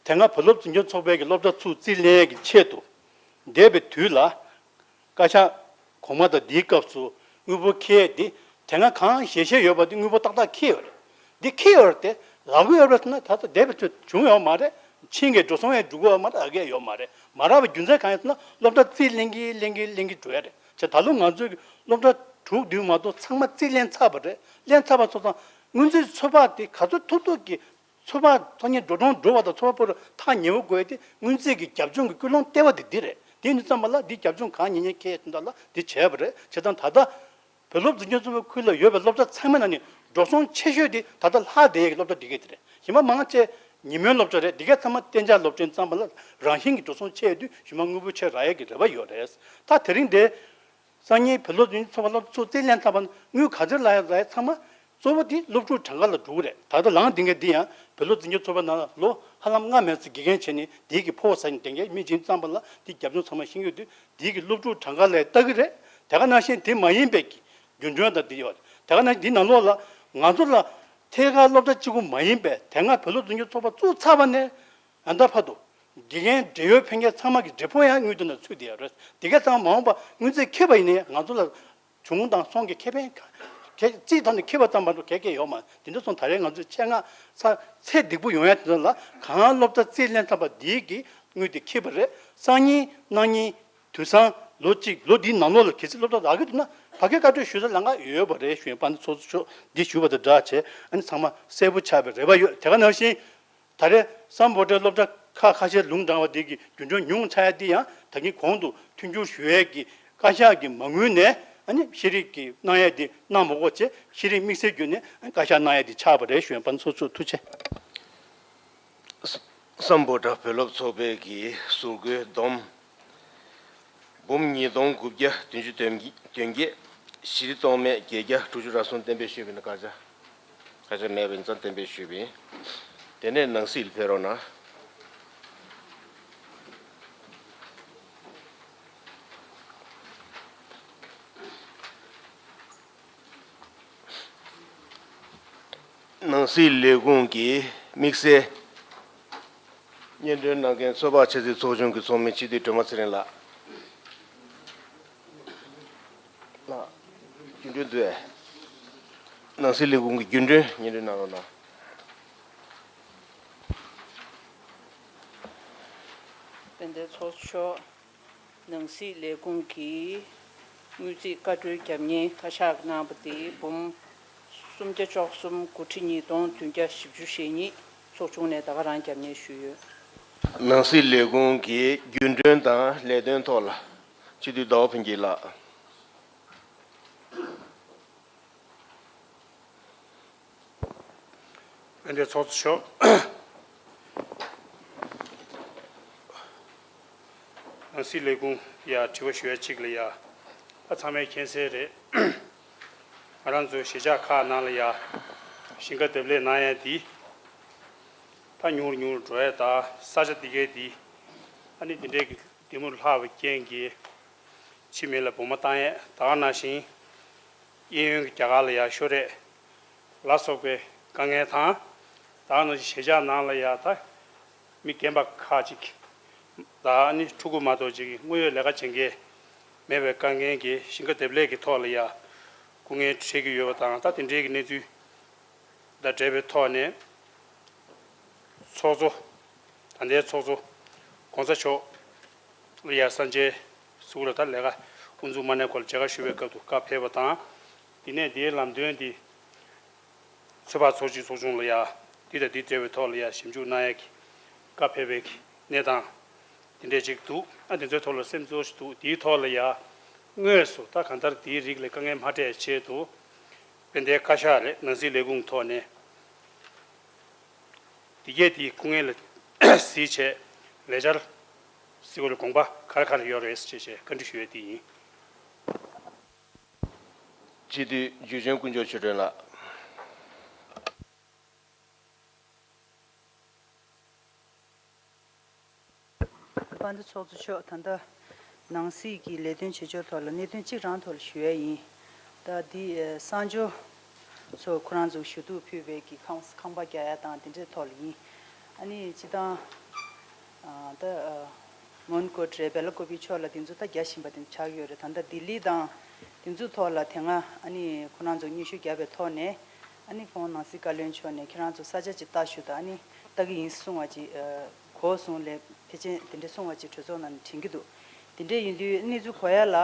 དེ་སྔ་བོད་སློབ་འཛིན་སྐྱོང་ཚོགས་པའི་གི་སློབ་གྲྭ་ཚུགས་རྩིས་ལེན་ཡས་ཀྱི་ཆེད་དུ། འདས་པའི་དུས་ལ། བཀའ་ཤག་གོང་མ་དང་འདིའི་སྐབས་སུ་དངུལ་འབོར་འཁྱེར་ཡས་འདི། དེ་སྔ་གང་ཞལ་བཞེས་ཡོད་པ་འདི་དངུལ་འབོར་ཏག་ཏག་འཁྱེར་ཡོད་རེད། འདི་འཁྱེར་ཡོད་རེད་དེ། རག་གི་ཡོད་རེད་ཟེར་ན་ད་ལྟ་འདས་པའི་དུས་བྱུང་ཡོད་མ་རེད། ཕྱིན་གྱི་འགྲོ་སོང་ཡང་འགྲོ་གི་ཡོད་མ་རེད། རག་གི་ཡོད་མ་རེད། མ་རག་པའི་རྒྱུ་མཚན་གང་ཡིན་ཟེར་ན་སློབ་གྲྭ་རྩིས་ལེན་གྱིན་ལེན་གྱིན་ལེན་གྱིན་འགྲོ་ཡ་རེད། བྱས་ད་ལོ་ང་ཚོའི་གི་སློབ་གྲྭ་དྲུག་བདུན་མ་གཏོགས་ཚང་མ་རྩིས་ལེན་ཚར་བ་རེད། ལེན་ཚར་བ་སོང་ཙང་སྔོན་རྩིས་ཚོད་དཔག་དེ་ག་ཚོད་ཐུབ་ཐུབ་ཀྱིས། ཚོད་དཔག་ཐོག་ཉིད་འགྲོ་གྲོན་འགྲོ་བ་དང་ཚོད་དཔག་པོ་རུ་ཐག་ཉེ་བོ་དགོས་ཏེ། སྔོན་རྩིས་ཀྱི་རྒྱབ་ལྗོངས་ཀྱི་ཀུན་སློང་ལྟེ་བ་དེ་འདི་རེད། དེ་ཡིན་དུས་ཙམ་པ་ལ་འདི་རྒྱབ་ལྗོངས་གང་ཉེ་ཉེ་ཁེལ་དོན་དག་ལ་འདི་བྱས་པ་རེད། བྱས་ཙང་ད་ལྟ་བོད་སློབ་འཛིན་སྐྱོང་ཚོགས་པའི་ཁུལ་ལ་ཡོད་པའི་སློབ་གྲྭ་ཚང་མའི་ནང་ནས་འགྲོ་སོང་ཆེ་ཤོས་དེ་ད་ལྟ་ལྷག་བསྡད་ཡས་ཀྱི་སློབ་གྲྭ་འདི་གས་དེ་རེད། གཞན་པ་མང་ཆེ་ཉིན་མོའི་སློབ་གྲྭ་རེད། འདི་གས་ཚང་མ་གཏན་འཇགས་སློབ་གྲྭ་ཡིན་ཙམ་པ་ལ་རང་བཞིན་གྱི་འགྲོ་སོང་ཆེ་ཡོད་དུས་གཞན་པ་དངུལ་འབོར་ཆེ་རག་ཡས་ཀྱི་རེ་བ་ཡོད་རེད། ད་དེ་རིང་འདི། སང་ཉིན་བོད་སློབ་འཛིན་སྐྱོང་ཚོགས་པ་སློབ་གཙོ་རྩིས་ལེན་ཚར་བ་ན་དངུལ་ག་ཚོད་ལ་ཡ་ལ་ཡ་ཚང་མ་གཙོ་བོ་དེ་སློབ་ཕྲུག་གྲངས་ཀ་ལ་འགྲོ་གི་རེད། ད་ལྟ་ལངས་བསྡད་མཁན་འདི་ཡང་བོད་སློབ་འཛིན་སྐྱོང་ཚོགས་པའི་ནང་ལ་ལོ་ཧ་ལམ་ལྔ་མན་ཙམ་དགེ་རྒན་བྱས་ནས་དེའི་གི་ཕོགས་ཟ་ནས་བསྡད་མཁན་མི་ཅིག་ཙམ་པ་ལ་དེ་རྒྱབ་ལྗོངས་ཚང་མ་ཤེས་ཀྱི་ཡོད་དུས་དེའི་གི་སློབ་ཕྲུག་གྲངས་ཀ་ལ་ལྟ་གི་རེད། དེ་ག་ནང་བཞིན་དེ་མ་ཡིན་པའི་གི་རྒྱུན་གྲོན་དང་དེ་ཡོད་རེད། དེ་ག་ནང་འདི་ནང་ལོགས་ལ་ང་ཚོ་ལ་ཐད་ཀར་སློབ་གྲྭ་གཅིག་པུ་མ་ཡིན་པའི་དེ་སྔ་བོད་སློབ་འཛིན་སྐྱོང་ཚོགས་པ་བཙུགས་ཚར་བ་ནས། ཨ་ད་བར་དུ། དགེ་རྒན་འབྲེལ་ཡོད་ཕན་མཁན་ཚང་མ་གི་འབྲེལ་ཕོགས་ཡང་དངུལ་དེ་ནང་ཚུད་བསྡད་ཡོད་རེད། དེ་ག་ཚང་མ་མ་འོངས་པ་དངུལ་རྩིས་འཁྱེར་བ་ཡིན་ནའི་ང་ཚོ་ལ་བྱུང་དང་སོང་གི་ཁེ་ཕན་ག་གལ་རྩིས་ཐོག་ནས་འཁྱེར་བ་ཙམ་མ་གཏོགས་གལ་གལ་ཡོད་མ་རེད། དེ་འདྲ་སོང་ད་རེས་ང་ཚོས་ཆེད་མངགས་ཚ་ཚད་སྡུག་པོ་ཡོང་ཡ་དེ་ཚོ་ལ་གང་སློབ་གྲྭ་རྩིས་ལེན་ཚར་བ་འདིའི་གི་དངུལ་དེ་འཁྱེར་བ་རེད། སང་ཉིན་གནངས་ཉིན་དུས་སང་ལོ་གཅིག་ལོ་འདིའི་ནང་ལོགས་ལ་གལ་སྲིད་སློབ་གྲྭ་རག་གི་འདུག་ན་ཕ་གིར་བཀའ་འཁྲོལ་ཞུ་སའི་ལམ་ཁ་ཡོད་པ་རེད་ཞུ་ཡིན། དཔལ་ལྡན་ཚོགས་གཙོ་མཆོག་འདི་ཞུ་བ་དང་སྦྲགས་བྱས་ཨ་ནི་ཚང་མ་གསལ་པོ་ཆགས་པའི་རེ་བ་ཡོད། དེ་ག་ནང་བཞིན། ད་རེས་སམ་བྷོ་ཊའི་སློབ་གྲྭ་ཁག་ཁ་ཤས་ལུང་དྲངས་པ་དེ་གི་རྒྱུན་གྲོན་ཉུང་ཆགས་ཡ་དེ་ཡང་ད་གིན་གོང་དུ་མཐུན་འགྱུར་ཞུ་ཡས་ཀྱི་བཀའ་ཤག་གི་མ་དངུལ་ནས་ཨ་ནི་ཤེས་རིག་གི་གནང་ཡས་དེ་གནང་མ་དགོས་བྱས་ཤེས་རིག་དམིགས་བསལ་བརྒྱུད་ནས་བཀའ་ཤག་གནང་ཡས་དེ་ཆགས་པ་རེད་ཞུ་ཡིན། དཔལ་ལྡན་ཚོགས་གཙོ་ཐུགས་རྗེ་ཆེ། སམ་བྷོ་ཊ་བོད་སློབ་ཚོགས་པའི་གི་ཟུར་བཀོད་བསྡོམས། འབུམ་ཉིས་སྟོང་དགུ་བརྒྱ་བདུན་ཅུ་དོན་བདུན་བརྒྱད། ཞི་བདེ་རྟོག་མེད་བརྒྱད་བརྒྱ་དྲུག་ཅུ་རེ་གསུམ་གཏན་འབེབས་ཞུས་པ་ཡིན་ན་བཀའ་ཤག་བཀའ་ཤག་མེད་པ་ཡིན་ཙང་གཏན་འབེབས་ཞུས་པ་ཡིན། དེ་ནས་ནང་སྲིད་ལ་ཕེབས་རོགས་གནང་། ནང་སྲིད་ལས་ཁུངས་ཀྱི་དམིགས་བསལ་སྙན་སྒྲོན་གནང་མཁན་ཚོད་དཔག་ཆེ་སའི་ཚོགས་ཆུང་གི་ཚོགས་མི་སྤྱི་འཐུས་སྒྲོལ་མ་ཚེ་རིང་ལགས། ལགས། རྒྱུན་གྲོན་འདུག་གས། ནང་སྲིད་ལས་ཁུངས་ཀྱི་རྒྱུན་གྲོན་སྙན་སྒྲོན་གནང་རོགས་གནང་། དཔལ་ལྡན་ཚོགས་གཙོ་མཆོག་ནང་སྲིད་ལས་ཁུངས་ཀྱིས་དངུལ་རྩིས་བཀའ་འཁྲོལ་རྒྱབ་གཉེར་བཀའ་ཤག་གནང་བ་དེ་འབུམ་སུམ་བརྒྱ་བཅུ་གསུམ་དགུ་ཁྲི་ཉིས་སྟོང་བདུན་བརྒྱ་བཞི་བཅུ་ཞེ་གཉིས། ཚོགས་ཆུང་ནས་ད་ག་རང་རྒྱབ་གཉེར་ཞུས་ཡོད། ནང་སྲིད་ལས་ཁུངས་ཀྱི་རྒྱུན་གྲོན་དང་ལས་དོན་ཐོག་ལ་སྤྱི་འཐུས་ཟླ་བ་ཕུན་སྐྱིད་ལགས། དཔལ་ལྡན་ཚོགས་གཙོ་མཆོག་ནང་སྲིད་ལས་ཁུངས་ཡ་དྲི་བ་ཞུ་ཡ་གཅིག་ལ་ཡ། ད་ཚང་མས་མཁྱེན་གསལ་རེད། ང་རང་ཚོའི་གཞིས་ཆགས་ཁག་ནང་ལ་ཡ་ཞིང་ཁ་འདེབས་ལས་གནང་ཡ་འདི་ད་ཉུང་རུ་ཉུང་རུ་འགྲོ་ཡ། ད་ས་ཆ་འདི་གའི་འདི་ཨ་ནི་འདི་འདྲའི་གི་འདི་མུར་ལྷག་པའི་རྐྱེན་གྱིས་ཕྱི་མི་ལ་སྦུག་མ་བཏང་ཡས། ད་ག་ནང་བཞིན་གཡས་གཡོན་གྱི་རྒྱ་གར་ལ་ཡ་ཤོ་རས་ལ་སོགས་པའི་དཀའ་ངལ་དང་། ད་ག་ནང་བཞིན་གཞིས་ཆགས་ནང་ལ་ཡ་ད་མི་རྒན་པ་ཁག་ཅིག་ད་ནི་ཕྲུ་གུ་མ་གཏོགས་ཅིག་དངོས་ཡོད་ལས་ཀ་བྱེད་མཁན་མེད་པའི་དཀའ་ངལ་གྱིས་ཞིང་ཁ་འདེབས་ལས་ཀྱི་ཐོག་ལ་ཡ་སྐུ་ངལ་འཕྲད་ཀྱི་ཡོད་པ་དང་། ད་དེ་འབྲེལ་གྱི་གནས་ཚུལ་དང་འབྲེལ་བའི་ཐོག་ནས་ཚོགས་གཙོ། ད་ལྟའི་ཚོགས་གཙོ་༸གོང་ས་མཆོག་ལ་ཡ་ས་མཇལ་ཟུར་ལ་ད་ལས་ཀ་དབུ་འཛུགས་མ་གནས་སྐོར་ལ་མཇལ་ཁ་ཞུ་བའི་སྐབས་སུ་བཀའ་ཕེབས་པ་དང་། དེ་ནས་དེའི་ལམ་སྟོན་དེ་ཚོད་དཔག་ཚོགས་སྤྱི་ཚོགས་ཆུང་ལ་ཡ་འདི་དང་འདི་འབྲེལ་བའི་ཐོག་ལ་ཡ་ཞིབ་འཇུག་གནང་ཡ་གི་བཀའ་ཕེབས་པའི་གི་གནས་སྟངས་དེ་འདྲས་ཅིག་འདུག་ཨ་དེ་ཚོའི་ཐོག་ལ་སེམས་གཙོ་ཞིག་འདུག་དེའི་ཐོག་ལ་ཡ་དངོས་སུ་ད་གང་ལྟར་དེའི་རིགས་ལ་དཀའ་ངལ་མ་འཕྲད་ཆེད་དུ་དཔལ་ལྡན་བཀའ་ཤག་རེད། ནང་སྲིད་ལས་ཁུངས་ཐོག་ནས་དེ་གས་དེའི་སྐུ་ངལ་ལ་གཟིགས་བྱས་ལས་འཆར་གཟིགས་སྐོར་ལ་དགོངས་པ་ག་རེ་ག་རེ་ཡོད་རེད་ཅེས་བྱས་བཀའ་འདྲི་ཞུ་ཡས་དེ་ཡིན། སྤྱི་འཐུས་འཇུ་ཆེན་དཀོན་མཆོག་ཆོས་སྒྲོན་ལགས། དཔལ་ལྡན་ཚོགས་གཙོ་མཆོག་ད་ལྟ་ནང་སྲིད་ཀྱི་ལས་དོན་བྱེད་ཕྱོགས་ཐོག་ལ་གནད་དོན་གཅིག་རང་ཐོག་ལ་ཞུ་ཡ་ཡིན། ད་འདི་ཨ་གསང་སྦྱོར་ཚོ་ཁོ་རང་ཚོ་ཞུ་གཏུག་ཕུལ་བའི་གི་ཁང་ཁང་པ་རྒྱག་ཡ་དང་དེ་འདྲའི་ཐོག་ལ་ཡིན། ཨ་ནི་སྤྱི་བཏང་ཨ་ད་ཨ་མོན་གྷོ་རེད། སྦེ་ལ་ཀོ་བི་ཕྱོགས་ལ་དེ་ཚོ་ད་རྒྱག་བཞིན་པ་དེ་ཆགས་ཡོད་རེད། ད་ལྟ་ལྡི་ལི་དང་དེ་ཚོ་ཐོག་ལ་དེ་སྔ་ཨ་ནི་ཁོ་རང་ཚོ་སྙན་ཞུ་བརྒྱབ་པའི་ཐོག་ནས་ཨ་ནི་ཁོང་ནང་སྲིད་བཀའ་བློན་མཆོག་ནས་ཁྱེད་རང་ཚོ་ས་ཆ་ཅིག་ལྟ་ཞུ་དང་ཨ་ནི་ལྟ་གི་ཡིན་གསུང་བ་ཅིག་ཨ་གོ་སོང་ལས་ཕལ་ཆེར་དེ་འདྲ་གསུང་བ་ཅིག་གྲོས་ཚོགས་ནང་ནས་དྲན་གྱི་འདུག་དེ་འདྲ་ཡིན་དུས་གནས་ཚུལ་གོ་ཡ་ལ།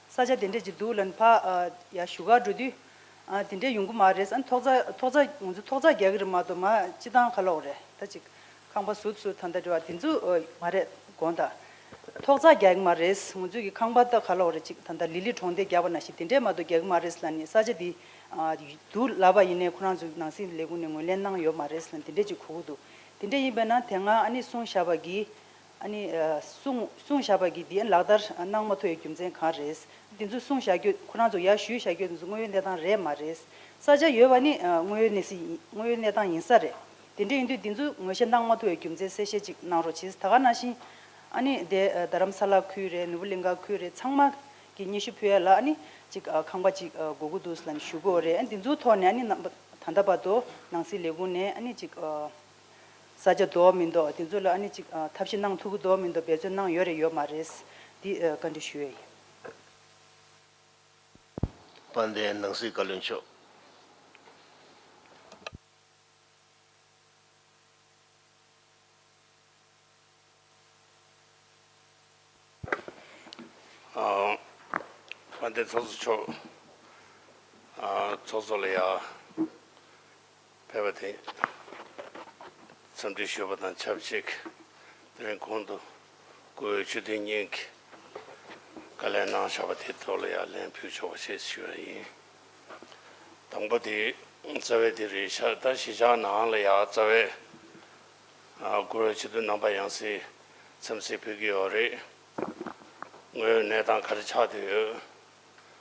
ས་ཆ་དེ་འདྲས་ཅིག་འདུག་ལབ་ནས་ཕ་ཨ་ཡ་བཞུགས་སྒར་འགྲོ་དུས་ཨ་དེ་འདྲས་ཡོང་གི་མ་རེད། ཨ་ཐོག་རྩ་ཐོག་རྩ་ང་ཚོ་ཐོག་རྩ་རྒྱག་གི་རེད་མ་གཏོགས་མ་སྤྱི་བཏང་ག་ལབ་དགོས་རེད། ད་ཅིག་ཁང་པ་ཟུར་ཚུར་ད་ལྟ་འགྲོ་བ་དེ་ཚོ་ཨ་མ་རེད། དགོངས་དག་ཐོག་རྩ་རྒྱག་གི་མ་རེད། ང་ཚོའི་གི་ཁང་པ་ད་ག་ལབ་དགོས་རེད། ཅིག་ད་ལྟ་ལི་ལི་གྲོང་སྡེ་རྒྱག་པ་ནང་བཞིན་དེ་འདྲས་མ་གཏོགས་རྒྱག་གི་མ་རེད་ལབ་ནས། ས་ཆ་དེ་ཨ་འདུག་ལབ་པ་ཡིན་ནའི་ཁོ་རང་ཚོའི་ནང་སྲིད་ལས་ཁུངས་ནས་ངོས་ལེན་གནང་ཡོད་མ་རེད་ལབ་དེ་འདྲས་ཅིག་གོ་གི་འདུག་དེ་འདྲས་ཡིན་པས་ན་དེ་སྔ་ཨ་ནི་གསུངས་བཞག་པ་གི་ཨ་ནི་ཨ་གསུང་གསུང་བཞག་པ་གི་འདི་ལག་བསྟར་གནང་མ་ཐུབ་པའི་རྒྱུ་མཚན་གང་རེད། འདི་ཚོ་གསུང་བཞག་རྒྱུ་ཁོ་རང་ཚོ་ཡར་ཞུས་བཞག་རྒྱུ་འདི་ཚོ་དངོས་ཡོད་གནས་སྟངས་རེད་མ་རེད། ས་ཆ་ཡོད་པ་ནི་ཨ་དངོས་ཡོད་གནས་སི་དངོས་ཡོད་གནས་སྟངས་ཡིན་ས་རེད། དེ་འདྲ་ཡིན་དུས་འདི་ཚོ་ངོས་བཞེས་གནང་མ་ཐུབ་པའི་རྒྱུ་མཚན་གསལ་བཤད་ཅིག་གནང་རོགས་གྱིས། ད་ག་ནང་བཞིན་ཨ་ནི་དེ་ཨ་རྡ་རམ་ས་ལ་ཁུལ་རེད། ནོར་བུ་གླིང་ག་ཁུལ་རེད། ཚང་མ་གི་སྙན་ཞུ་ཕུལ་ཡ་ལ་ཨ་ནི་ཅིག་ཨ་ཁང་པ་ཅིག་ཨ་དགོས་ཀྱི་འདུག་ལབ་ནས་ཞུ་གི་ཡོད་རེད། ཨ་འདི་ཚོའི་ཐོག་ནས་ཨ་ནི་རྣམ་པ་ད་ལྟ་བར་དུ་ནང་སྲིད་ལས་ཁུངས་ནས་ཨ་ནི་ཅིག་ཨ། ས་ཆ་འདུག་མི་འདུག་དེ་ཚོ་ལ་ཨ་ནི་ཅིག་ཨ་ཐབས་ཤེས་གནང་ཐུབ་ཀྱི་འདུག་མི་འདུག་འབད་བརྩོན་གནང་ཡོད་རེད་ཡོད་མ་རེད། འདི་ཨ་བཀའ་འདྲི་ཞུ་ཡས་ཡིན། དཔལ་ལྡན་ནང་སྲིད་བཀའ་བློན་མཆོག་ཨ་དཔལ་ལྡན་ཚོགས་གཙོ་མཆོག་ཨ་ཚོགས་གཙོ་ལ་ཡ་ཕེབས་པ་དེ་འཚམས་འདྲི་ཞུ་བ་དང་ཆབས་ཅིག་དེ་རིང་གོང་དུ་བཀུར་འོས་ཆོས་དོན་གཉིས་ཀྱིས་བཀའ་ལན་གནང་བཞག་པ་དེ་ཐོག་ལ་ཡ་ལན་ཕུལ་ཆོག་པ་ཞེས་ཞུ་བ་ཡིན། དང་པོ་དེ་རྩ་བའི་དེ་རེད་ཤག་ད་གཞིས་ཆགས་ནང་ལ་ཡ་རྩ་བའི་ཨ་བཀུར་འོས་ཆོས་དོན་རྣམ་པ་ཡང་སེ་འཚམས་གཟིགས་ཕུལ་གྱི་ཡོད་རེད། དངོས་ཡོད་གནས་སྟངས་ག་རེ་ཆགས་བསྡད་ཡོད།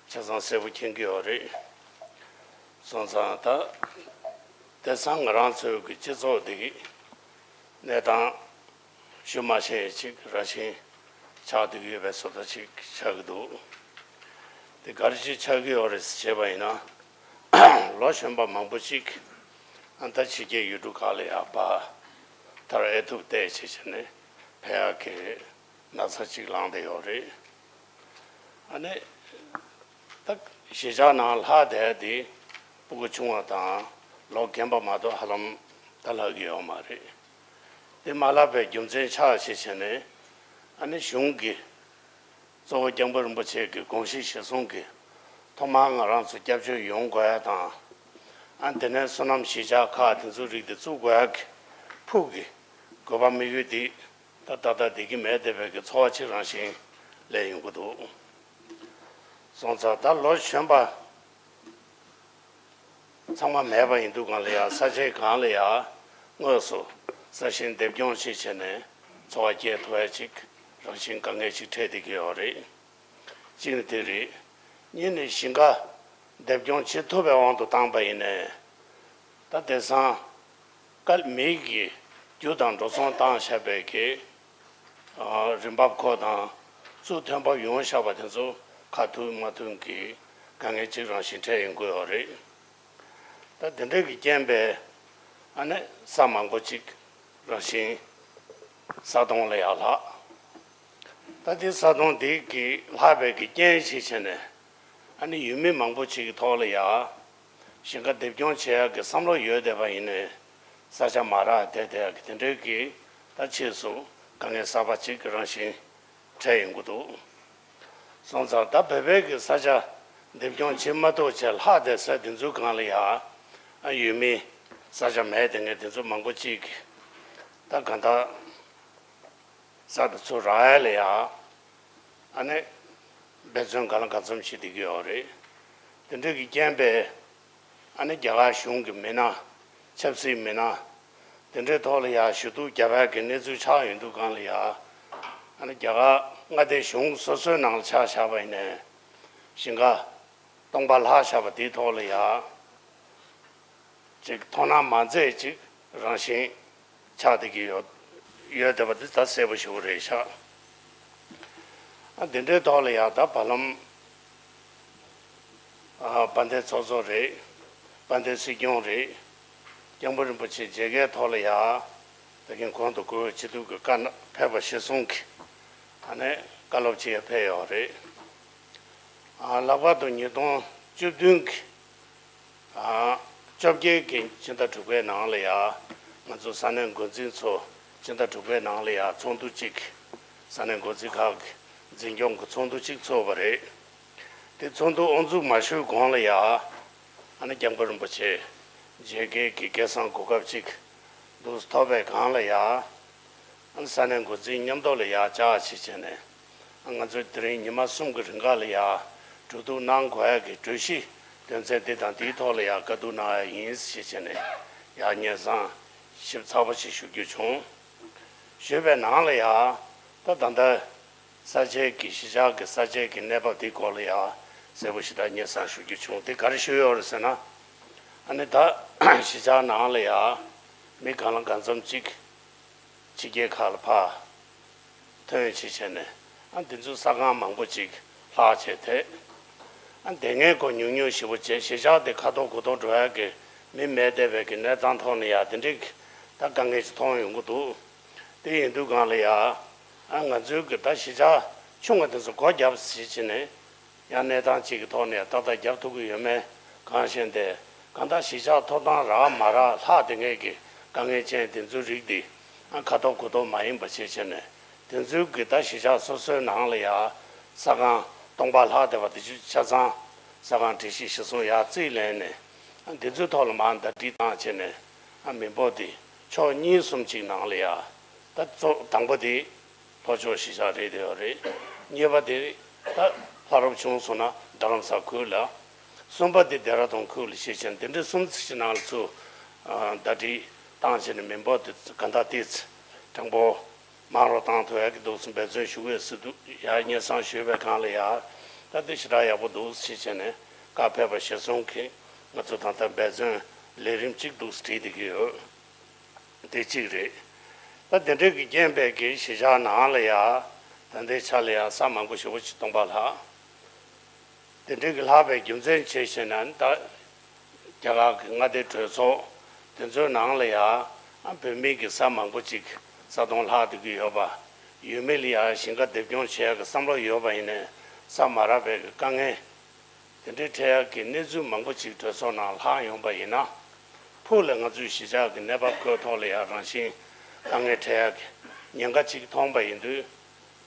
ཆ་ཚང་གསལ་པོ་མཁྱེན་གྱི་ཡོད་རེད། སོང་ཙང་ད་དེང་སང་ང་རང་ཚོའི་གི་སྤྱི་ཚོགས་འདི་གི་གནས་སྟངས་ཞུ་མ་ཤེས་ཅིག་རང་བཞིན་ཆགས་བསྡད་ཀྱི་ཡོད་པའི་བཟོ་ལྟ་ཅིག་ཆགས་ཀྱི་འདུག་དེ་ག་རེ་ཅིག་ཆགས་ཀྱི་ཡོད་རེད་ཟེར་བྱས་པ་ཡིན་ན། ལོ་གཞོན་པ་མང་པོ་ཅིག་ཨ་ད་ཕྱི་རྒྱལ་ཡུལ་གྲུ་ཁག་ལ་ཡ་ཕར་ཐར་ཨེ་ཐུབ་བལྟས་བྱས་བྱས་ནས་ཕེབས་ཡག་གི་ན་ཚ་ཅིག་ལངས་བསྡད་ཡོད་རེད། ཨ་ནི་ད་གཞིས་ཆགས་ནང་ལྷག་བསྡད་དེ་སྤུ་གུ་ཆུང་བ་དང་ལོ་རྒན་པ་མ་གཏོགས་ཧ་ལམ་ད་ལྷག་གི་ཡོད་མ་རེད། དེ་མ་ལྷག་པའི་རྒྱུ་མཚན་ཆགས་བྱས་བྱས་ནས་ཨ་ནི་གཞུང་གི་གཙོ་བོ་སྐྱབས་མགོན་རིན་པོ་ཆེ་གི་དགོངས་གཞི་གཞིར་བཟུང་གིས་ཐོག་མར་ང་རང་ཚོ་སྐྱབས་བཅོལ་ཡོང་དགོས་ཡ་དང་། ཨ་དེ་ནས་སོ་ནམ་གཞིས་ཆགས་ཁག་དེ་ཚོའི་རིགས་དེ་བཙུགས་དགོས་ཡ་གི་ཕུགས་ཀྱི་དགོས་པ་དམིགས་ཡུལ་དེ་ད་ད་ལྟ་བསྡད་ཀྱི་མེད་བསྡད་པའི་གི་ཚོར་བ་ཅིག་རང་བཞིན་སླེབས་ཡོང་གི་འདུག་སོང་ཙང་ད་ལོ་གཞོན་པ་ཚང་མ་མེད་པ་ཡིན་དུས་སྒང་ལ་ཡ་ས་ཆའི་སྒང་ལ་ཡ་དངོས་སུ་ས་ཞིང་འདེབས་སྐྱོང་ཅིག་བྱས་ནས་འཚོ་བ་སྐྱེལ་ཐུབ་ཡ་ཅིག་རང་བཞིན་དཀའ་ངལ་ཅིག་འཕྲད་བསྡད་ཀྱི་ཡོད་རེད། གཅིག་ནི་དེ་རེད། གཉིས་ནས་ཞིང་ཁ་འདེབས་སྐྱོང་བྱེད་ཐུབ་པའི་དབང་དུ་བཏང་པ་ཡིན་ནའི། ད་དེང་སང་ཀ་མི་གི་རྒྱུ་དང་འགྲོ་སོང་བཏང་བཞག་པའི་གི་རིན་འབབ་ཁོ་དང་གཙུག་ཐོན་འབབ་ཡོང་བཞག་པ་དེ་ཚོ་ཁ་ཐུག་མ་ཐུག་གི་དཀའ་ངལ་ཅིག་རང་བཞིན་འཕྲད་ཡོང་གི་ཡོད་རེད། ད་དེ་འདྲ་གི་རྐྱེན་པས་ཨ་ནི་ས་མང་པོ་ཅིག་རང་བཞིན་ས་དོང་ལ་ཡར་ལྷག་ད་དེ་ས་དོང་དེ་གི་ལྷག་པའི་གི་རྐྱེན་ཞིག་བྱས་ནས། ཨ་ནི་ཡུལ་མི་མང་པོ་ཅིག་གི་ཐོག་ལ་ཡ། ཞིང་ཁ་འདེབས་སྐྱོང་བྱེད་ཡག་གི་བསམ་བློ་ཡོད་བསྡད་པ་ཡིན་ནའི། ས་ཆ་མ་རག་བསྡད་བསྡད་ཡག་གི་དེ་འདྲའི་གི་ད་ཕྱིས་སུ་དཀའ་ངལ་གསར་པ་ཅིག་གི་རང་བཞིན་འཕྲད་ཡོང་གི་འདུག་སོང་ཙང་ད་བོད་པའི་གི་ས་ཆ་འདེབས་སྐྱོང་བྱེད་མ་ཐུབ་བྱས་ལྷག་བསྡད་ས་དེ་ཚོའི་སྒང་ལ་ཡ། ཨ་ཡུལ་མི་ས་ཆ་མེད་བསྡད་མཁན་དེ་ཚོ་མང་པོ་ཅིག་གི་ད་གང་ལྟར། ས་དེ་ཚོ་རག་ཡ་ལ་ཡ། ཨ་ནི། འབད་བརྩོན་གང་ལ་གང་འཚམ་བྱེད་བསྡད་ཀྱི་ཡོད་རེད། དེ་འདྲ་གི་རྐྱེན་པས། ཨ་ནི་རྒྱ་གར་གཞུང་གི་མི་སྣ། ཆབ་སྲིད་མི་སྣ། དེ་འདྲའི་ཐོག་ལ་ཡ་ཞུ་གཏུག་རྒྱབ་ཡ་གི་གནས་ཚུལ་ཆགས་ཡོང་དུས་སྒང་ལ་ཡ། ཨ་ནི་རྒྱ་གར་མངའ་སྡེ་གཞུང་སོ་སོའི་ནང་ལ་ཆ་བཞག་པ་ཡིན་ནའི། ཞིང་ཁ་སྟོང་པ་ལྷག་བཞག་པ་དེའི་ཐོག་ལ་ཡ། ཅིག་མཐོང་སྣང་མ་མཛད་ཅིག་རང་བཞིན་ཆགས་བསྡད་ཀྱི་ཡོད། ཡོད་བསྡད་པ་འདི་ད་གསལ་པོ་ཞེ་པོ་རེད་ཤག་ཨ་འདི་འདྲའི་ཐོག་ལ་ཡང་ད་བར་ལམ། ཨ་དཔལ་ལྡན་ཚོགས་གཙོ་རེད། དཔལ་ལྡན་སྲིད་སྐྱོང་རེད། སྐྱབས་མགོན་རིན་པོ་ཆེ་མཇལ་ཁའི་ཐོག་ལ་ཡང་། ད་གིན་གོང་དུ་བཀུར་འོས་སྤྱི་འཐུས་ཀྱི་བཀའ་གནང་ཕེབས་པ་གཞིར་བཟུང་གིས། ཨ་ནི་བཀའ་སློབ་ཅིག་ཡང་ཕེབས་ཡོད་རེད། ཨ་ལྷག་པར་དུ་ཉིས་སྟོང་བཅུ་བདུན་གྱི། ཨ་བཅོ་བརྒྱད་ཀྱི་ཕྱི་ཟླ་དྲུག་པའི་ནང་ལ་ཡ། ང་ཚོ་ས་གནས་འགོ་འཛིན་ཚོ་ཕྱི་ཟླ་དྲུག་པའི་ནང་ལ་ཡ་ཚོགས་འདུ་གཅིག་ས་གནས་འགོ་འཛིན་ཁག་གི་འཛིན་སྐྱོང་གི་ཚོགས་འདུ་གཅིག་ཚོགས་པ་རེད། དེ་ཚོགས་འདུ་དབུ་འཛུགས་མ་ཞུས་གོང་ལ་ཡ། ཨ་ནི་སྐྱབས་མགོན་རིན་པོ་ཆེ་མཇལ་ཁའི་གི་སྐལ་བཟང་གོ་སྐབས་གཅིག་འདུག་ཐོབ་པའི་སྒང་ལ་ཡ། ཨ་ནི་ས་གནས་འགོ་འཛིན་མཉམ་དུ་ལ་ཡ་བཅར་བྱས་བྱས་ནས། ང་ཚོས་དེ་རིང་ཉི་མ་གསུམ་གྱི་རིང་ག་ལ་ཡ་གྲོས་བསྡུར་གནང་དགོས་ཡ་གི་གྲོས་གཞི་དོན་ཚན་འདི་དང་འདིའི་ཐོག་ལ་ཡ་བཀའ་བསྡུར་གནང་ཡ་ཡིན་ཞེས་བྱས་ནས་ཡ་སྙན་སེང་ཞིབ་ཚགས་པོ་ཞིག་ཞུ་རྒྱུ་བྱུང་། ཞུས་པའི་ནང་ལ་ཡ་ད་ད་ལྟ་ས་ཆའི་གི་གཞིས་ཆགས་ཀྱི་ས་ཆའི་གི་གནས་བབ་འདིའི་སྐོར་ལ་ཡ་གསལ་པོ་ཞིག་ད་སྙན་སེང་ཞུ་རྒྱུ་བྱུང་། དེ་ག་རེ་ཞུས་ཡོད་རེད་ཟེར་ན། ཨ་ནི་ད་གཞིས་ཆགས་ནང་ལ་ཡ་མི་གང་ལ་གང་འཚམ་ཅིག་ཕྱི་རྒྱལ་ཁག་ལ་ཕར་ཐོན་བྱས་བྱས་ནས་ཨ་འདི་ཚོའི་ས་ཁང་མང་པོ་ཅིག་ལྷག་བྱས་ཏེ། ཨ་འདི་ངའི་སྒོ་ཉུང་ཉུང་ཞེ་པོ་བྱས་གཞིས་ཆགས་དེ་ཁ་ཐོར་དགུ་ཐོར་འགྲོ་ཡག་གི་མི་མེད་བསྡད་པའི་གི་གནས་སྟངས་ཐོག་ནས་ཡ་དེ་འདྲའི་གི་ད་དཀའ་ངལ་ཅིག་མཐོང་ཡོང་གི་འདུག་དེ་ཡིན་དུས་སྒང་ལ་ཡ་ཨ་ང་ཚོའི་གི་ད་གཞིས་ཆགས་ཆུང་བ་དེ་ཚོ་སྒོ་བརྒྱབ་ཟེར་བྱས་ནས། ཡང་གནས་སྟངས་གཅིག་གི་ཐོག་ནས་ཏག་ཏག་རྒྱབ་ཐུབ་ཀྱི་ཡོད་མེད་གང་ཤེས་ཏེ། གང་ལྟར་གཞིས་ཆགས་ཐོབ་ཐང་རག་མ་རག་ལྷག་དེ་ངེས་ཀྱི་དཀའ་ངལ་ཅན་དེ་ཚོའི་རིགས་འདི་ཨ་ཁ་ཐོར་དགུ་ཐོར་མ་ཡིན་པ་བྱས་བྱས་ནས་དེ་ཚོའི་གི་ད་གཞིས་ཆགས་སོ་སོའི་ནང་ལ་ཡ་ས་ཁང་སྟོང་པ་ལྷག་བསྡད་པ་དེ་ཚོ་ཆ་ཚང་ས་ཁང་སྒྲིག་གཞི་གཞིར་བཟུང་ཡར་རྩིས་ལེན་ནས་ཨ་དེ་ཚོའི་ཐོག་ལ་མར་ཟླ་སྒྲིལ་བཏང་བྱས་ནས་ཨ་མི་འབོར་དེ་ཕྱོགས་གཉིས་གསུམ་གཅིག་ནང་ལ་ཡ་ད་གཙོ་དང་པོ་དེ། ལྷོ་ཕྱོགས་གཞིས་ཆགས་རེད་དེ་ཡོད་རེད། གཉིས་པ་དེ་ད་ལྷ་རབ་བྱུང་སོང་ན་རྡ་རམ་ས་ཁུལ་ལ། གསུམ་པ་དེ་ལྡེ་ར་ལྡུན་ཁུལ་ལ་ཞེས་བྱས་འདི་འདྲའི་གསུམ་ཚིགས་ཀྱི་ནང་ལ་ཚུར་ཟླ་སྒྲིལ་བཏང་བྱས་ནས་མི་འབོར་དེ་ག་འདྲ་ཏིས་གྲངས་འབོར་མང་རུ་བཏང་ཐུབ་ཡག་གི་འདུག་སེ་འབད་བརྩོན་ཞུ་གི་ཡོད་ཟེར་འདུག་ཡ་སྙན་སེང་ཞུས་པའི་སྒང་ལ་ཡ་ད་དེ་ཞེ་དྲག་ཡག་པོ་འདུག་ཞེས་བྱས་ནས་བཀའ་ཕེབས་པ་གཞིར་བཟུང་གིས་ང་ཚོ་ད་ལྟ་འབད་བརྩོན་ལས་རིམ་གཅིག་འདུག་སེ་བྲིས་བསྡད་ཀྱི་ཡོད། དེ་གཅིག་རེད། ད་དེ་འདྲའི་གི་རྐྱེན་པས་གི་གཞིས་ཆགས་ནང་ལ་ཡ། ད་ལྟའི་ཆ་ལ་ཡ་ས་མང་པོ་ཞེ་པོ་ཅིག་སྟོང་པ་ལྷག་དེ་འདྲའི་གི་ལྷག་པའི་རྒྱུ་མཚན་ཆེ་ཤོས་ནི་ད། རྒྱ་གར་གི་མངའ་སྡེ་གྲོས་ཚོགས་དེ་ཚོའི་ནང་ལ་ཡ། ཨ་བོད་མི་གི་ས་མང་པོ་ཅིག་ས་སྟོང་ལྷག་བསྡད་ཀྱི་ཡོད་པ། ཡུལ་མི་ལ་ཡ་ཞིང་ཁ་འདེབས་སྐྱོང་བྱེད་ཡག་གི་བསམ་བློ་ཡོད་པ་ཡིན་ནའི་ས་མ་རག་པའི་གི་དཀའ་ངལ། དེ་འདྲའི་འཕྲད་ཡག་གི་གནས་ཚུལ་མང་པོ་ཅིག་གྲོས་ཚོགས་ནང་ལྷག་ཡོང་པ་ཡིན་ན། ཕུགས་ལ་ང་ཚོའི་གཞིས་ཆགས་ཀྱི་གནས་བབ་ཁོའི་ཐོག་ལ་ཡང་རང་བཞིན་དཀའ་ངལ་འཕྲད་ཡག་གི་ཉེན་ཁ་ཅིག་མཐོང་པ་ཡིན་དུས།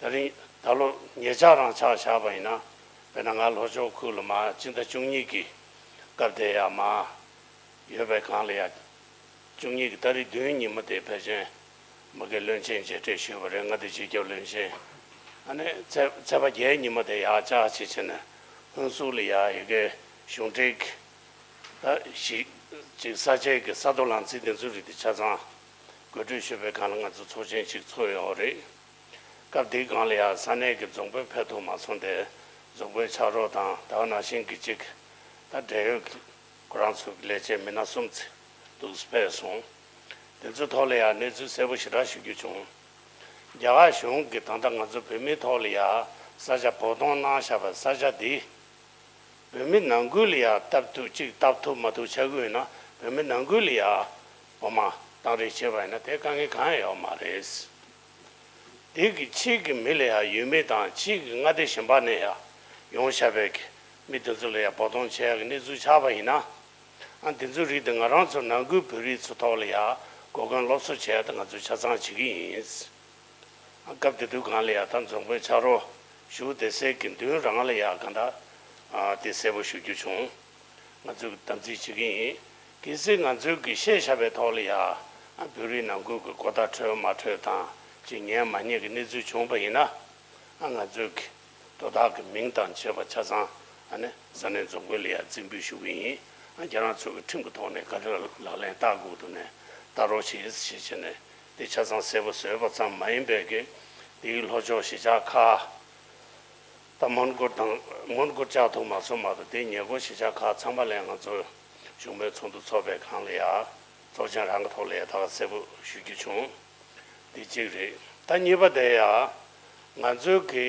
ད་རིང་ད་ལོ་ཉེ་ཆར་རང་ཆ་བཞག་པ་ཡིན་ན། དཔེར་ན་ང་ལྷོ་ཕྱོགས་ཁུལ་ལ་མར་སྤྱི་ཟླ་བཅུ་གཉིས་ཀྱི་སྐབས་དེ་ཡང་མར་ཡོད་པའི་སྒང་ལ་ཡང་། བཅུ་གཉིས་ཀྱི་ཏ་རིག་བདུན་ཉིན་མོ་དེ་ཕལ་ཆེར་མ་གི་བློན་ཆེན་མཇལ་འཕྲད་ཞུས་པ་རེད། མངའ་སྡེ་སྤྱི་ཁྱབ་བློན་ཆེན། ཨ་ནི་ཚེས་ཚེས་པ་བརྒྱད་ཉིན་མོ་དེ་ཡར་བཅར་བྱས་བྱས་ནས་ཧུན་སུར་ལ་ཡ་ཡ་གི་གཞུང་འབྲེལ་གྱི་ད་གཞིས་ཅིག་ས་ཆའི་གི་ས་རྡོ་ལམ་རྩིས་དེ་ཚོའི་རིགས་དེ་ཆ་ཚང་དགོད་བྲོས་ཞུས་པའི་སྒང་ལ་ང་ཚོ་ཚོགས་ཆེན་ཞིག་ཚོགས་ཡོད་རེད། སྐབས་དེའི་སྒང་ལ་ཡ་ས་གནས་ཀྱི་རྫོང་དཔོན་ཕེབས་ཐུབ་མ་སོང་སྟེ། རྫོང་དཔོན་ཕྱག་རོགས་དང་ད་ག་ནང་བཞིན་གྱི་གཅིག་ད་འབྲེལ་ཡོད་ཀྱི་ཁོ་རང་ཚོའི་ལས་བྱེད་མི་སྣ་གསུམ་ཙམ་འདུག་ཕེབས་སོང་། དེ་ཚོའི་ཐོག་ལ་ཡང་གནས་ཚུལ་གསལ་པོ་ཞེ་དྲག་ཞུ་རྒྱུ་བྱུང་། རྒྱ་གར་གཞུང་གིས་ད་ལྟ་ང་ཚོ་བོད་མིའི་ཐོག་ལ་ཡང་ས་ཆ་བོགས་གཏོང་གནང་བཞག་པའི་ས་ཆ་འདི་བོད་མི་ནང་ཁུལ་ལ་ཡང་བཏབ་ཐུབ་གཅིག་བཏབ་ཐུབ་མ་ཐུབ་ཆགས་ཀྱི་ཡོད་ན། བོད་མི་ནང་ཁུལ་ལ་ཡང་བོགས་མ་བཏང་རེས་བྱས་པ་ཡིན་ན་དེ་དཀའ་ངལ་གང་ཡང་ཡོད་མ་རེད། དེ་གི་ཕྱིའི་མི་ལ་ཡང་ཡུལ་མི་དང་ཕྱིའི་མངའ་སྡེ་གཞན་པ་ནས་ཡང་ཡོང་བཞག་པའི་མི་དེ་ཚོ་ལ་ཡང་བོགས་གཏོང་བྱེད་ཡག་གི་གནས་ཚུལ་ཆགས་པ་ཡིན་ན། ཨ་དེ་ཚོའི་རིགས་དེ་ང་རང་ཚོ་ནང་ཁུལ་བོད་རིགས་ཚོའི་ཐོག་ལ་ཡང་གོ་སྐོན་སློབ་གསོ་བྱེད་ཡག་དེ་ང་ཚོས་ཆ་ཚང་བྱེད་ཀྱི་ཡིན། ཨ་སྐབས་དེ་དུས་སྒང་ལ་ཡང་ད་རྫོང་དཔོན་ཕྱག་རོགས་ཞུ་བསྡད་སའི་གི་མདུན་རང་ལ་ཡང་གང་ལྟར་ཨ་དེ་གསལ་པོ་ཞུ་རྒྱུ་བྱུང་། ང་ཚོས་དམ་འཛིན་བྱེད་ཀྱི་ཡིན། གལ་སྲིད་ང་ཚོས་ཀྱི་བཤད་བཞག་པའི་ཐོག་ལ་ཡང་ཨ་བོད་རིགས་ནང་ཁུལ་གྱི་གོ་བརྡ་འཕྲོད་མ་འཕྲོད་དང་ཅིག་ཉན་མ་ཉན་གྱི་གནས་ཚུལ་བྱུང་བ་ཡིན་ན། ཨ་ང་ཚོས་ཀྱི་དོ་བདག་གི་མིང་དང་བཅས་པ་ཆ་ཚང་ཨ་ནི་ས་གནས་རྫོང་དཔོན་ལ་ཡང་རྩིས་འབུལ་ཞུ་གི་ཡིན། ཨ་ཁྱེད་རང་ཚོས་ཀྱི་ཁྲིམས་ཀྱི་ཐོག་ནས་ག་འདྲ་ལག་ལེན་བསྟར་དགོས་འདུག་ནས་བསྟར་རོགས་བྱེད་ཞེས་བྱས་ནས་དེ་ཆ་ཚང་གསལ་པོ་བཟོས་པ་ཙམ་མ་ཡིན་པའི་གི་དེའི་ལྷོ་ཕྱོགས་གཞིས་ཆགས་ཁག་ད་མོན་གྷོ་དང་མོན་གྷོ་བཅག་ཐུབ་མ་སོང་མ་གཏོགས་དེའི་ཉེ་འཁོར་གཞིས་ཆགས་ཁག་ཚང་མ་ལ་ང་ཚོ་བཞུགས་མོལ་ཚོགས་འདུ་ཚོགས་པའི་སྒང་ལ་ཡང་ཚོགས་ཆེན་རང་གི་ཐོག་ལ་ཡང་ད་ག་གསལ་པོ་ཞུ་རྒྱུ་བྱུང་། དེ་གཅིག་རེད། ད་གཉིས་པ་དེ་ཡང་ང་ཚོའི་གི་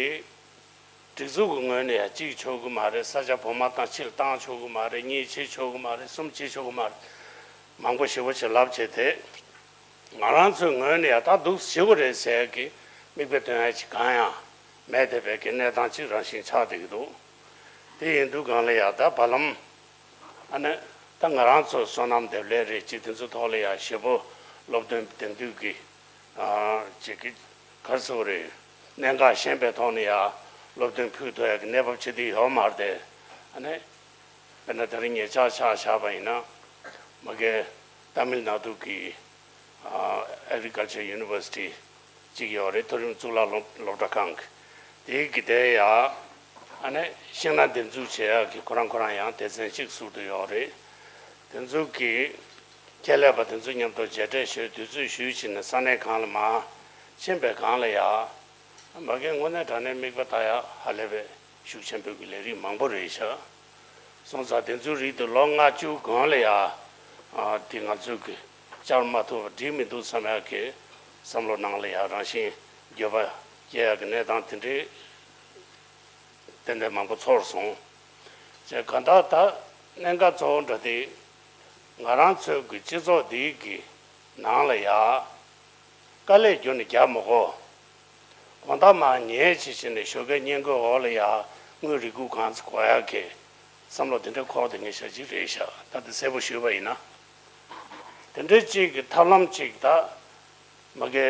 སྒྲིག་འཛུགས་ཀྱི་ངོས་ནས་ཡང་གཅིག་ཆོག་གི་མ་རེད། ས་ཆ་བོགས་མ་བཏང་ཕྱིར་བཏང་ཆོག་གི་མ་རེད། གཉིས་བྱེད་ཆོག་གི་མ་རེད། གསུམ་བྱེད་ཆོག་གི་མ་རེད། མང་པོ་ཞེ་པོ་ཅིག་ལབ་བྱས་ཏེ། ང་རང་ཚོའི་ངོས་ནས་ཡང་ད་འདུག་བྱེད་དགོས་རེད་ཟེར་གི་དམིགས་དཔེ་སྟོན་ཡ་ཅིག་གང་ཡང་མེད་བསྡད་པའི་གི་གནས་སྟངས་ཅིག་རང་བཞིན་ཆགས་བསྡད་ཀྱི་འདུག་དེ་ཡིན་དུས་སྒང་ལ་ཡང་ད་བར་ལམ་ཨ་ནི་ད་ང་རང་ཚོ་བསོད་ནམས་འདེབས་ལས་རེད་ཅིག་དེ་ཚོ་ཐོག་ལ་ཡང་ཞེ་པོ་སློབ་སྟོན་དེང་དུས་ཀྱི་ཨ་ཅིག་གི་ག་རེ་ཟེར་དགོས་རེད། གནད་འགག་ཤེས་པའི་ཐོག་ནས་ཡང་སློབ་སྟོན་ཕུལ་ཐུབ་ཡ་གི་གནས་བབ་ཅིག་དེ་ཡོད་མ་རེད་དེ། ཨ་ནི། དཔེར་ན་དེ་རིང་ཉེ་ཆར་ཆ་བཞག་པ་ཡིན་ན། མ་གི་ཏཱ་མིལ་ནཱ་ཏུ་གི་ཨ་Agriculture University གཅིག་ཡོད་རེད། མཐོ་རིམ་གཙུག་ལག་སློབ་སློབ་གྲྭ་ཁང་གི། དེའི་གི་དེ་ཡང་ཨ་ནི་ཤིང་ནགས་འདེབས་འཛུགས་བྱེད་ཡག་གི་ཁོ་རང་ཁོ་རང་ཡང་སྡེ་ཚན་གཅིག་ཟུར་དུ་ཡོད་རེད། དེ་ཚོ་གི་ཁྱད་ལས་པ་དེ་ཚོ་མཉམ་དུ་མཇལ་འཕྲད་ཞུས། དུས་ཚོད་ཞུས་བྱས་ནས་ས་གནས་གང་ལ་མར་ཕྱིན་པའི་སྒང་ལ་ཡང་། མ་གིའི་དངོས་གནས་དྲང་གནས་མིག་དཔེ་ལྟ་ཡག་ཧ་ལས་པའི་ཤུགས་ཆེན་པོའི་གི་ལས་རིགས་མང་པོ་རེད་ཤག་སོང་ཙང་དེ་ཚོའི་རིགས་དེ་ལོ་ལྔ་བཅུ་གོང་ལ་ཡ། ཨ་དེ་ང་ཚོས་གི་བཅར་མ་ཐུབ་པ་འགྲིག་མི་འདུག་བསམ་ཡག་གི་བསམ་བློ་ནང་ལ་ཡ་རང་བཞིན་འགྱོད་པ་སྐྱེ་ཡག་གི་གནས་སྟངས་དེ་འདྲའི་ཏན་ཏན་མང་པོ་ཚོར་སོང་། བྱས་གང་ལྟར་ད་གནད་འགག་གཙོ་བོ་འདྲ་དེ་ང་རང་ཚོའི་གི་སྤྱི་ཚོགས་འདིའི་གི་ནང་ལ་ཡ། དཀའ་ལས་ཁྱོན་ནས་རྒྱག་མི་དགོས། དགོང་དག་མར་ཉལ་བྱས་བྱས་ནས་ཞོགས་ཀའི་སྔས་མགོའི་འོག་ལ་ཡ་དངུལ་རེ་དགུ་གང་ཙམ་དགོས་ཡག་གི་བསམ་བློ་དེ་འདྲའི་འཁོར་བསྡད་མཁན་ཞེ་ཅིག་རེད་ཤག་ད་དེ་གསལ་པོ་ཞུས་པ་ཡིན་ན། དེ་འདྲའི་ཅིག་གི་ཐབས་ལམ་ཅིག་ད་མ་གི་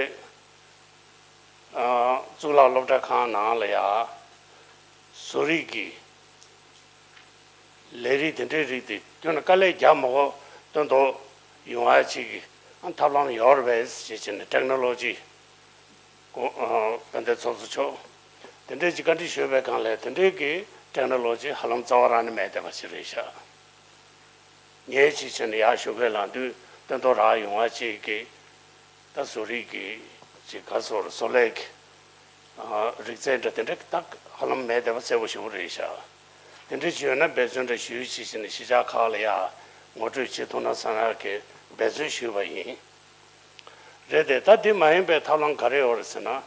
ཨ་གཙུག་ལག་སློབ་གྲྭ་ཁང་ནང་ལ་ཡ་བཟོ་རིག་གི་ལས་རིགས་དེ་འདྲའི་རིགས་དེ་ཁྱོན་ནས་དཀའ་ལས་རྒྱག་མ་དགོས་སྟོན་ཐོག་ཡོང་ཡ་ཅིག་གི་ཨ་ཐབས་ལམ་ཡོད་རེད་པས་ཞེས་བྱས་ནས་ཊེག་ནོ་ལོ་ཇི་གོ་ཨ་དཔལ་ལྡན་ཚོགས་གཙོ་མཆོག་དེ་འདྲའི་ཅིག་བཀའ་འདྲི་ཞུས་པའི་སྒང་ལ་དེ་འདྲའི་གི་ཊེག་ནོ་ལོ་ཇི་ཧ་ལམ་རྩ་བ་རང་ནས་མེད་བསྡད་པ་ཞིག་རེད་ཤག་ངས་ཅིག་བྱས་ནས་ཡར་ཞོགས་ཀས་ལངས་དུས་སྟོན་ཐོག་རག་ཡོང་བ་ཅིག་གི་ད་བཟོ་རིག་གི་ཅིག་ག་ཟེར་བཟོ་ལས་ཀྱི་ཨ་རིག་རྩལ་འདྲ་དེ་འདྲ་ད་ཧ་ལམ་མེད་བསྡད་པ་གསལ་པོ་ཞེ་པོ་རེད་ཤག་དེ་འདྲ་ཅིག་ཡོད་ན་འབད་བརྩོན་འདྲ་ཞུས་ཅིག་བྱས་ནས་གཞིས་ཆགས་ཁག་ལ་ཡར་ངོ་སྤྲོད་བྱེད་ཐུབ་ན་བསམ་ཡག་གི་འབད་བརྩོན་ཞུས་པ་ཡིན། རེད་དེ་ད་དེ་མ་ཡིན་པའི་ཐབས་ལམ་ག་རེ་ཡོད་རེད་ཟེར་ན།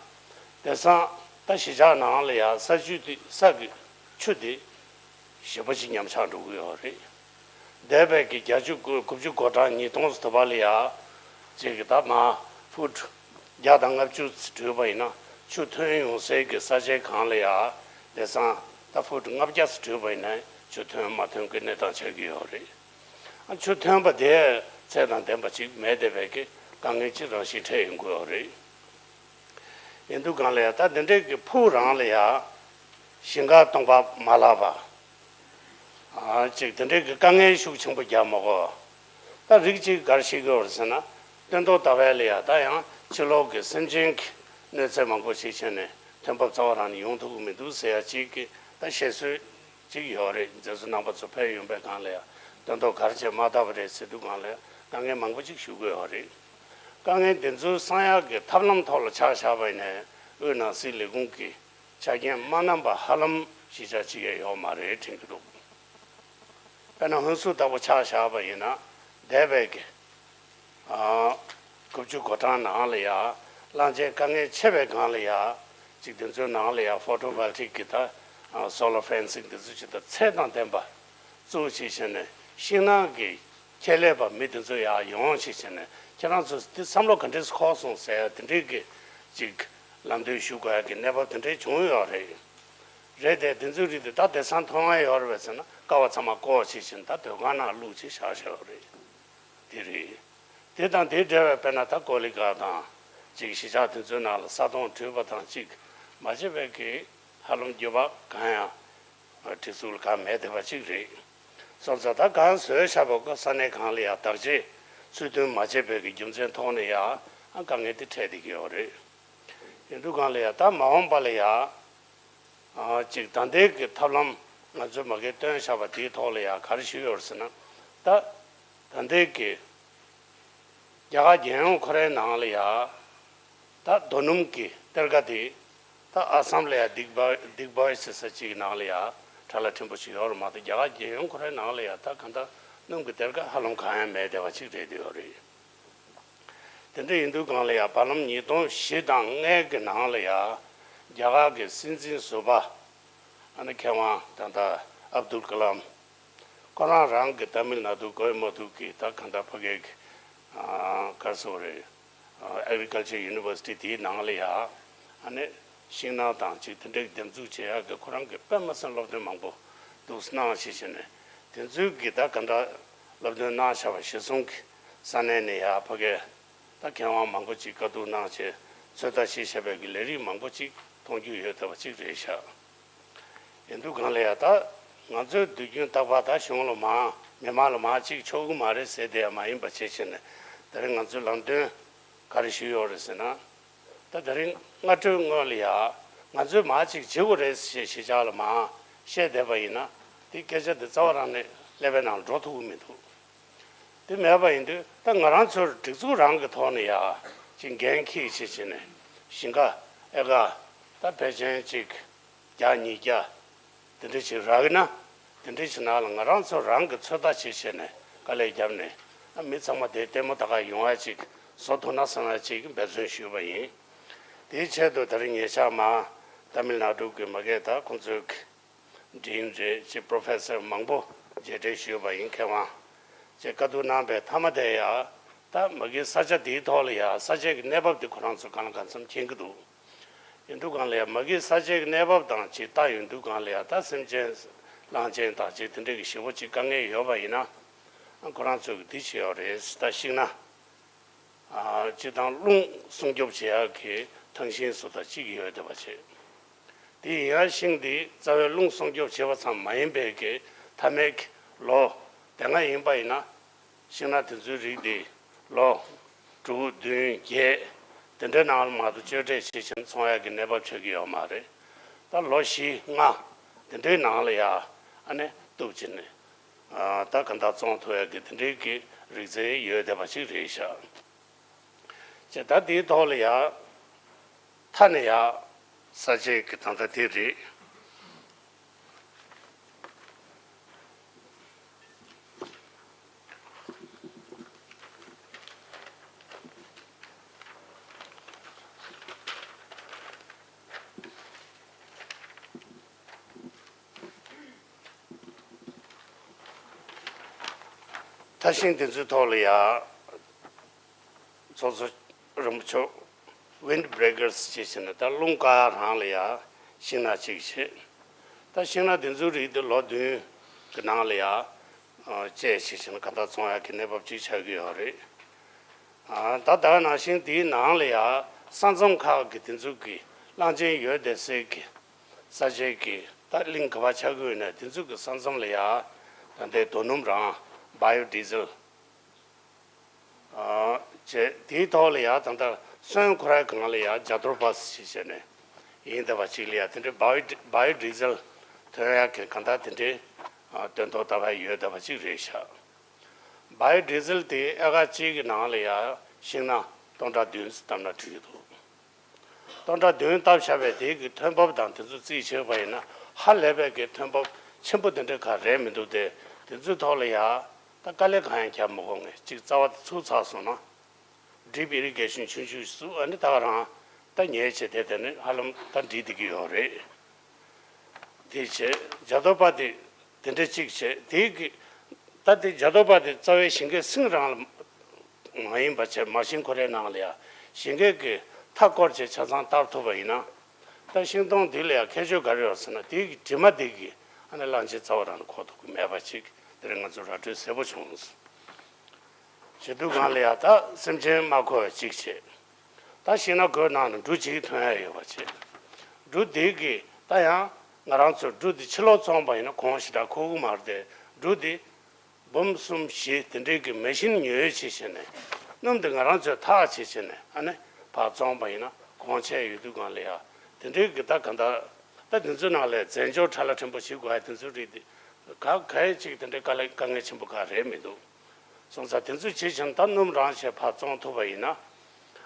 དེང་སང་ད་གཞིས་ཆགས་ནང་ལ་ཡ་ས་ཆུ་དེ་ས་གི་ཆུ་དེ་ཞེ་པོ་ཅིག་ཉམས་ཆག་འགྲོ་གི་ཡོད་རེད། འདས་པའི་གི་བརྒྱད་ཅུ་དགུ་དགུ་བཅུ་གོ་གྲངས་ཉིས་སྟོང་ཙམ་དུ་བ་ལ་ཡ་ཅིག་གི་ད་མ་ཕུཊ་བརྒྱ་དང་ལྔ་བཅུ་ཙམ་བྲུས་པ་ཡིན་ན་ཆུ་ཐོན་ཡོང་སའི་གི་ས་ཆའི་སྒང་ལ་ཡ་དེང་སང་ད་ཕུཊ་ལྔ་བརྒྱ་ཙམ་བྲུས་པ་ཡིན་ན་ཆུ་ཐོན་མ་ཐོན་གི་གནས་སྟངས་ཆགས་ཀྱི་ཡོད་རེད། ཨ་ཆུ་ཐོན་པ་དེ་ཚད་དང་ལྡན་པ་ཅིག་མེད་བསྡད་པའི་གི་དཀའ་ངལ་ཅིག་རང་བཞིན་འཕྲད་ཡོང་གི་ཡོད་རེད། ཡིན་དུས་སྒང་ལ་ཡ་ད་འདི་འདྲའི་གི་ཕུག་རང་ལ་ཡ་ཞིང་ཁ་སྟོང་པ་མ་ལབ་པ། ཨ་ཅིག་འདི་འདྲའི་གི་དཀའ་ངལ་ཤུགས་ཆེན་པོ་རྒྱག་མ་དགོས། ད་རིགས་གཅིག་ག་རེ་བཤད་ཀྱི་ཡོད་རེད་ཟེར་ན། སྟོན་ཐོག་ཟླ་བ་ལ་ཡ་ད་ཡང་ཕྱི་ལོགས་ཀྱི་སེམས་ཅན་གྱི་གནོད་འཚེ་མང་པོ་ཞིག་བྱས་ནས་ཐོན་འབབ་རྩ་བ་རང་ནས་ཡོང་ཐུབ་ཀྱི་མི་འདུག་ཟེར་ཡ་ཅིག་གི་ད་བཤད་སྲོལ་ཅིག་ཡོད་རེད། མཛད་གཙོ་རྣམ་པ་ཚོ་ཕེབས་ཡོང་པའི་སྒང་ལ་ཡ་སྟོན་ཐོག་ག་རེ་བྱས་མ་བཏབ་པ་རེད་ཟེར་དུས་སྒང་ལ་ཡ་དཀའ་ངལ་མང་པོ་ཅིག་ཞུ་གི་ཡོད་རེད། དཀའ་ངལ་འདི་ཚོ་སངས་ཡག་གི་ཐབས་ལམ་ཐོག་ལ་ཆ་བཞག་པ་ཡིན་ན་དབུས་ནང་སྲིད་ལས་ཁུངས་ཀྱི་ཆ་རྐྱེན་མ་བསྣམས་པ་ཧ་ལམ་ གཞིས་ཆགས་གཅིག་ཡང་ཡོད་མ་རེད་དྲན་གྱི་འདུག་དཔེར་ན་ཧུན་སུར་ལྟ་བུ་ཆ་བཞག་པ་ཡིན་ན་འདས་པའི་གི་ཨ་དགུ་བཅུ་གོ་གྲངས་ནང་ལ་ཡ་གླང་ཆེན་དཀའ་ངལ་ཆེ་བའི་སྒང་ལ་ཡ་ཅིག་དེ་ཚོའི་ནང་ལ་ཡ་ཕོ་ཊོ་ཝོལ་ཊིག་གི་ད་སོ་ལར་ཕེན་སིང་དེ་ཚོ་ཅིག་ད་ཚད་དང་ལྡན་པ་བཙུགས་བྱས་བྱས་ནས་ཤིང་ནགས་ཀྱི་ཁྱད་ལས་པ་མི་དེ་ཚོ་ཡར་ཡོང་བྱས་བྱས་ནས་ཁྱེད་རང་ཚོ་འདི་བསམ་བློ་ག་འདྲས་འཁོར་སོང་ཟེར་ཡ་དེ་འདྲས་ཀྱི་ཅིག་ལམ་སྟོན་ཞུ་དགོས་ཡ་གི་གནས་བབ་དེ་འདྲས་བྱུང་ཡོད་རེད། རེད་དེ་དེ་ཚོའི་རིགས་དེ་ད་དེང་སང་མཐོང་ཡ་ཡོད་རེད་པས་ཟེར་ན་ཀ་བ་ཚང་མ་བཀོག་བྱས་བྱས་ནས་ད་སྡོད་ཁང་ནང་བླུགས་བྱས་བཞག་བཞག་ཡོད་རེད། དེ་རེད། དེ་དང་དེ་འདྲ་བའི་དཔེར་ན་ད་ཀོ་ལི་གྷལ་དང་ཅིག་གཞིས་ཆགས་དེ་ཚོའི་ནང་ལ་ས་དོང་དྲུད་པ་དང་ཅིག་མ་བྱས་པའི་གི་ཧ་ལམ་འགྱུར་བ་གང་ཡང་སྒྲིག་འཛུགས་ལ་གང་མེད་བསྡད་པ་ཅིག་རེད། སོང་ཙང་ད་གང་བཟོས་བཞག་པ་ཀོ་ས་གནས་གང་ལ་ཡང་བདག་གཅེས་ཚུལ་མཐུན་མ་བྱས་པའི་གི་རྒྱུ་མཚན་ཐོག་ནས་ཡང་ཨ་དཀའ་ངལ་དེ་འཕྲད་བསྡད་ཀྱི་ཡོད་རེད། ཡིན་དུས་གང་ལ་ཡང་ད་མ་འོངས་པ་ལ་ཡང་ཨ་ཅིག་ད་ལྟའི་གི་ཐབས་ལམ་ང་ཚོས་མ་གིར་བཏོན་བཞག་པ་དེའི་ཐོག་ལ་ཡང་ག་རེ་ཞུས་ཡོད་རེད་ཟེར་ན། ད་ད་ལྟའི་གི་རྒྱ་གར་རྒྱལ་ཡོངས་ཁོ་རའི་ནང་ལ་ཡ། ད་རྡོ་སྣུམ་གྱི་གཏེར་ཁ་དེ། ད་ཨ་སམ་ལ་ཡ་ཌིག་བོའི་ཌིག་བོའི་ཟེར་ས་གཅིག་གི་ནང་ལ་ཡ་གྲྭ་ལ་ཕྲན་བུ་ཞིག་ཡོད་རེད་མ་གཏོགས་རྒྱ་གར་རྒྱལ་ཡོངས་ཁོ་རའི་ནང་ལ་ཡ་ད་གང་ལྟར་སྣུམ་གྱི་གཏེར་ཁ་ཧ་ལམ་གང་ཡང་མེད་བསྡད་པ་གཅིག་རེད་འདུག་ཡོད་རེད། དེ་འདྲ་ཡིན་དུས་གང་ལ་ཡ་བར་ལམ་ཉིས་སྟོང་བཞི་དང་ལྔའི་གི་ནང་ལ་ཡ་རྒྱ་གར་གྱི་སྲིད་འཛིན་ཟུར་པ་ཨ་ནི་མཁས་དབང་ད་ལྟ་ཨབ་དུལ་ཀ་ལམ། ཁོ་རང་རང་གི་ཏཱ་མིལ་ནཱ་ཌུ་ཀོ་ཨི་མ་ཐུར་གྱི་ད་གང་ལྟར་ཕ་གིའི་གི་ཨ་ག་རེ་ཟེར་དགོས་རེད། ཨ་Agriculture University དེའི་ནང་ལ་ཡ་ཨ་ནི་ཤིང་ནགས་དང་ཅིག་དེ་འདྲའི་འདེབས་འཛུགས་བྱེད་ཡག་གི་ཁོ་རང་གི་དཔེ་མི་སྲིད་སློབ་སྟོན་མང་པོ་འདུག་གནང་བྱས་བྱས་ནས་དེ་ཚོའི་གི་ད་གང་ལྟར་སློབ་སྟོན་གནང་བཞག་པ་གཞིར་བཟུང་གི་ས་གནས་ནས་ཡ་ཕ་གིའི་ད་མཁས་དབང་མང་པོ་ཅིག་བཀའ་བསྡུར་གནང་བྱས་ཚོད་ལྟ་བྱས་བཞག་པའི་གི་ལས་རིགས་མང་པོ་ཅིག་མཐོང་རྒྱུ་ཡོད་བསྡད་པ་ཅིག་རེད་ཤག་ཡིན་དུས་གང་ལ་ཡ་ད་ང་ཚོའི་དུས་རྒྱུན་རྟག་པར་ད་གཞུང་ལ་མང་མི་མང་ལ་མང་གཅིག་ཆོག་གི་མ་རེད་ཟེར་དེ་ཡང་མ་ཡིན་པ་བྱས་བྱས་ནས་ད་རེས་ང་ཚོའི་ལམ་སྟོན་ག་རེ་ཞུས་ཡོད་རེད་ཟེར་ན། ད་ད་རིང་སྔ་དྲོའི་སྔོན་ལ་ཡ་ང་ཚོས་མང་གཅིག་བྱེད་དགོས་རེད་ཞེས་གཞིས་ཆགས་ལ་མང་བཤད་བསྡད་པ་ཡིན་ན་དེ་སྐད་ཆ་དེ་རྩ་བ་རང་ནས་ཀླད་པའི་ནང་འགྲོ་ཐུབ་ཀྱི་མི་འདུག་དེ་མེད་པ་ཡིན་དུས་ད་ང་རང་ཚོར་སྒྲིག་འཛུགས་རང་གི་ཐོག་ནས་ཡ་ཅིག་འགན་འཁྱེར་བྱས་བྱས་ནས་ཞིང་ཁ་ཨེ་ཀར་ད་ཕལ་ཆེར་ཅིག་བརྒྱ་ཉིས་བརྒྱ་དེ་འདྲ་ཅིག་རག་གི་ན་དེ་འདྲ་ཅིག་ནང་ལ་ང་རང་ཚོ་རང་གི་ཚོད་ལྟ་བྱས་བྱས་ནས་དཀའ་ལས་བརྒྱབ་ནས་ཨ་མི་ཚང་མ་དེ་ལྟད་མོ་ལྟ་ག་ཡོང་ཡ་ཅིག་བཟོ་ཐུབ་ན་བསམ་ཡ་ཅིག་འབད་བརྩོན་ཞུས་པ་ཡིན། དེའི་ཆེད་དུ་ད་རིང་ཉེ་ཆར་མ་ཏཱ་མིལ་ནཱ་ཌུ་གི་མ་གིར་ད་ཁོང་ཚོའི་གི་ཌིན་རེད་ཅེས་པྲོ་ཕེ་སར་མང་པོ་མཇལ་འཕྲད་ཞུས་པ་ཡིན། མཁས་དབང་ཅེས་བཀའ་བསྡུར་གནང་པའི་མཐའ་མ་དེ་ཡང་ད་མ་གིའི་ས་ཆ་དེའི་ཐོག་ལ་ཡང་ས་ཆའི་གནས་བབ་དེ་ཁོ་རང་ཚོ་གང་ལ་གང་འཚམ་མཁྱེན་གྱི་འདུག་ཡིན་དུས་གང་ལ་ཡང་མ་གིའི་ས་ཆའི་གནས་བབ་དང་ཇི་ལྟ་ཡོད་དུས་གང་ལ་ཡང་ད་སེམས་ཅན་གླང་ཆེན་དང་ཅིག་དེ་འདྲ་གི་ཞེ་པོ་ཅིག་དཀའ་ངལ་ཡོད་པ་ཡིན་ན་ཁོ་རང་ཚོས་གི་འདི་བྱས་ཡོད་རེད། ད་ཤིང་ནགས་སྤྱིར་བཏང་རླུང་སྲུང་སྐྱོབ་བྱེད་ཡག་གི་ཐང་ཤིང་བཟོ་ལྟ་གཅིག་ཡོད་བསྡད་པ་བྱས། དེ་ཡིན་ཡང་ཤིང་འདི་རྩ་བའི་རླུང་སྲུང་སྐྱོབ་བྱེད་པ་ཙམ་མ་ཡིན་པའི་གི་མཐའ་མའི་གི་ལོ་དེ་སྔ་ཡིན་པ་ཡིན་ན་ཤིང་ནགས་དེ་ཚོའི་རིགས་འདི་ལོ་དྲུག་བདུན་བརྒྱད་དེ་འདྲའི་ནང་ལ་མ་གཏོགས་གཅོད་འབྲེག་བྱེད་བཞིན་འཚོང་ཡག་གི་གནས་བབ་ཆགས་ཀྱི་ཡོད་མ་རེད། ད་ལོ་བཞི་ལྔ་དེ་འདྲའི་ནང་ལ་ཡ་ཨ་ནི་གཏུབ་བྱས་ནས་ཨ་ད་གང་ལྟར་བཙོང་ཐུབ་ཡག་གི་དེ་འདྲའི་གི་རིག་རྩལ་ཡོད་བསྡད་པ་ཅིག་རེད་ཤག་ཅེས་ད་དེའི་ཐོག་ལ་ཡ་མཐའ་ནས་ཡ་ས་ཆའི་གི་ད་ལྟ་དེ་རེད། མཐའ་ཤིང་དེ་ཚོའི་ཐོག་ལ་ཡ་ཚོགས་གཙོ་རིན་པོ་ཆེ་ཝིན་ཌི་བྷི་རེ་ཀར་སི་ཅེས་བྱས་ནས་ད་རླུང་བཀག་རང་ལ་ཡ་ཤིང་ནགས་གཅིག་བྱས། ད་ཤིང་ནགས་དེ་ཚོའི་རིགས་དེ་ལོ་བདུན་གི་ནང་ལ་ཡ་བཅད་བྱས་བྱས་ནས་ག་ད་བཙོང་ཡག་གི་གནས་བབ་ཅིག་ཆགས་ཀྱི་ཡོད་རེད། ད་ད་ནང་བཞིན་དེའི་ནང་ལ་ཡ་ས་མཚམས་ཁག་གི་དེ་ཚོ་གི་གླང་ཆེན་ཡོད་བསྡད་སའི་གི་ས་ཆའི་གི་ད་གླིང་ག་པར་ཆགས་ཀྱི་ཡོད་ན་དེ་ཚོ་གི་ས་མཚམས་ལ་ཡ་ད་ལྟའི་རྡོ་སྣུམ་རང་བྷའི་ཡོ་ཌི་ཟལ་བྱས། དེའི་ཐོག་ལ་ཡ་ད་ལྟ་སོན་ཁོ་རའི་སྒང་ལ་ཡ་ཇ་གཏོར་བ་ཞིག་བྱས་ནས་ཡིན་བསྡད་པ་ཅིག་ལ་ཡ་དེ་འདྲའི་བྷའི་ཡོ་བྷའི་ཡོ་ཌི་ཟལ་ཐོན་ཡག་གི་གང་ལྟར་དེ་འདྲའི་དོན་ཐོག་ལྟ་བ་ཡོད་བསྡད་པ་ཅིག་རེད་ཤག་བྷའི་ཡོ་ཌི་ཟལ་དེ་ཨེ་ཀར་གཅིག་གི་ནང་ལ་ཡ་ཤིང་ནགས་སྟོང་ཕྲག་བདུན་ཙམ་བཏབ་ན་འགྲིག་གི་འདུག་སྟོང་ཕྲག་བདུན་བཏབ་བཞག་པའི་དེ་གི་ཐོན་འབབ་དང་དེ་ཚོ་རྩིས་བྱས་པ་ཡིན་ན་ ཧ་ལས་པའི་གི་ཐོན་འབབ་ཆེན་པོ་དེ་འདྲ་ག་རེ་མི་འདུག་སྟེ། དེ་ཚོའི་ཐོག་ལ་ཡ་ད་དཀའ་ལས་གང་ཡང་རྒྱག་མི་དགོས། ངས་གཅིག་རྩ་བ་དེ་ཚུགས་ཚར་སོང་ན། ཌིབ་ཨི་རི་གེ་ཤན་ཆུང་ཆུང་ཞིག་བཙུགས། ཨ་ནི་ད་ག་རང་ད་ཉེས་བྱས་དེ་དེ་ནི་ཧ་ལམ་ད་འགྲིག་བསྡད་ཀྱི་ཡོད་རེད། དེ་བྱས་ཇ་དོ་པ་དེ་དེ་འདྲ་གཅིག་བྱས། དེ་གི་ད་དེ་ཇ་དོ་པ་དེ་རྩ་བའི་ཞིང་ཁའི་སེང་རང་ལ་མ་ཡིན་པ་བྱས། མ་ཤིང་ཁོ་རའི་ནང་ལ་ཡ་ཞིང་ཁའི་གི་མཐའ་བསྐོར་བྱས་ཆ་ཚང་བཏབ་ཐུབ་པ་ཡིན་ན། ད་ཤིང་སྡོང་འདི་ལ་ཡ་ཁྱད་ཆོས་ག་རེ་ཡོད་ཟེར་ན། དེ་གི་དྲི་མ་དེ་གི་ཨ་ནི་གླང་ཆེན་རྩ་བ་རང་ལ་གོ་ཐུབ་ཀྱི་མེད་པ་ཅིག་དེ་རིང་ང་ཚོ་ར་སྤྲོད་གསལ་པོ་བྱུང་། བྱེད་དུས་སྒང་ལ་ཡ་ད་སེམས་ཅན་མ་འཁོར་བ་གཅིག་བྱས། ད་ཤིང་ནགས་གོས་ནང་ནས་འབྲུ་གཅིག་ཐོན་ཡ་ཡོད་པ་བྱས། འབྲུ་འདི་གི་ད་ཡང་ང་རང་ཚོ་འབྲུ་འདི་ཕྱི་ལོགས་བཙོངས་པ་ཡིན་ན་གོང་ཞེ་དྲག་འཁོར་གི་མ་རེད་དེ། འབྲུ་འདི་འབུམ་གསུམ་བཞི་དེ་འདྲའི་གི་མེ་ཤིན་ཉོས་བྱས་བྱས་ནས། སྣུམ་དེ་ང་རང་ཚོས་འཐག་བྱས་བྱས་ནས་ཨ་ནི་ཕར་བཙོངས་པ་ཡིན་ན་གོང་ཆེ་ཡོད་དུས་སྒང་ལ་ཡ། དེ་འདྲའི་གི་ད་ག་འདྲ། ད་དེ་ཚོའི་ནང་ལས་རྫས་སྦྱོར་ཕྲ་ལ་ཕྲན་བུ་བྱེད་དགོས་ཡ་དེ་ཚོའི་རིགས་དེ་ག་ག་ཡ་གཅིག་དེ་འདྲའི་དཀའ་ལས་དཀའ་ངལ་ཆེན་པོ་ག་རེ་མི་འདུག་སོང་ཙང་དེ་ཚོ་བྱེད་བཞིན་ད་སྣུམ་རང་བྱས་ཕར་བཙོང་ཐུབ་པ་ཡིན་ན།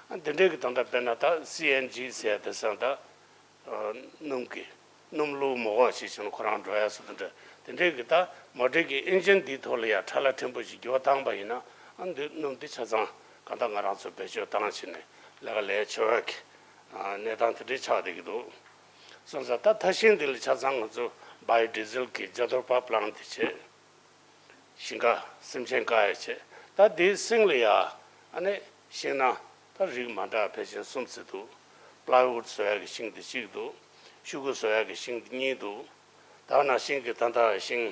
ཨ་འདི་འདྲའི་གི་ད་ལྟ་དཔེར་ན་ད་སི་ཨེན་ཇི་ཟེར་དེ་སང་ད་ཨ་སྣུམ་གི་སྣུམ་བླུགས་མི་དགོས་བྱེད་བཞིན་ཁོ་རང་འགྲོ་ཡ་སུ་དེ་འདྲ། དེ་འདྲའི་གི་ད་མོ་ཊའི་གི་ཨིན་ཇིན་འདིའི་ཐོག་ལ་ཡ་ཕྲ་ལ་ཕྲན་བུ་ཞིག་འགྱུར་བ་བཏང་པ་ཡིན་ན། ཨ་འདི་སྣུམ་འདི་ཆ་ཚང་གང་ལྟར་ང་རང་ཚོ་བེད་སྤྱོད་བཏང་བྱས་ནས་ལས་ཀ་ལས་ཆོག་ཡ་གི་ཨ་གནས་སྟངས་དེ་འདྲའི་ཆགས་བསྡད་ཀྱི་འདུག་སོང་ཙང་ད་ད་ཤིང་འདི་ལ་ཆ་ཚང་ང་ཚོ་བྷའི་ཨོ་ཌི་ཟལ་གི་ཇ་དོ་པ་པ་ལན་ཊི་བྱས། ཞིང་ཁ་སེམས་ཅན་བཀག་ཡ་བྱས། ད་དེའི་སེང་ལ་ཡ་ཨ་ནི་ཤིང་ནགས་ད་རིགས་མ་འདྲ་ཕལ་ཆེར་གསུམ་ཙམ་འདུག་པ་ལའི་ཝུཌ་བཟོ་ཡ་གི་ཤིང་དེ་གཅིག་འདུག་ཤོག་གུ་བཟོ་ཡ་གི་ཤིང་དེ་གཉིས་འདུག་ད་ནང་བཞིན་གི་ད་ལྟ་ཤིང་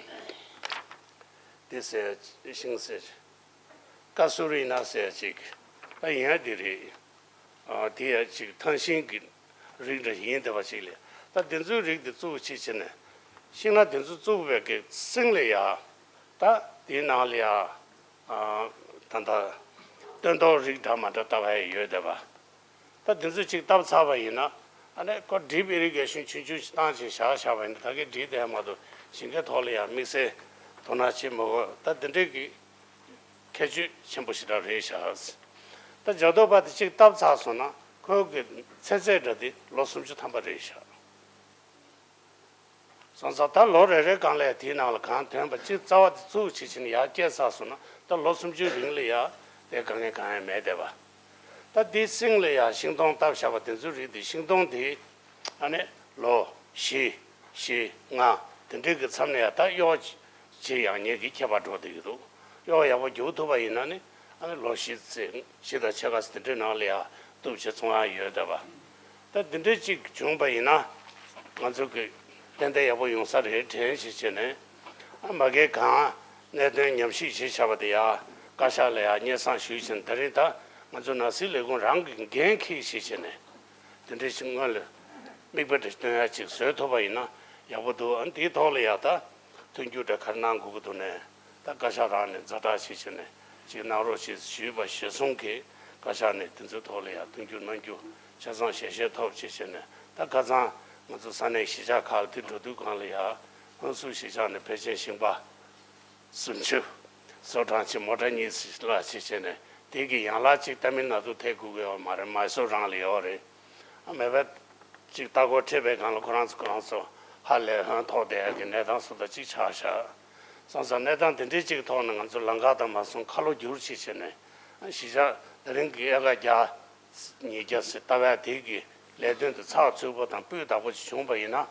དེ་ཟེར་ཤིང་ཟེར། ཀ་སུ་རི་ན་ཟེར་ཅིག་ད་ཡིན་ཡ་དེ་རེད། ཨ་དེ་ཡ་ཅིག་ཐང་ཤིང་གི་རིགས་འདྲ་ཡིན་བསྡད་པ་ཅིག་ལས། ད་དེ་ཚོའི་རིགས་དེ་བཙུགས་བྱས་བྱས་ནས། ཤིང་ནགས་དེ་ཚོ་བཙུགས་པའི་གི་སེང་ལ་ཡ། ད་དེའི་ནང་ལ་ཡ་ཨ་ད་ལྟ་སྟོན་ཐོག་རིགས་འདྲ་མ་འདྲ་ལྟ་བ་ཡ་ཡོད་བསྡད་པ། ད་དེ་ཚོ་ཅིག་བཏབ་ཚར་བ་ཡིན་ན། ཨ་ནི་ཁོ་ཌིབ་ཨི་རི་གེ་ཤན་ཆུང་ཆུང་ཞིག་བཏང་བྱས་བཞག་བཞག་པ་ཡིན་ན། ད་གིན་འགྲིག་བསྡད་མ་གཏོགས་ཞིང་ཁའི་ཐོག་ལ་ཡ་དམིགས་བསལ་དོ་སྣང་བྱེད་མི་དགོས། ད་དེ་འདྲའི་གི་ཁྱད་ཆོས་ཆེན་པོ་ཞེ་དྲག་རེད་ཤག་ད་ཇ་དོ་པ་དེ་གཅིག་བཏབ་ཚར་སོང་ན་ཁོའི་གི་ཚེ་ཚད་འདྲ་དེ་ལོ་སུམ་ཅུ་ཐམ་པ་རེད་ཤག་སོང་ཙང་ད་ལོ་རེ་རེའི་སྒང་ལ་དེའི་ནང་ལ་གང་ཐོན་པ་གཅིག་རྩ་བ་དེ་བཙུགས་བྱས་བྱས་ནས་ཡར་སྐྱེས་ཚར་སོང་ན། ད་ལོ་སུམ་ཅུའི་རིང་ལ་ཡ་དེ་དཀའ་ངལ་གང་ཡང་མེད་བསྡད་པ། ད་དེའི་སེང་ལ་ཡ་ཤིང་སྡོང་བཏབ་བཞག་པ་དེ་ཚོའི་རིགས་དེ། ཤིང་སྡོང་དེ་ཨ་ནི་ལོ་བཞི། བཞི་ལྔ་དེ་འདྲའི་གི་མཚམས་ནས་ཡ་ད་གཡོག་བྱེད་ཡག་ཉེན་གྱི་ཁྱད་པར་འགྲོ་བསྡད་ཀྱི་འདུག་གཡོག་ཡག་པོ་རྒྱུག་ཐུབ་པ་ཡིན་ན་ནི་ཨ་ནི་ལོ་བཞི་ཙམ། བཞི་དང་ཕྱེད་ཀ་ཙམ་དེ་འདྲའི་ནང་ལ་ཡ་གཏུབ་བྱས་བཙོང་ཡག་ཡོད་བསྡད་པ། ད་དེ་འདྲའི་གཅིག་བྱུང་པ་ཡིན་ན། ང་ཚོ་གི་ཏན་ཏན་ཡག་པོ་ཡོང་ས་རེད་དྲན་བྱས་བྱས་ནས། ཨ་མ་གིར་གང་གནད་དོན་ཉམས་ཞིབ་བྱས་བཞག་པ་དེ་ཡ་བཀའ་ཤག་ལ་ཡ་སྙན་སེང་ཞུས་བྱས་ནས། ད་རིང་ད་ང་ཚོ་ནགས་གསེབ་ལས་ཁུངས་རང་གི་འགན་འཁྱེར་བྱས་བྱས་ནས། དེ་འདྲའི་ཞིག་སྔོན་ལ་མིག་དཔེ་འདྲ་སྟོན་ཡ་ཅིག་བཟོས་ཐུབ་པ་ཡིན་ན་ཡག་པོ་འདུག་ཨ་འདིའི་ཐོག་ལ་ཡ་ད་མཐུན་འགྱུར་འདྲ་ག་རེ་གནང་དགོས་ཀྱི་འདུག་ནས། ད་བཀའ་ཤག་རང་ནས་ཛ་དྲག་བྱས་བྱས་ནས་ཅིག་གནང་རོགས་ཞེས་ཞུས་པ་གཞིར་བཟུང་གིས། བཀའ་ཤག་ནས་དེ་ཚོའི་ཐོག་ལ་ཡ་མཐུན་འགྱུར་གནང་རྒྱུ་ཆ་ཚང་ཞལ་བཞེས་ཐོབ་བྱས་བྱས་ནས། ད་ཁ་སང་ང་ཚོ་ས་གནས་གཞིས་ཆགས་ཁག་ལ་དེ་འགྲོ་དུས་སྒང་ལ་ཡ་ཧུན་སུར་གཞིས་ཆགས་ནས་ཕལ་ཆེར་ཞིང་པ་སུམ་ཅུ། བཟོ་གྲངས་ཆེ་མོ་ཊ་གཉིས་ལ་བྱས་བྱས་ནས། དེ་གི་ཡན་ལག་ཅིག་ཏ་མིལ་ནཱ་ཌུ་ཐད་དགོས་ཀྱི་ཡོད་མ་རེད། མའི་སོར་རང་ལ་ཡོད་རེད། ཨ་མེད་པ་ཅིག་ལྟ་སྐོར་ཁྲིད་པའི་སྒང་ལ་ཁོ་རང་ཚོ་ཁོ་རང་ཚོ་ཧ་ལས་ཧོན་ཐོགས་བསྡད་ཡ་གི་གནས་སྟངས་སུ་ད་ཅིག་ཆགས་ཤག་སོང་ཙང་གནས་སྟངས་དེ་འདྲའི་ཅིག་ཐོག་ནས་ང་ཚོ་ལམ་ཁ་དང་མ་སོང་ཁ་ལོ་བསྒྱུར་བྱས་བྱས་ནས། ཨ་གཞིས་ཆགས་དེ་རིང་གི་ཨེ་ཀར་བརྒྱ་ཉིས་བརྒྱ་ཟེར་ལྟ་བ་དེ་གི་ལས་དོན་དེ་ཚགས་ཚུད་པོ་དང་སྤུས་དག་པོ་ཅིག་བྱུང་པ་ཡིན་ན།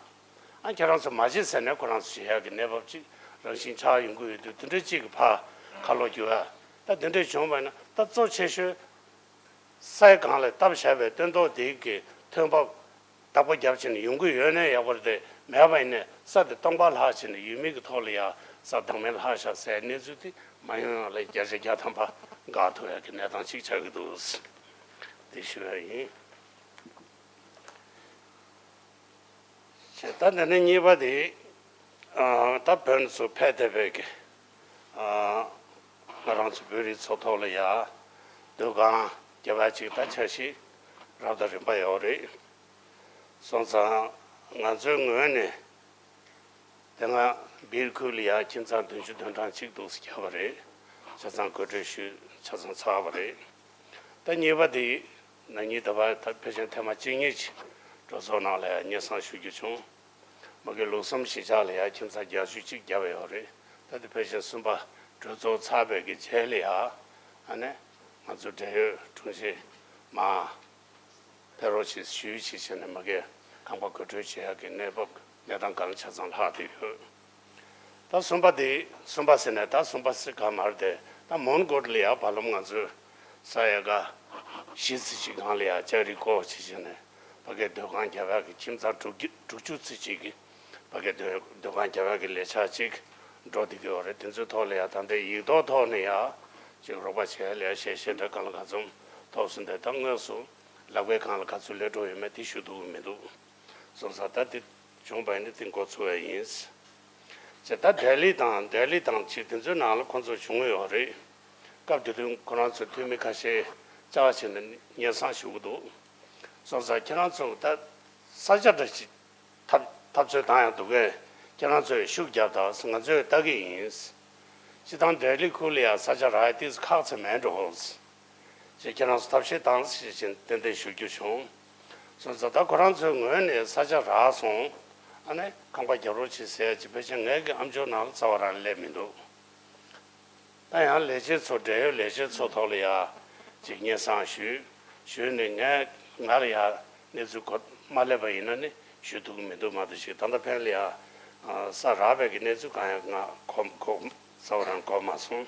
ཨ་ཁྱེད་རང་ཚོ་མ་བྱེད་ཟེར་ནས་ཁོ་རང་ཚོ་བྱེད་ཡག་གི་གནས་བབ་ཅིག་རང་བཞིན་ཆགས་ཡོང་གི་ཡོད་དུས། དེ་འདྲ་ཅིག་གི་ཕར་ཁ་ལོ་བསྒྱུར་ཡ། ད་དེ་འདྲ་བྱུང་བ་ཡིན་ན། ད་གཙོ་ཆེ་ཤོས་སའི་སྒང་ལ་བཏབ་བཞག་པའི་སྟོན་ཐོག་དེ་གི་ཐོན་འབབ་བདག་པོ་རྒྱབ་བྱས་ནས་ཡོང་གི་ཡོད་ན་ཡག་པོ་རེད་དེ། མེད་པ་ཡིན་ན་ས་དེ་སྟོང་པ་ལྷག་བྱས་ནས་ཡུལ་མི་གི་ཐོག་ལ་ཡ་ས་བདག་མེད་ལྷག་བཞག་ཟེར་གནས་ཚུལ་དེ་མ་ཡོང་ཡག་ལ་བརྒྱ་ཆ་བརྒྱ་ཐམ་པ་དགག་ཐུབ་ཡག་གི་གནས་སྟངས་ཅིག་ཆགས་ཀྱི་འདུག་དེ་ཞུ་ཡ་ཡིན། བྱས། ད་འདི་ནས་གཉིས་པ་དེ། ཨ་ད་བོད་ནས་ཚུར་ཕེབས་བསྡད་པའི་གི། ཨ་ང་རང་ཚོ་བོད་རིགས་ཚོ་ཐོག་ལ་ཡ་སྡོད་ཁང་རྒྱབ་པ་ཅིག་ད་འཆར་གཞི་རབ་དང་རིམ་པ་ཡོད་རེད། སོང་ཙང་ང་ཚོའི་ངོས་ནས་དེ་སྔ་སྦིར་ཁུལ་ལ་ཡ་ཁྱིམ་ཚང་བདུན་ཅུ་དོན་གྲངས་གཅིག་འདུག་སེ་བརྒྱབ་པ་རེད། ཆ་ཚང་གོ་སྒྲིག་ཞུས། ཆ་ཚང་ཚར་བ་རེད། ད་གཉིས་པ་དེ་ན་ནིང་ཟླ་བ་ད་ཕལ་ཆེར་ཐེངས་མ་གཅིག་གཉིས་ཅིག་གྲོས་ཚོགས་ནང་ལ་ཡ་སྙན་སེང་ཞུ་རྒྱུ་བྱུང་། མ་གི་ལུགས་བསམ་གཞིས་ཆགས་ལ་ཡང་ཁྱིམ་ཚང་བརྒྱད་ཅུ་གཅིག་བརྒྱབ་ཡོད་རེད། ད་དེ་ཕལ་ཆེར་གསུམ་པ་གྲོས་ཚོགས་ཚར་བའི་གི་རྗེས་ལ་ཡང་ཨ་ནི་ང་ཚོ་འབྲེལ་ཡོད་དྲུང་ཆེ་མ་ཕེབས་རོགས་ཞེས་ཞུས་ཞེས་བྱས་ནས་མ་གི་ཁང་པ་གོ་སྒྲིག་བྱེད་ཡག་གི་གནས་བབ་གནས་སྟངས་གང་ཆ་ཚང་ལྷག་བསྡད་ཡོད། ད་གསུམ་པ་དེ་གསུམ་པ་ཟེར་ནས་ད་གསུམ་པ་ཟེར་ག་མ་རེད་དེ། ད་མོན་གྷོ་ལ་ཡང་བར་ལམ་ང་ཚོས་ས་ཡ་ག་བཞི་ཙམ་ཞིག་སྒང་ལ་ཡང་ལྕགས་རི་བསྐོར་བྱས་བྱས་ནས་ཕ་གིའི་སྡོད་ཁང་རྒྱབ་ཡག་གི་ཁྱིམ་ཚང་དྲུག་བརྒྱ་དྲུག་ཅུ་ཙམ་ཞིག་གི་ཕ་གིའི་སྡོད་སྡོད་ཁང་རྒྱབ་ཡག་གི་ལས་འཆར་ཅིག་འགྲོ་བསྡད་ཀྱི་ཡོད་རེད། དེ་ཚོའི་ཐོག་ལ་ཡང་ད་ལྟའི་ཡིག་ཐོག་ཐོག་ནས་ཡང་ཅིག་རོགས་པ་བྱེད་ཡག་ལ་ཡང་ཞལ་བཞེས་འདྲ་གང་ལ་གང་འཚམ་ཐོབ་སོང་། དེ་ད་དངོས་སུ་ལག་པའི་སྒང་ལ་ག་ཚོད་སླེབས་འགྲོ་ཡོད་མེད་དེ་ཞུ་ཐུབ་ཀྱི་མི་འདུག། སོང་ཙང་ད་དེ་བྱུང་བ་ཡིན་ན་དེ་འགོ་ཚུགས་པ་ཡིན། ཅེས་ད་ལྡི་ལི་དང་ལྡི་ལི་དང་ཅིག་དེ་ཚོའི་ནང་ལ་ཁོང་ཚོ་བྱུང་ཡོད་རེད། སྐབས་དེ་དུས་ཁོ་རང་ཚོའི་འཐུས་མི་ཁ་ཤས་བཅར་བྱས་ནས་སྙན་སེང་ཞུ་གི་འདུག། སོང་ཙང་ཁྱེད་རང་ཚོ་ད་ས་ཆ་འདྲ་ཞིག་ཐབས་ཐབས་ཚོད་བཏང་ཡག་འདུག་གས། ཁྱེད་རང་ཚོས་ཤུགས་རྒྱབ་དང་ང་ཚོས་ལྟ་གི་ཡིན། སྤྱིར་བཏང་ལྡི་ལི་ཁུལ་ལ་ཡང་ས་ཆ་རག་ཡག་ཏོག་ཙམ་ཁག་ཚ་མེད་འགྲོ། ཅེས་ཁྱེད་རང་ཚོ་ཐབས་ཤེས་བཏང་ཞེས་བཞིན་ཏན་ཏན་ཞུ་རྒྱུ་བྱུང་། སོང་ཙང་ད་ཁོ་རང་ཚོའི་ངོས་ནས་ས་ཆ་རག་སོང་། ཨ་ནི་ཁང་པ་རྒྱབ་རོགས་བྱེད་ཟེར་ཡག་ཅིག་ཕལ་ཆེར་ངའི་གི་ཨམ་ཅོག་ནང་ལ་རྩ་བ་རང་སླེབས་མི་འདུག། ད་ཡང་ལས་བྱེད་ཚོ་འབྲེལ་ཡོད་ལས་བྱེད་ཚོ་ཐོག་ལ་ཡང་ཅིག་སྙན་སེང་ཞུས། ཞུས་ནས་ངས་ང་ལ་ཡང་གནས་ཚུལ་གོ་མ་སླེབས་པ་ཡིན་ན་ནི་ཞུ་ཐུབ་ཀྱི་མི་འདུག་མ་གཏོགས་ཅིག་ད་ལྟ་ཕན་ལ་ཡང་ས་རག་པའི་གི་གནས་ཚུལ་གང་ཡང་ང་གོ་གོ་རྩ་བ་རང་གོ་མ་སོང་།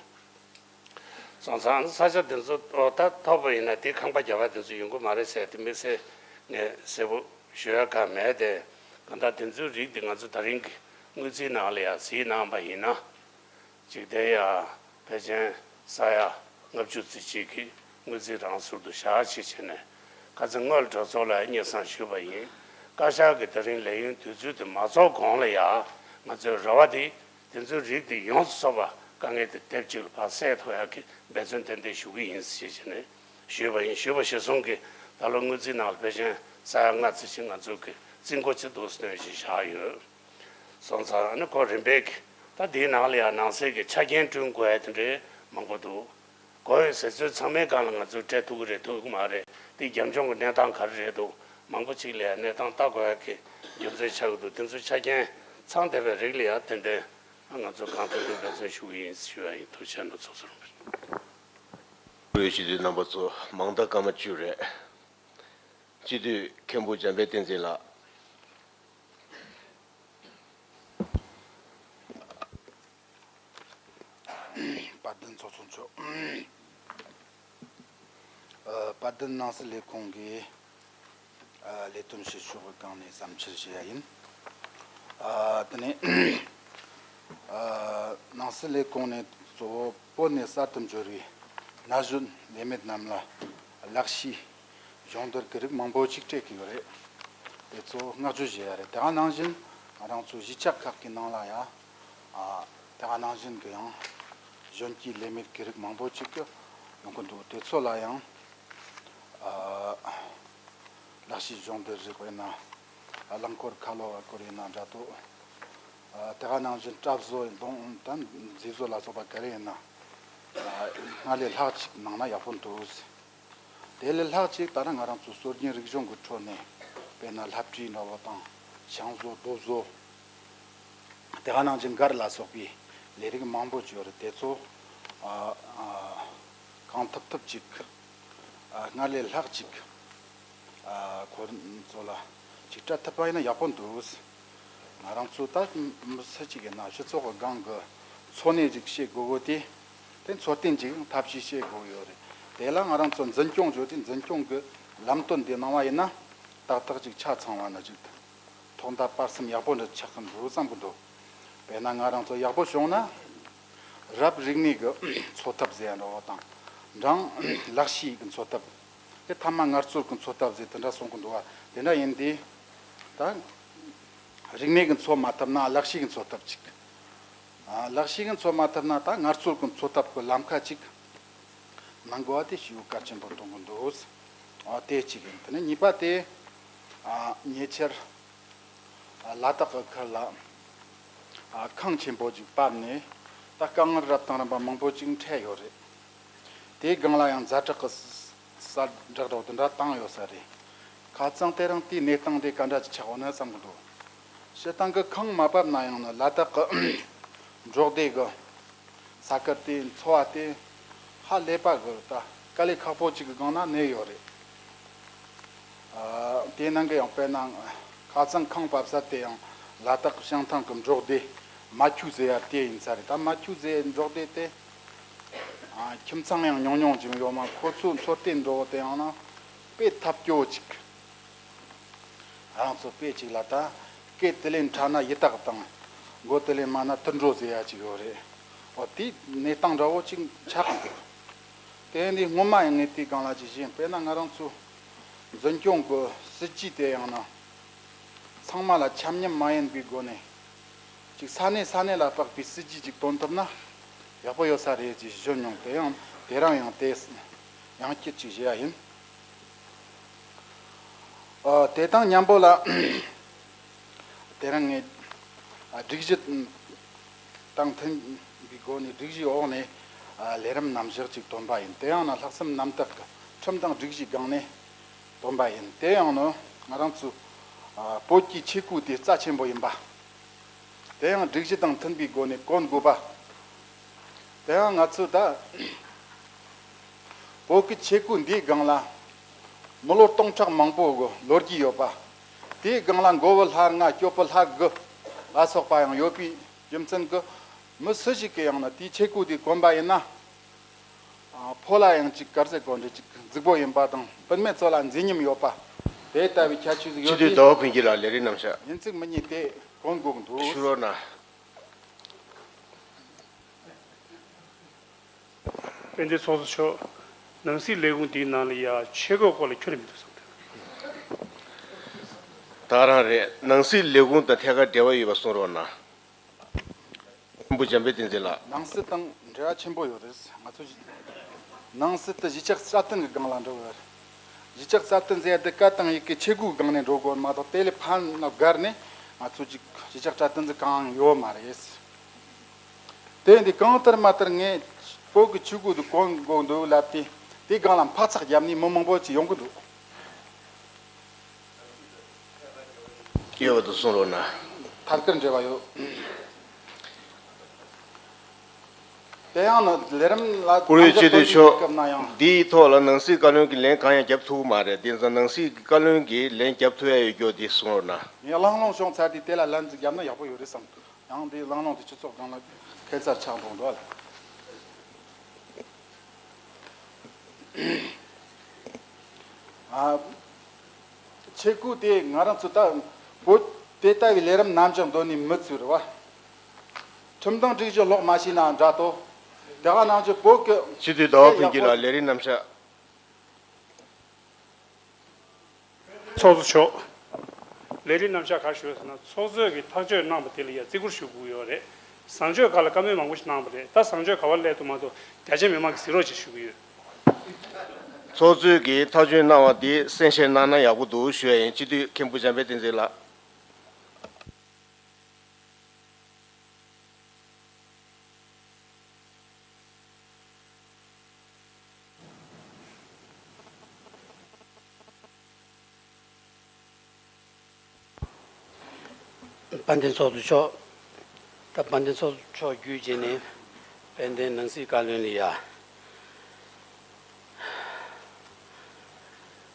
སོང་ཙང་ས་ཆ་དེ་ཚོ་ད་ཐོབ་པ་ཡིན་ན་དེ་ཁང་པ་རྒྱབ་ཡག་དེ་ཚོ་ཡོང་གི་མ་རེད་ཟེར་དེ་དམིགས་བསལ་ངས་གསལ་པོ་ཞུ་ཡག་གང་མེད་དེ། གང་ལྟར་དེ་ཚོའི་རིགས་དེ་ང་ཚོ་ད་རིང་གི་དངུལ་རྩིས་ནང་ལ་ཡང་གཟིགས་གནང་པ་ཡིན་ན། ཅིག་དེ་ཡང་ཕལ་ཆེར་ས་ཡ་ལྔ་བཅུ་ཙམ་ཅིག་གི་དངུལ་རྩིས་རང་ཟུར་དུ་བཞག་ཅིག་བྱས་ནས་ཁ་སང་སྔོན་ལ་གྲོས་ཚོགས་ལ་སྙན་སེང་ཞུས་པ་ཡིན། བཀའ་ཤག་གི་ད་རིང་ལས་ཡུན་དུས་ཚོད་དེ་མ་རྫོགས་གོང་ལ་ཡང་ང་ཚོའི་རེ་བ་དེ། དེ་ཚོའི་རིགས་དེ་ཡོངས་སུ་རྫོགས་པ་དཀའ་ངལ་དེ་དེབ་གཅིག་ལ་ཕར་སེལ་ཐུབ་ཡག་གི་འབད་བརྩོན་ཏན་ཏན་ཞུ་གི་ཡིན་ཞེས་བྱས་ནས་ཞུས་པ་ཡིན། ཞུས་པ་གཞིར་བཟུང་གིས་ད་ལོ་དངུལ་རྩིས་ནང་ལ་ཕལ་ཆེར་ས་ཡ་ལྔ་ཙམ་ཞིག་ང་ཚོ་གི་རྩིས་འགོ་ཅིག་འདུག་སེ་སྟོན་བཞིན་བཞག་ཡོད། སོང་ཙང་ཨ་ནི་ཁོ་རིམ་པས་ཀྱི་ད་དེའི་ནང་ལ་ཡང་ནང་གསེས་ཀྱི་ཆ་རྐྱེན་བསྐྲུན་དགོས་ཡག་དེ་འདྲའི་མང་པོ་འདུག། དགོས་ཡོད་ཟེར་ཚོད་ཚང་མའི་སྒང་ལ་ང་ཚོས་སྤྲད་ཐུབ་ཀྱི་རེད་ཐུབ་ཀྱི་མ་རེད། དེ་རྒྱབ་ལྗོངས་ཀྱི་གནས་སྟངས་ག་རེ་རེད་འདུག། མང་པོ་ཅིག་ལ་ཡང་གནས་སྟངས་ལྟ་དགོས་ཡག་གི་རྒྱུ་མཚན་ཆགས་ཀྱི་འདུག། དེ་ཚོའི་ཆ་རྐྱེན་ཚང་བསྡད་པའི་རིགས་ལ་ཡང་ཏན་ཏན་ང་ཚོ་གང་ཐུབ་ཐུབ་འབད་བརྩོན་ཞུ་གི་ཡིན་ཞུ་ཡག་ཡིན། ཐུགས་རྗེ་ཆེ་གནང་། ཚོགས་གཙོ་རིན་པོ་ཆེ། བཀུར་འོས་སྤྱི་འཐུས་རྣམ་པ་ཚོ་མང་མཐའ་སྐར་མ་བཅུ་རེད། སྤྱི་འཐུས་མཁན་པོ་འཇམ་དཔལ་བསྟན་འཛིན་ལགས། དཔལ་ལྡན་ཚོགས་གཙོ་མཆོག། ཨ། དཔལ་ལྡན་ནང་སྲིད་ལས་ཁུངས་ཀྱི་ཨ། ལས་དོན་བྱེད་ཕྱོགས་ཀྱི་སྒང་ནས་བསམ་འཆར་ཞུ་ཡ་ཡིན། ཨ། དེ་ནས་ཨ། ནང་སྲིད་ལས་ཁུངས་ནས་གཙོ་བོ་བོད་ནས་གསར་དུ་འབྱོར་བའི་ན་གཞོན་ལས་མེད་རྣམས་ལ་ལག་ཤེས་སྦྱོང་བརྡར་གྱི་རིགས་མང་པོ་ཅིག་སྤྲད་ཀྱི་ཡོད་རེད། དེ་ཚོ་བསྔགས་བརྗོད་བྱེད་ཡ་རེད། དེ་ག་ནང་བཞིན་ང་རང་ཚོ་གཞིས་ཆགས་ཁག་གི་ནང་ལ་ཡང་ཨ། དེ་ག་ནང་བཞིན་གྱི་ཡང་གཞོན་སྐྱེས་ལས་མེད་ཀྱི་རིགས་མང་པོ་ཅིག་ཡོང་གི་འདུག། དེ་ཚོ་ལ་ཡང་ཨ། ལག་ཤེས་སྦྱོང་བརྡར་རིགས་ཡིན་ན། རླངས་འཁོར་ཁ་ལོ་བ་སྐོར་ཡིན་ན་འདྲ་འདུག། ཨ། དེ་ག་ནང་བཞིན་གྲབས་བཟོ་ཡིན་དང་ད་མཛེས་བཟོ་ལ་སོགས་པ་ག་རེ་ཡིན་ན། ཨ། སྔར་ལས་ལྷག་ཅིག་གནང་ན་ཡག་པོ་འདུག། དེ་ལས་ལྷག་ཅིག་ད་ནི་ང་རང་ཚོ་སྲོལ་རྒྱུན་རིག་གཞུང་གི་ཁྲོད་ནས་དཔེར་ན་ལྷ་བྲིས་འདྲ་བོ་དང་ཤིང་བཟོ་རྡོ་བཟོ། དེ་ག་ནང་བཞིན་མགར་ལ་སོགས་པའི་ལས་རིགས་མང་པོ་ཅིག་ཡོད་རེད། དེ་ཚོ་ཨ། ཨ། གང་ཐུབ་ཐུབ་ཅིག། ཨ། སྔར་ལས་ལྷག་ཅིག། ཨ། ཁོ་ཚོ་ལ་ཅིག་སྤྲད་ཐུབ་པ་ཡིན་ན་ཡག་པོ་འདུག། ང་རང་ཚོ་ད་མི་སུ་གཅིག་ཡིན་ན་སྤྱི་ཚོགས་ཀྱི་སྒང་གི་འཚོ་གནས་ཅིག་བྱེད་དགོས་དགོས་དེ། དེ་འཚོ་རྟེན་ཅིག་ཐབས་ཤེས་བྱེད་དགོས་ཡོད་རེད། དེ་ལ་ང་རང་ཚོ་འཛིན་སྐྱོང་བྱོས་ཏེ་འཛིན་སྐྱོང་གི་ལམ་སྟོན་དེ་གནང་བ་ཡིན་ན་ཏག་ཏག་ཅིག་ཆ་ཚང་བ་ན་ཅིག་ཐོག་མཐའ་བར་གསུམ་ཡག་པོ་འདྲ་ཆགས་ཀྱི་འདུག་བསམ་གྱི་འདུག། དཔེར་ན་ང་རང་ཚོ་ཡག་པོ་བྱུང་ན་རབ་རིག་གནས་ཀྱི་འཚོ་ཐབས་ཟེར་ཡ་འདྲ་བོ་དང་། འབྲིང་ལག་ཤེས་ཀྱི་འཚོ་ཐབས། དེ་ཐ་མ་ངལ་རྩོལ་གྱི་འཚོ་ཐབས་ཟེར་དེ་འདྲ་གསུང་གི་འདུག་བ། དེ་འདྲ་ཡིན་དུས་ད་རིག་གནས་ཀྱི་འཚོ་མ་ཐུབ་ན་ལག་ཤེས་ཀྱི་འཚོ་ཐབས་ཅིག། ཨ། ལག་ཤེས་ཀྱི་འཚོ་མ་ཐུབ་ན་ད་ངལ་རྩོལ་གྱི་འཚོ་ཐབས་ཀྱི་ལམ་ཁ་ཅིག་གནང་དགོས་པ་དེ་ཞེ་པོ་གལ་ཆེན་པོ་མཐོང་གི་འདུག། ཨ། དེ་གཅིག་ཡིན། དེ་ནས་གཉིས་པ་དེ། ཨ། ཉེ་ཆར། ཨ། ལ་དྭགས་ཀྱི་ཁུལ་ལ། ཨ། ཁངས་ཆེན་པོ་ཅིག་བབས་ནས་ད་དཀའ་ངལ་རབ་དང་རིམ་པ་མང་པོ་ཅིག་འཕྲད་ཡོད་རེད། དེའི་སྒང་ལ་ཡང་ཛ་དྲག་གི་གསལ་བསྒྲགས་འདྲ་བོ་དེ་འདྲ་བཏང་ཡོད་ས་རེད། ཁ་རྩང་དེ་རིང་དེའི་གནས་སྟངས་དེ་ག་འདྲ་ཅིག་ཆགས་ཡོད་ན་བསམ་གྱི་འདུག། སྤྱིར་བཏང་གི་ཁང་མ་བབས་ན་ཡང་ན་ལ་དྭགས་ཀྱི་འབྲོག་སྡེ་གི་ས་ཁུལ་དེ་འཚོ་བ་དེ་ཧ་ལས་པ་གི་ད་དཀའ་ལས་ཁག་པོ་ཅིག་གི་སྒང་ན་གནས་ཡོད་རེད། ཨ། དེ་ནང་གི་ཡང་དཔེར་ན་ཁ་སང་ཁང་བབས་ས་དེ་ཡང་ལ་དྭགས་བྱང་ཐང་གི་འབྲོག་སྡེ་མ་ཆུ་ཟེར་ཡ་དེ་ཡིན་ས་རེད། ད་མ་ཆུ་ཟེར་འབྲོག་སྡེ་དེ། ཨ། ཁྱིམ་ཚང་ཡང་ཉུང་ཉུང་ཅིག་ཡོད་མ། ཁོ་ཚོའི་འཚོ་རྟེན་འདྲ་བོ་དེ་ཡང་ན་དཔེ་ཐབས་སྐྱོ་བོ་ཅིག་ང་རང་ཚོ་དཔེ་ཅིག་ལ་ད་སྐེ་དེ་ལས་ཕྲ་ན་ཡི་དྭགས་དང་། མགོ་དེ་ལས་དམའ་ན་དུད་འགྲོ་ཟེར་ཡ་ཅིག་ཡོད་རེད། འོ་དེའི་གནས་སྟངས་འདྲ་བོ་ཅིག་ཆགས་འདུག་དེ་འདི་སྔོན་མ་ཡང་ངས་དེའི་སྒང་ལ་ཅིག་བཤད། དཔེར་ན་ང་རང་ཚོ་འཛིན་སྐྱོང་གི་སྲིད་ཇུས་དེ་ཡང་ན་ཚང་མ་ལ་ཆ་མཉམ་མ་ཡིན་པའི་སྒོ་ནས་ཅིག་ས་གནས་ས་གནས་ལ་དཔག་པའི་སྲིད་ཇུས་ཅིག་བཏོན་ཐུབ་ན་ཡག་པོ་ཡོད་ས་རེད་ཅེས་ཞུ་མྱོང་། དེ་ཡང་དེ་རིང་ཡང་དེ་ཡང་བསྐྱར་ཅིག་ཞུ་ཡ་ཡིན། ཨ། དེ་དང་མཉམ་པོ་ལ་དེ་རིང་ངས་ཨ་སྒྲིག་གཞི་དང་མཐུན་པའི་སྒོ་ནས་སྒྲིག་གཞིའི་འོག་ནས་ཨ་ལས་རིམ་རྣམ་གཞག་ཅིག་བཏོན་པ་ཡིན། དེ་ཡང་ན་ལྷག་བསམ་རྣམ་དག་གི་ཁྲིམས་དང་སྒྲིག་གཞིའི་སྒང་ནས་བཏོན་པ་ཡིན། དེ་ཡང་ནི་ང་རང་ཚོ་ཨ་བོད་ཀྱི་ཆས་གོས་དེ་རྩ་ཆེན་པོ་ཡིན་པ། དེ་ཡང་སྒྲིག་གཞི་དང་མཐུན་པའི་སྒོ་ནས་གོན་དགོས་པ། དེ་ཡང་ང་ཚོས་ད་བོད་ཀྱི་ཆས་གོས་འདིའི་སྒང་ལ་མི་ལོ་སྟོང་ཕྲག་མང་པོ་གི་ལོ་རྒྱུས་ཡོད་པ། དེའི་སྒང་ལ་མགོ་བོ་ལྷ་ལྔ་སྐྱོ་པོ་ལྷ་དགུ་ལ་སོགས་པ་ཡང་ཡོད་པའི་རྒྱུ་མཚན་གྱིས་མི་སུ་ཞིག་གིས་ཡང་ན་དེའི་ཆས་གོས་དེ་གོན་པ་ཡིན་ན། ཨ། ཕོ་ལ་ཡང་ཅིག་ག་རེ་ཟེར་དགོས་རེད། ཅིག་རྫིག་པོ་ཡིན་པ་དང་བུད་མེད་ཚོ་ལ་མཛེས་ཉམས་ཡོད་པ། དེ་ལྟ་བུའི་ཁྱད་ཆོས་ཟིག་ཡོད་དུས། སྤྱི་འཐུས་ཟླ་བ་ཕུན་སྐྱིད་ལགས་ལས་རིམ་རྣམ་གཞག་ཡིན་ཚིག་མི་ཉན་དེ་གོན་དགོས་འདུག་ཞུ་རོགས་གནང་། དཔལ་ལྡན་ཚོགས་གཙོ་མཆོག་ནང་སྲིད་ལས་ཁུངས་འདིའི་ནང་ལ་ཡ་ཆས་གོས་སྐོར་ལ་ཁྱོན་ནས་མི་འདུག་བསམ་འདུག་ད་རང་རེད། ནང་སྲིད་ལས་ཁུངས་དང་ཐད་ཀར་འབྲེལ་བ་ཡོད་པ་གསུང་རོགས་གནང་། མཁན་པོ་འཇམ་དཔལ་བསྟན་འཛིན་ལགས། ནང་སྲིད་དང་འབྲེལ་བ་ཆེན་པོ་ཡོད་རེད། ང་ཚོ་ནང་སྲིད་དེ་གཞིས་ཆགས་སྲ་བརྟན་གྱི་སྒང་ལ་འགྲོ་གི་ཡོད་རེད། གཞིས་ཆགས་སྲ་བརྟན་ཟེར་ཡ་དེ་སྐད་དང་ཡི་གེ་ཆས་གོས་སྒང་ནས་འགྲོ་དགོས་མ་གཏོགས་དེ་ལས་ཕར་ནང་སྒར་ནས་ང་ཚོ་ཅིག་གཞིས་ཆགས་སྲ་བརྟན་ཟེར་གང་ཡང་ཡོད་མ་རེད། དེ་འདི་གང་ལྟར་མ་ལྟར་ངས་བོད་ཀྱི་ཆས་གོས་དེ་གོན་དགོས་འདུག་ལབ་དེ་དེའི་སྒང་ལ་འཕག་འཚག་བརྒྱབ་ནས་མི་མང་པོ་ཅིག་ཡོང་གི་འདུག་ཡོད་པ་དེ་གསུང་རོགས་གནང་། ཐད་ཀར་འབྲེལ་བ་ཡོད། དེ་ཡང་ནི་ལས་རིམ་ལ་བཀུར་འོས་སྤྱི་འཐུས་མཆོག་སྐབས་ན་ཡང་། འདིའི་ཐོག་ལ་ནང་སྲིད་བཀའ་བློན་གྱིས་ལན་གང་ཡང་བརྒྱབ་ཐུབ་མ་རེད། དེ་ཙང་ནང་སྲིད་ཀྱི་བཀའ་བློན་གྱིས་ལན་བརྒྱབ་ཐུབ་ཡ་ཡོད་རྒྱུ་དེ་གསུང་རོགས་གནང་། ངས་གླེང་སློང་བྱུང་ཚར་དུས་དེ་ལ་ལན་ཅིག་བརྒྱབ་ན་ཡག་པོ་ཡོད་རེད་བསམ། ཡང་འདི་གླེང་སློང་དེ་སྤྱི་ཚོགས་སྒང་ལ་ཁྱད་མཚར་ཆགས་འགྲོ་འགྲོ་ལ། ཨ། ཆས་གོས་དེ་ང་རང་ཚོ་ད་བོད་དེ་ལྟ་བུའི་ལས་རིམ་རྣམ་གཞག་འདོན་ནི་མི་ཚོད་རེད་བ། ཁྲིམས་དང་སྒྲིག་གཞི་ཀློག་མ་ཤེས་ན་འདྲ་དོ། དེ་ག་ནང་བཞིན་བོད་ཀྱི་སྤྱི་འཐུས་ཟླ་བ་ཕུན་སྐྱིད་ལགས་ལས་རིམ་རྣམ་གཞག་ཚོགས་གཙོ་མཆོག་ལས་རིམ་རྣམ་གཞག་ག་རེ་ཞུ་ཟེར་ན། ཚོགས་གཙོས་ཀྱིས་ཐག་གཅོད་གནང་བ་དེ་ལ་ཡ་བརྩི་བཀུར་ཞུ་དགོས་ཡོད་རེད། བཟང་སྤྱོད་སྒང་ལ་བཀའ་མོལ་མང་པོ་ཞིག་གནང་བ་རེད། ད་བཟང་སྤྱོད་ག་པར་སླེབས་འདུག་མ་གཏོགས་རྒྱ་ཆེ་མི་མང་གིས་གཟིགས་རོགས་བྱེད་ཞུ་གི་ཡོད། ཚོགས་གཙོས་ཀྱིས་ཐག་གཅོད་གནང་བ་དེ་གསན་བཞེས་གནང་ན་ཡག་པོ་འདུག་ཞུ་ཡ་ཡིན། སྤྱི་འཐུས་མཁན་པོ་འཇམ་དཔལ་བསྟན་འཛིན་ལགས། དཔལ་ལྡན་ཚོགས་གཙོ་མཆོག་ད་དཔལ་ལྡན་ཚོགས་གཙོ་མཆོག་བརྒྱུད་བྱས་ནས་དཔལ་ལྡན་ནང་སྲིད་བཀའ་བློན་ལ་ཡ་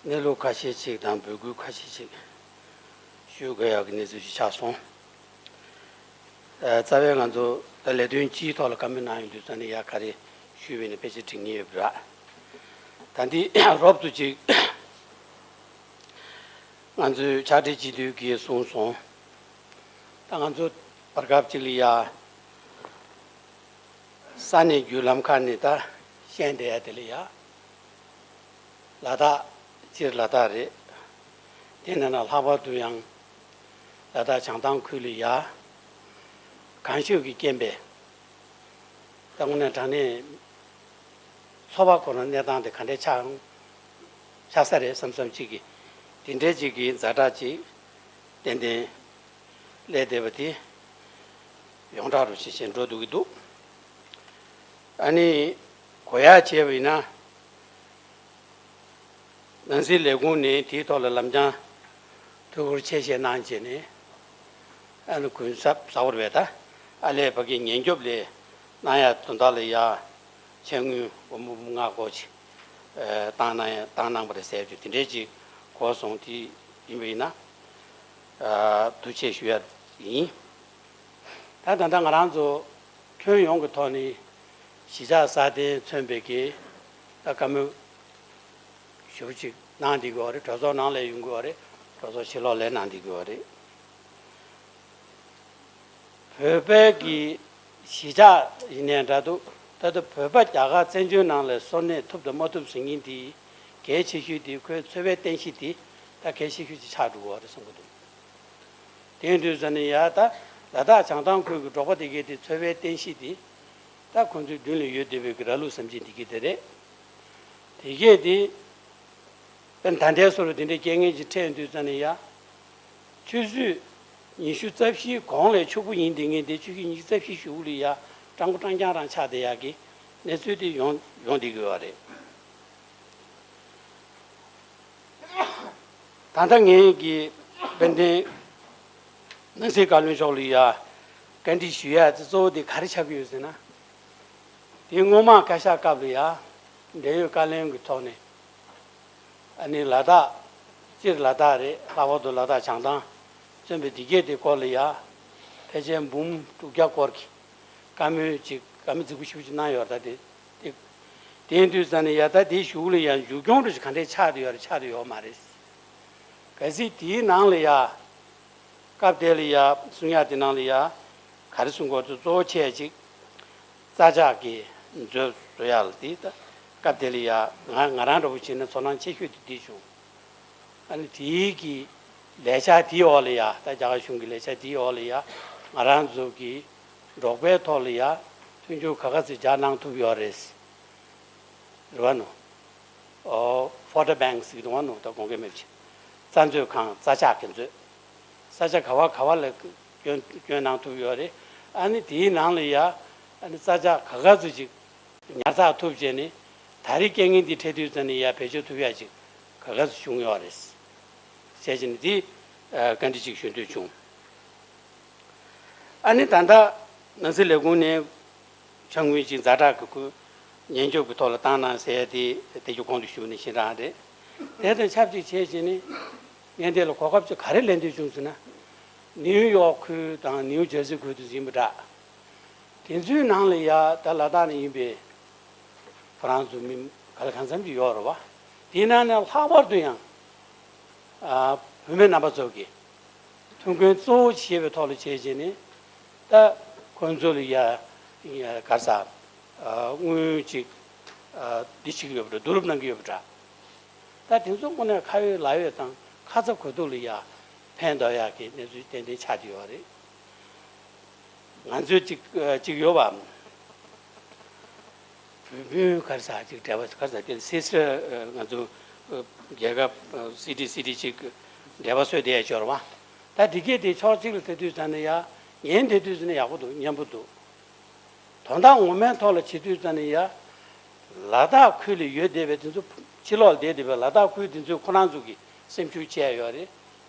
གནས་ལུགས་ཁ་ཤས་ཅིག་དང་འབོད་སྐུལ་ཁ་ཤས་ཅིག་ཞུ་དགོས་ཡག་གི་གནས་ཚུལ་ཞིག་ཆགས་སོང་། ཨ། རྩ་བའི་ང་ཚོ་ད་ལས་དོན་སྤྱིའི་ཐོག་ལ་བཀའ་མོལ་གནང་ཡོང་དུས་ཙང་ནས་ཡ་ག་རེ་ཞུས་པ་ཡིན་ན་ཕལ་ཆེར་འགྲིག་ངེས་ཡོད་པ་རེད། ད་འདི་རོབ་ཏུ་ཅིག་ང་ཚོའི་ཕྱག་སྦྲེལ་སྤྱི་འཐུས་ཀྱིས་གསུངས་སོང་། ད་ང་ཚོ་བར་སྐབས་ཅིག་ལ་ཡ་ས་གནས་བརྒྱུད་ལམ་ཁག་ནས་ད་བཤད་བསྡད་ཡ་དེ་ལ་ཡ། ལ་དྭགས། སྤྱིར་ལ་དྭགས་རེད། དེ་ནང་ན་ལྷག་པར་དུ་ཡང་ལ་དྭགས་བྱང་ཐང་ཁུལ་ལ་ཡ་གངས་ཤུགས་ཀྱི་རྐྱེན་པས་ད་དངོས་གནས་དྲང་གནས་འཚོ་བ་ཁོ་རང་གནས་སྟངས་དེ་ག་འདྲས་ཆགས་ཆགས་ས་རེད་བསམ་བསམ་ཅིག་གིས་དེ་འདྲས་ཅིག་གི་ཛ་དྲག་ཅིག་ཏན་ཏན་སླེབས་བསྡད་པ་དེ་ཡོངས་གྲགས་རུ་ཕྱིན་ཕྱིན་འགྲོ་འདུག་གི་འདུག་ཨ་ནི་གོ་ཡ་བྱས་པ་ཡིན་ན། ནང་སྲིད་ལས་ཁུངས་ནས་དེའི་ཐོག་ལ་ལམ་སང་ཐུགས་ཁུར་ཆེ་བཞེས་གནང་བྱས་ནས་ ཨ་ནི་གུན་གསབ་ཟ་བར་བས་ད་ཨ་ལས་ཕ་གི་ཉེན་སྐྱོབ་ལས་གནང་ཡ་དོན་དག་ལ་ཡ་ཆེད་དངུལ་སྒོར་མོ་ལྔ་སྐོར་ཅིག་བཏང་གནང་ཡ་བཏང་གནང་བ་རེད་ཟེར་རྒྱུ་དེ་འདྲའི་ཅིག་གོ་སོང་། དེ་ཡིན་པ་ཡིན་ན་ཐུགས་རྗེ་ཆེ་ཞུ་ཡ་ཡིན། ད་ད་ལྟ་ང་རང་ཚོ་ཁྱོན་ཡོངས་ཀྱི་ཐོག་ནས་གཞིས་ཆགས་སྲ་བརྟན་མཚོན་པའི་གི་ད་བཀའ་མོལ་ཞུ་ཅིག་གནང་བསྡད་ཀྱི་ཡོད་རེད། གྲོས་ཚོགས་ནང་ལ་ཡོང་གི་ཡོད་རེད། གྲོས་ཚོགས་ཕྱི་ལོགས་ལ་གནང་བསྡད་ཀྱི་ཡོད་རེད། བོད་པའི་གི་གཞིས་ཆགས་ཡིན་ནའི་འདྲ་འདུག་ད་ལྟ་བོད་པ་རྒྱ་གར་བཙན་བྱོལ་ནང་ལ་སོར་གནས་ཐུབ་དང་མ་ཐུབ་ཟེར་མཁན་དེ་གལ་ཆེ་ཤོས་དེ་ཁོའི་འཚོ་བའི་རྟེན་གཞི་དེ་ད་གལ་ཆེ་ཤོས་ཅིག་ཆགས་འགྲོ་གི་ཡོད་རེད་བསམ་གྱི་འདུག་དེ་ཡིན་དུས་ཙ་ནས་ཡ་ད་ལ་དྭགས་བྱང་ཐང་ཁུལ་གྱི་འབྲོག་པ་དེ་གའི་དེ་འཚོ་བའི་རྟེན་གཞི་དེ་ད་ཁོང་ཚོའི་མདུན་ལ་ཡོད་བསྡད་པའི་གི་ར་ལུག་ཟམ་ཆེན་དེ་གའི་དེ་རེད། དེ་གའི་དེ་དཔེར་ན་ད་ལྟའི་བཟོ་འདྲ་དེ་འདྲའི་རྐྱེན་ངན་ཅིག་འཕྲད་ཡོང་དུས་ཙ་ནས་ཡ། ཆུ་ཚོད་ཉི་ཤུ་རྩ་བཞིའི་གོང་ལ་ཕྱུག་པོ་ཡིན་བསྡད་མཁན་དེ་ཆུ་ཚོད་ཉི་ཤུ་རྩ་བཞི་གཞུག་ལ་ཡ་སྤྲང་པོ་སྤྲང་རྐྱང་རང་ཆགས་བསྡད་ཡག་གི་གནས་ཚུལ་དེ་ཡོང་ཡོང་བསྡད་ཀྱི་ཡོད་རེད། ད་ལྟ་ངས་ཀྱི་དཔལ་ལྡན་ནང་སྲིད་བཀའ་བློན་མཆོག་ལ་ཡ་བཀའ་འདྲི་ཞུ་ཡ་དེ་གཙོ་བོ་དེ་ག་རེ་ཆགས་ཀྱི་ཡོད་ཟེར་ན། དེ་སྔོན་མ་བཀའ་ཤག་སྐབས་ལ་ཡ་འབྲེལ་ཡོད་བཀའ་བློན་གྱི་ཐོག་ནས་ཨ་ནི་ལ་དྭགས་སྤྱིར་ལ་དྭགས་རེད། ལྷག་པར་དུ་ལ་དྭགས་བྱང་ཐང་མཚོན་པའི་འདི་གས་དེ་སྐོར་ལ་ཡ་ཕལ་ཆེར་འབུམ་དྲུག་བརྒྱ་སྐོར་གྱི་བཀའ་མོལ་ཅིག་བཀའ་མོལ་རྫིག་པོ་ཞེ་པོ་ཅིག་གནང་ཡོད་རེད། ད་དེ་དེ་དེ་ཡིན་དུས་ཙ་ནས་ཡ་ད་དེའི་གཞུག་ལ་ཡ་མཇུག་སྐྱོང་འདྲ་ཞིག་ག་འདྲས་ཆགས་བསྡད་ཡོད་རེད་ཆགས་བསྡད་ཡོད་མ་རེད། གལ་སྲིད་དེའི་ནང་ལ་ཡ། སྐབས་དེ་ལ་ཡ་གསུང་ཡག་དེ་ནང་ལ་ཡ་ག་རེ་གསུང་དགོས་ཚུལ་གཙོ་བོ་ཆེ་ཅིག་རྩྭ་ལྕགས་ཀྱི་མཛོད་བཟོ་ཡག་ལ་དེ་ད་སྐབས་དེ་ལ་ཡ་ང་ང་རང་འདྲ་བོ་བྱས་ན་ཚོར་སྣང་ཆེ་ཤོས་དེ་དེ་བྱུང་། ཨ་ནི་དེའི་གི་ལས་འཆར་དེའི་འོག་ལ་ཡ་ད་རྒྱ་གར་གཞུང་གི་ལས་འཆར་དེའི་འོག་ལ་ཡ་ང་རང་ཚོ་གི་འབྲོག་པའི་ཐོག་ལ་ཡ་མཐུན་འགྱུར་ག་ག་ཚོད་རྒྱག་གནང་ཐུབ་ཡོད་རེད། རེད་བ་ནོ། ཨོ། ཕོ་ཌ་བེང་ཟེར་གི་འདུག་བ་ནོ། ད་དགོངས་འགལ་མེད་པ་བྱས། རྩྭ་མཛོད་ཁང་རྩྭ་ལྕགས་ཀྱི་མཛོད། ས་ཆ་ག་བ་ག་བ་ལ་སྐྱོན་སྐྱོན་གནང་ཐུབ་ཡོད་རེད། ཨ་ནི་དེའི་ནང་ལ་ཡ། ཨ་ནི་རྩྭ་ལྕགས་ག་ག་ཚོད་ཅིག་ཉར་ཚགས་ཐུབ་བྱས་ནས་ད་རེས་རྐྱེན་ངན་འདི་འཕྲད་དུས་ཙམ་ནས་ཡ་བེད་སྤྱོད་ཐུབ་ཡ་ཅིག་ག་ག་ཚོད་བྱུང་ཡོད་རེད། བྱས་བྱས་ནས་འདི་བཀའ་འདྲི་ཅིག་ཞུ་འདོད་བྱུང་། ཨ་ནི་ད་ལྟ་ནང་སྲིད་ལས་ཁུངས་ནས་ཕྱག་དངུལ་ཅིག་ཛ་དྲག་གི་སྐུ་ཉེན་སྐྱོབ་ཀྱི་ཐོག་ལ་བཏང་གནང་ཟེར་ཡ་དེ་དེ་རྒྱུ་གོང་དུ་ཞུས་ནས་ཤེས་རང་རེད། དེ་དང་ཆབས་ཅིག་བྱས་བྱས་ནས་ངས་འདི་ལ་གོ་སྐབས་ཅིག་ག་རེ་ལེན་འདོད་བྱུང་ཟེར་ན། ནིའུ་ཡོག་ཁུལ་དང་ནིའུ་ཇར་སི་ཁུལ་དུ་ཡིན་པ་འདྲ། དེ་ཚོའི་ནང་ལ་ཡ་ད་ལ་དྭགས་ནས་ཡིན་པའི་ཁོ་རང་ཚོ་མི་ག་ལ་གང་འཚམ་ཅིག་ཡོད་རེད་བ། དེའི་ནང་ནས་ལྷག་པར་དུ་ཡང་ཨ་བུད་མེད་རྣམ་པ་ཚོ་གི་ཐུགས་འགན་གཙོ་བོ་བཞེས་པའི་ཐོག་ལ་བྱས་བྱས་ནས་ད་ཁོང་ཚོ་ལ་ཡ་ཡ་ག་རེ་ཟ་ཨ་དངུལ་ཅིག་ཨ་འདི་བྱེད་ཀྱི་ཡོད་པ་འདྲ། བསྡུ་རུབ་གནང་གི་ཡོད་པ་འདྲ། ད་དེ་ཚོ་དངོས་གནས་ཁ་ཡོད་ལག་ཡོད་དང་ཁ་ཚ་དགོས་གཏུགས་ལ་ཡ་ཕན་ཐོགས་ཡག་གི་གནས་ཚུལ་ཏན་ཏན་ཆགས་ཀྱི་ཡོད་རེད། ང་ཚོས་ཅིག་ཅིག་ཡོད་པ། བུ་སྤུན་ག་རེ་ཟ་ཅིག་འབྲེལ་བ་ག་རེ་ཟ་དེ་སིས་ཊར་ང་ཚོ་རྒྱལ་ཁབ་སི་ཊི་སི་ཊི་ཅིག་འབྲེལ་བ་བཟོས་བསྡད་ཡ་ཅིག་ཡོད་རེད་བ། ད་འདི་གས་དེ་ཕྱོགས་གཅིག་ལ་བལྟ་དུས་ཙམ་ནས་ཡ་ངས་བལྟ་དུས་ཙམ་ནས་ཡག་པོ་འདུག་སྙན་པོ་འདུག་དོན་དག་ངོ་མའི་ཐོག་ལ་བྱེད་དུས་ཙམ་ནས་ཡ། ལ་དྭགས་ཁུལ་ལ་ཡོད་བསྡད་པའི་དེ་ཚོ་ཕྱི་ལོགས་ལ་བསྡད་བསྡད་པའི་ལ་དྭགས་ཁུལ་དེ་ཚོས་ཁོ་རང་ཚོ་གི་སེམས་ཤུགས་ཆེ་ཡ་ཡོད་རེད།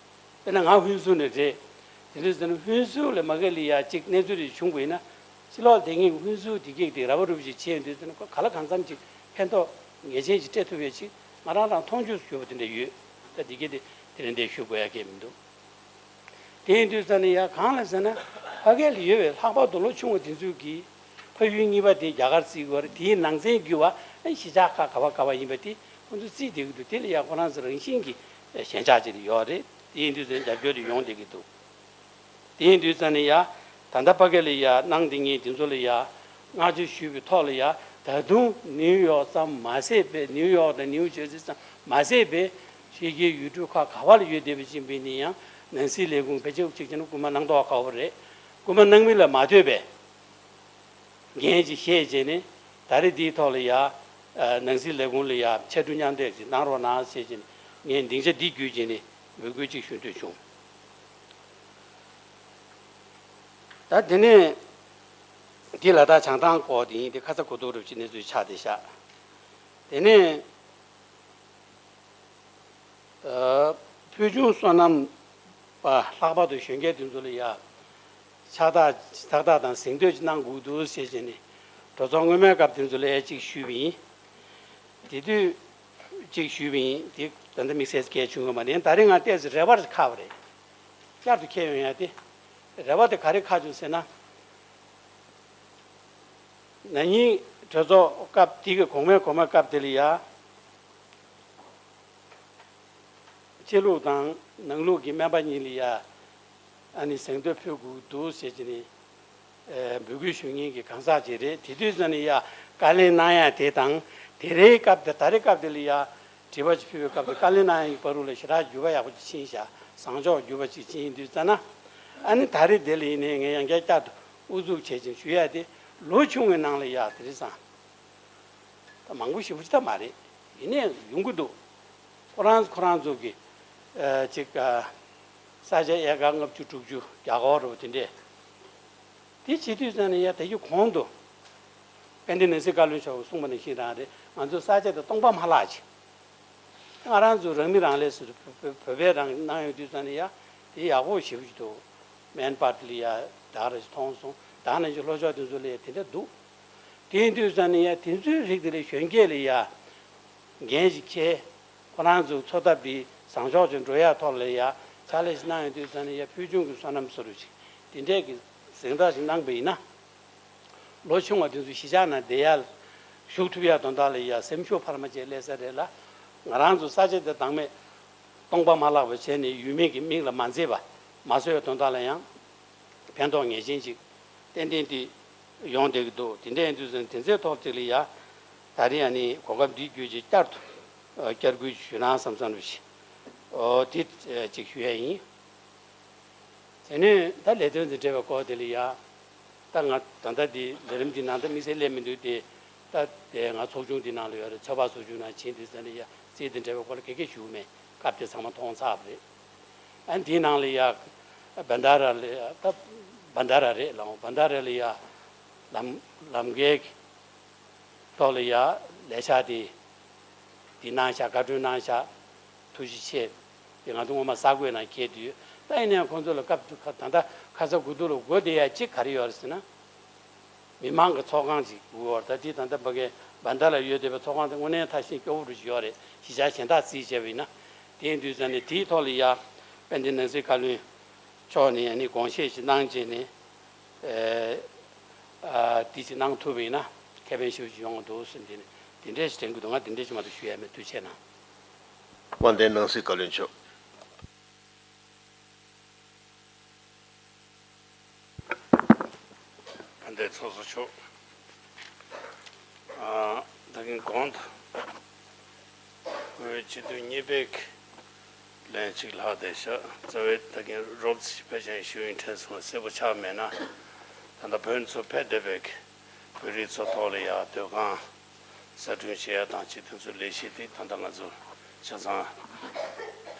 དཔེར་ན་ང་ཧུན་སུར་ནས་རེད། དེ་འདྲ་ཟེར་ན་ཧུན་སུར་ལ་མ་གི་ལ་ཡ་གཅིག་གནས་ཚུལ་རེ་བྱུང་བ་ཡིན་ན། ཕྱི་ལོགས་ལ་བསྡད་མཁན་གྱི་ཧུན་སུར་དེ་གས་དེ་ར་བ་རུབ་ཅིག་བྱས་ཡོང་དུས་ཙམ་ན་ཁོ་ག་ལ་གང་འཚམ་ཅིག་ཕན་ཐོགས་ངེས་ཅན་ཅིག་སྤྲད་ཐུབ་ཡ་ཅིག་ང་རང་རང་མཐོང་ཆོས་སུ་གྱུར་པ་དེ་འདྲ་ཡོད། ད་དེ་གས་དེ་དེ་རིང་འདིར་ཞུ་དགོས་ཡ་གང་ཡང་མི་འདུག་དེ་ཡིན་དུས་ཙམ་ནས་ཡ་གང་ལ་ཟེར་ན། ཕ་གི་ལ་ཡོད་པའི་ལྷག་པར་དུ་ལོ་ཆུང་བ་དེ་ཚོས་ཀྱིས་ཕ་ཡུལ་གཉིས་པ་དེ་རྒྱ་གར་བརྩི་གི་ཡོད་རེད། དེའི་ནང་ཚན་བརྒྱུད་པ་གཞིས་ཆགས་ཁག་ག་བ་ག་བ་ཡིན་པ་དེ་ཁོང་ཚོས་བརྩིས་བསྡད་ཀྱི་འདུག་དེ་ལ་ཡ་ཁོ་རང་ཚོ་རང་བཞིན་གྱི་ཞེན་ཆགས་ཅིག་ཡོད་རེད། དེ་ཡིན་དུས་ཙམ་རྒྱབ་སྐྱོར་དེ་ཡོང་བསྡད་ཀྱི་འདུག་དེ་ཡིན་དུས་ཙམ་ནས་ཡ། ད་ལྟ་ཕ་གི་ལ་ཡ་གནང་བསྡད་མཁན་དེ་ཚོ་ལ་ཡ། བསྔགས་བརྗོད་ཞུས་པའི་ཐོག་ལ་ཡ། ད་དུང་ནིའུ་ཡོག་ཙམ་མ་ཟད་པའི་ནིའུ་ཡོག་དང་ནིའུ་ཇར་སི་ཙམ་མ་ཟད་པའི་ཕྱི་རྒྱལ་ཡུལ་གྲུ་ཁག་ག་བ་ལ་ཡོད་བསྡད་པ་ཅིག་ཡིན་ན་ཡང་ནང་སྲིད་ལས་ཁུངས་ཕལ་ཆེར་གཅིག་བྱས་ན་སྐུལ་མ་གནང་མདོག་ཁ་པོ་རེད། སྐུལ་མ་གནང་མིན་ལ་མ་ལྟོས་པའི་འགན་ཅིག་བཞེས་བྱས་ནས་ད་རེས་འདིའི་ཐོག་ལ་ཡ། ནང་སྲིད་ལས་ཁུངས་ལ་ཡ་ཕྱར་གྲུ་མཉམ་འདེགས་ཅིག་གནང་རོགས་གནང་ཞེས་བྱས་ནས་ངས་སྡིངས་ཆ་འདི་བརྒྱུད་བྱས་ནས་འབོད་སྐུལ་ཅིག་ཞུ་འདོད་བྱུང་། ད་དེ་ནས་འདི་ལ་དྭགས་བྱང་ཐང་སྐོར་དེ་ཡིན། དེ་ཁ་ཚ་དགོས་གཏུགས་རུ་ཅིག་གནས་ཚུལ་ཆགས་བསྡད་ཤག་དེ་ནས་ཨ་ཕུལ་བྱུང་སོ་ནམ་པ་ལྷག་པར་དུ་གཞོན་སྐྱེས་དེ་ཚོ་ལ་ཡ་ ཕྱག་རྟགས་ཕྱག་རྟགས་དང་གཟེངས་བསྟོད་ཅིག་གནང་དགོས་འདུག་ཟེར་བྱས་ནས་གྲོས་ཚོགས་སྔོན་མའི་སྐབས་དེ་ཚོ་ལ་ཡ་གཅིག་ཞུས་པ་ཡིན། དེ་དུས་གཅིག་ཞུས་པ་ཡིན། དེ་ད་ལྟ་དམིགས་བསལ་གལ་བྱུང་ཡོད་མ་རེད། ད་རེས་ང་ཏོག་ཙམ་རེ་བ་ཁ་བ་རེད། བསྐྱར་དུ་འཁྱེར་ཡོང་ཡ་དེ། རེ་བ་དེ་ག་རེ་ཁ་བྱུང་ཟེར་ན། ན་ནིང་གྲོས་ཚོགས་སྐབས་དེ་གི་གོང་མའི་གོང་མའི་སྐབས་དེ་ལ་ཡ། ཕྱི་ལུགས་དང་ནང་ལུགས་ཀྱི་སྨན་པ་གཉིས་ལ་ཡ། ཨ་ནི་གཟེངས་བསྟོད་ཕུལ་དགོས་འདུག་ཟེར་གྱི་ནི། ཨེ། འབོད་སྐུལ་ཞུ་མཁན་གྱི་གང་ཟག་ཅིག་རེད། དེ་དུས་ཙམ་ནས་ཡ་བཀའ་ལན་གནང་ཡ་དེ་དང་། དེ་རེའི་སྐབས་དེ་ད་རེས་སྐབས་དེ་ལ་ཡ་དྲི་བ་ཅིག་ཕུལ་བའི་སྐབས་དེ་བཀའ་ལན་གནང་ཡའི་བར་དུ་ལ་ཞེ་དྲག་འགྱུར་བ་ཡག་པོ་ཅིག་ཕྱིན་ཤག་བཟང་ཕྱོགས་འགྱུར་བ་ཅིག་ཕྱིན་ཡིན་དུས་ཙམ་ན། ཨ་ནི་ད་རེས་དེ་ལ་ཡིན་ནའི་ངས་ཡང་བསྐྱར་བསྐྱར་དུ་ཨུ་ཚུགས་བྱེད་ཅིང་ཞུ་ཡ་དེ། ལོ་ཆུང་བའི་ནང་ལ་ཡ་དེ་རེད་བསམ། ད་མང་པོ་ཞེ་པོ་ཅིག་ད་མ་རེད། ཡིན་ནའི་ཡོང་གི་འདུག་ཁོ་རང་ཁོ་རང་ཚོ་གི། ཨ། ཅིག་ཨ། ས་ཆ་ཨེ་ཀར་ལྔ་བཅུ་དྲུག་ཅུ་རྒྱ་གར་རུ་དེ་འདྲས། དེ་བྱེད་དུས་ཙམ་ནས་ཡ་དེ་གི་གོང་དུ་དཔལ་ལྡན་ནང་སྲིད་བཀའ་བློན་མཆོག་གིས་གསུངས་པ་ནང་བཞིན་རང་རེད། ང་ཚོ་ས་ཆ་དེ་སྟོང་པ་མ་ལྷག་ཅིག་ང་རང་ཚོ་རང་མི་རང་ལས་སུ་བོད་པའི་རང་གནང་ཡོང་དུས་ཙམ་ནས་ཡ་དེ་ཡག་པོ་ཞེ་པོ་ཅིག་འདུག་སྨན་པ་དེ་ལ་ཡ་ད་ག་རེ་ཞིག་མཐོང་སོང་། ད་ག་ནང་བཞིན་ལྷོ་ཕྱོགས་དེ་ཚོ་ལ་ཡ་དེ་འདྲ་འདུག་དེ་ཡིན་དུས་ཙམ་ནས་ཡ་དེ་ཚོའི་རིགས་དེ་ལ་གཞོན་སྐྱེས་ལ་ཡ་འགན་ཞིག་འཁྱེར། ཁོ་རང་ཚོའི་འཚོ་ཐབས་དེ་བཟང་ཕྱོགས་ཅིག་འགྲོ་ཡ་ཐོག་ལ་ཡ་ཕྱག་ལས་ཤིག་གནང་ཡོང་དུས་ཙམ་ནས་ཡ་ཕུལ་བྱུང་གི་བསོད་ནམས་བཟོ་འདྲ་ཅིག་དེ་འདྲས་ཀྱི་གཟེངས་རྟགས་ཤིག་གནང་པ་ཡིན་ན། ལོ་ཆུང་བ་དེ་ཚོ་གཞིས་ཆགས་ནང་བསྡད་ཡ་བཞུགས་ཐུབ་ཡ་དོན་དག་ལ་ཡ་སེམས་ཤུགས་འཕར་མ་བྱས་སླེབས་ས་རེད་ལ། ང་རང་ཚོ་ས་ཆ་དེ་བདག་མེད་སྟོང་པ་མ་ལྷག་པ་བྱས་ནས་ཡུལ་མི་གི་མིག་ལ་མ་མཛེས་པ་མ་བཟོ་བའི་དོན་དག་ལ་ཡང་ཕན་ཐོགས་ངེས་ཅན་ཅིག་ཏན་ཏན་དེ་ཡོང་བསྡད་ཀྱི་འདུག་དེ་འདྲ་ཡིན་དུས་ཙང་དེ་ཚོའི་ཐོག་ཅིག་ལ་ཡ་ད་རེས་ཨ་ནི་གོ་སྐབས་འདི་བརྒྱུད་ཅིག་བསྐྱར་དུ་བསྐྱར་སྐུལ་ཞུ་ན་བསམ་བསམ་རེ་ཞིག་འོ་དེ་ཅིག་ཞུ་ཡ་ཡིན། དེ་ནས་ད་ལས་དོན་དང་འབྲེལ་བའི་སྐོར་དེ་ལ་ཡ། ད་ང་ད་ལྟ་འདི་ལས་རིམ་འདི་ནང་ད་དམིགས་བསལ་སླེབས་མི་འདུག་སྟེ། ད་དེ་ང་ཚོགས་ཆུང་འདི་ནང་ལ་ཡོད་རེད། ཚོད་དཔག་ཚོགས་ཆུང་ནང་ཕྱིན་དུས་ཙམ་ལ་ཡ་རྩིས་དང་འབྲེལ་བའི་སྐོར་ལ་ག་གེ་ཞུ་མེད། སྐབས་དེ་ཚང་མ་མཐོང་ཚར་བ་རེད། ཨ་འདིའི་ནང་ལ་ཡ་བན་ད་ར་ལ་ཡ། ད་བན་ད་ར་རེད་ལགས། བན་ད་ར་ལ་ཡ་ལམ་ལམ་ཁའི་ཐོག་ལ་ཡ་ལས་འཆར་དེ་འདི་གནང་ཤག་བཀའ་འཁྲོལ་གནང་ཤག་ཐུགས་རྗེ་ཆེ། དེ་ང་ཚོ་སྔོན་མ་གསར་འགོད་ནང་འཁེལ་དུས། ད་ཡིན་ནའང་ཁོང་ཚོ་ལ་སྐབས་དུ་ཁ་ད་ལྟ་ཁ་ས་དགུ་ཐུག་ལ་དགོས་བསྡད་ཡ་གཅིག་ག་རེ་ཡོད་རེད་ཟེར་ན། མི་མང་གི་ཚོགས་ཁང་ཅིག་དགོས་པ་རེད། ད་དེ་ད་ལྟ་ཕ་གི་བན་ད་ལ་ཡོད་བསྡད་པའི་ཚོགས་ཁང་དེ་དངོས་གནས་ཐ་ཤིང་སྐྱོ་བོ་འདྲ་ཞིག་ཡོད་རེད། གཞིས་ཆགས་གཞན་དག་རྩིས་བྱས་པ་ཡིན་ན། དེ་ཡིན་དུས་ཙང་ནས་དེའི་ཐོག་ལ་ཡ་དཔལ་ལྡན་ནང་སྲིད་བཀའ་བློན་མཆོག་ནས་ཡ་ནི་དགོངས་བཞེས་ཅིག་གནང་བྱས་ནས། ཨ་ཨ་དེ་ཅིག་གནང་ཐུབ་པ་ཡིན་ན་ཁེ་ཕན་ཞེ་པོ་ཅིག་ཡོང་གི་འདུག་ཟེར། འདི་ནས་དེ་འདྲས་ཞིག་དྲན་གྱི་འདུག་ང་དེ་འདྲས་ཞིག་མ་གཏོགས་ཞུ་ཡ་མེད། ཐུགས་རྗེ་གནང་། དཔལ་ལྡན་ནང་སྲིད་བཀའ་བློན་མཆོག་དཔལ་ལྡན་ཚོགས་གཙོ་མཆོག་ཨ་ད་གིན་གོང་དུ་བོད་སྤྱི་འཐུས་གཉིས་པའི་ལན་གཅིག་ལྷག་བསྡད་ཤག་རྩ་བའི་ད་གིན་རོབ་ཙམ་ཕལ་ཆེར་ཞུ་ཡིན་དྲན་སོང་། གསལ་པོ་ཆགས་མེད་ན། ད་ལྟ་བོད་ཚོ་ཕེབས་བསྡད་པའི་བོད་རིགས་ཚོ་ཐོག་ལ་ཡ་སྡོད་ཁང་གསར་སྐྲུན་བྱེད་ཡ་དང་ཅིག་དེ་ཚོའི་ལས་གཞི་དེ་ད་ལྟ་ང་ཚོ་ཆ་ཚང་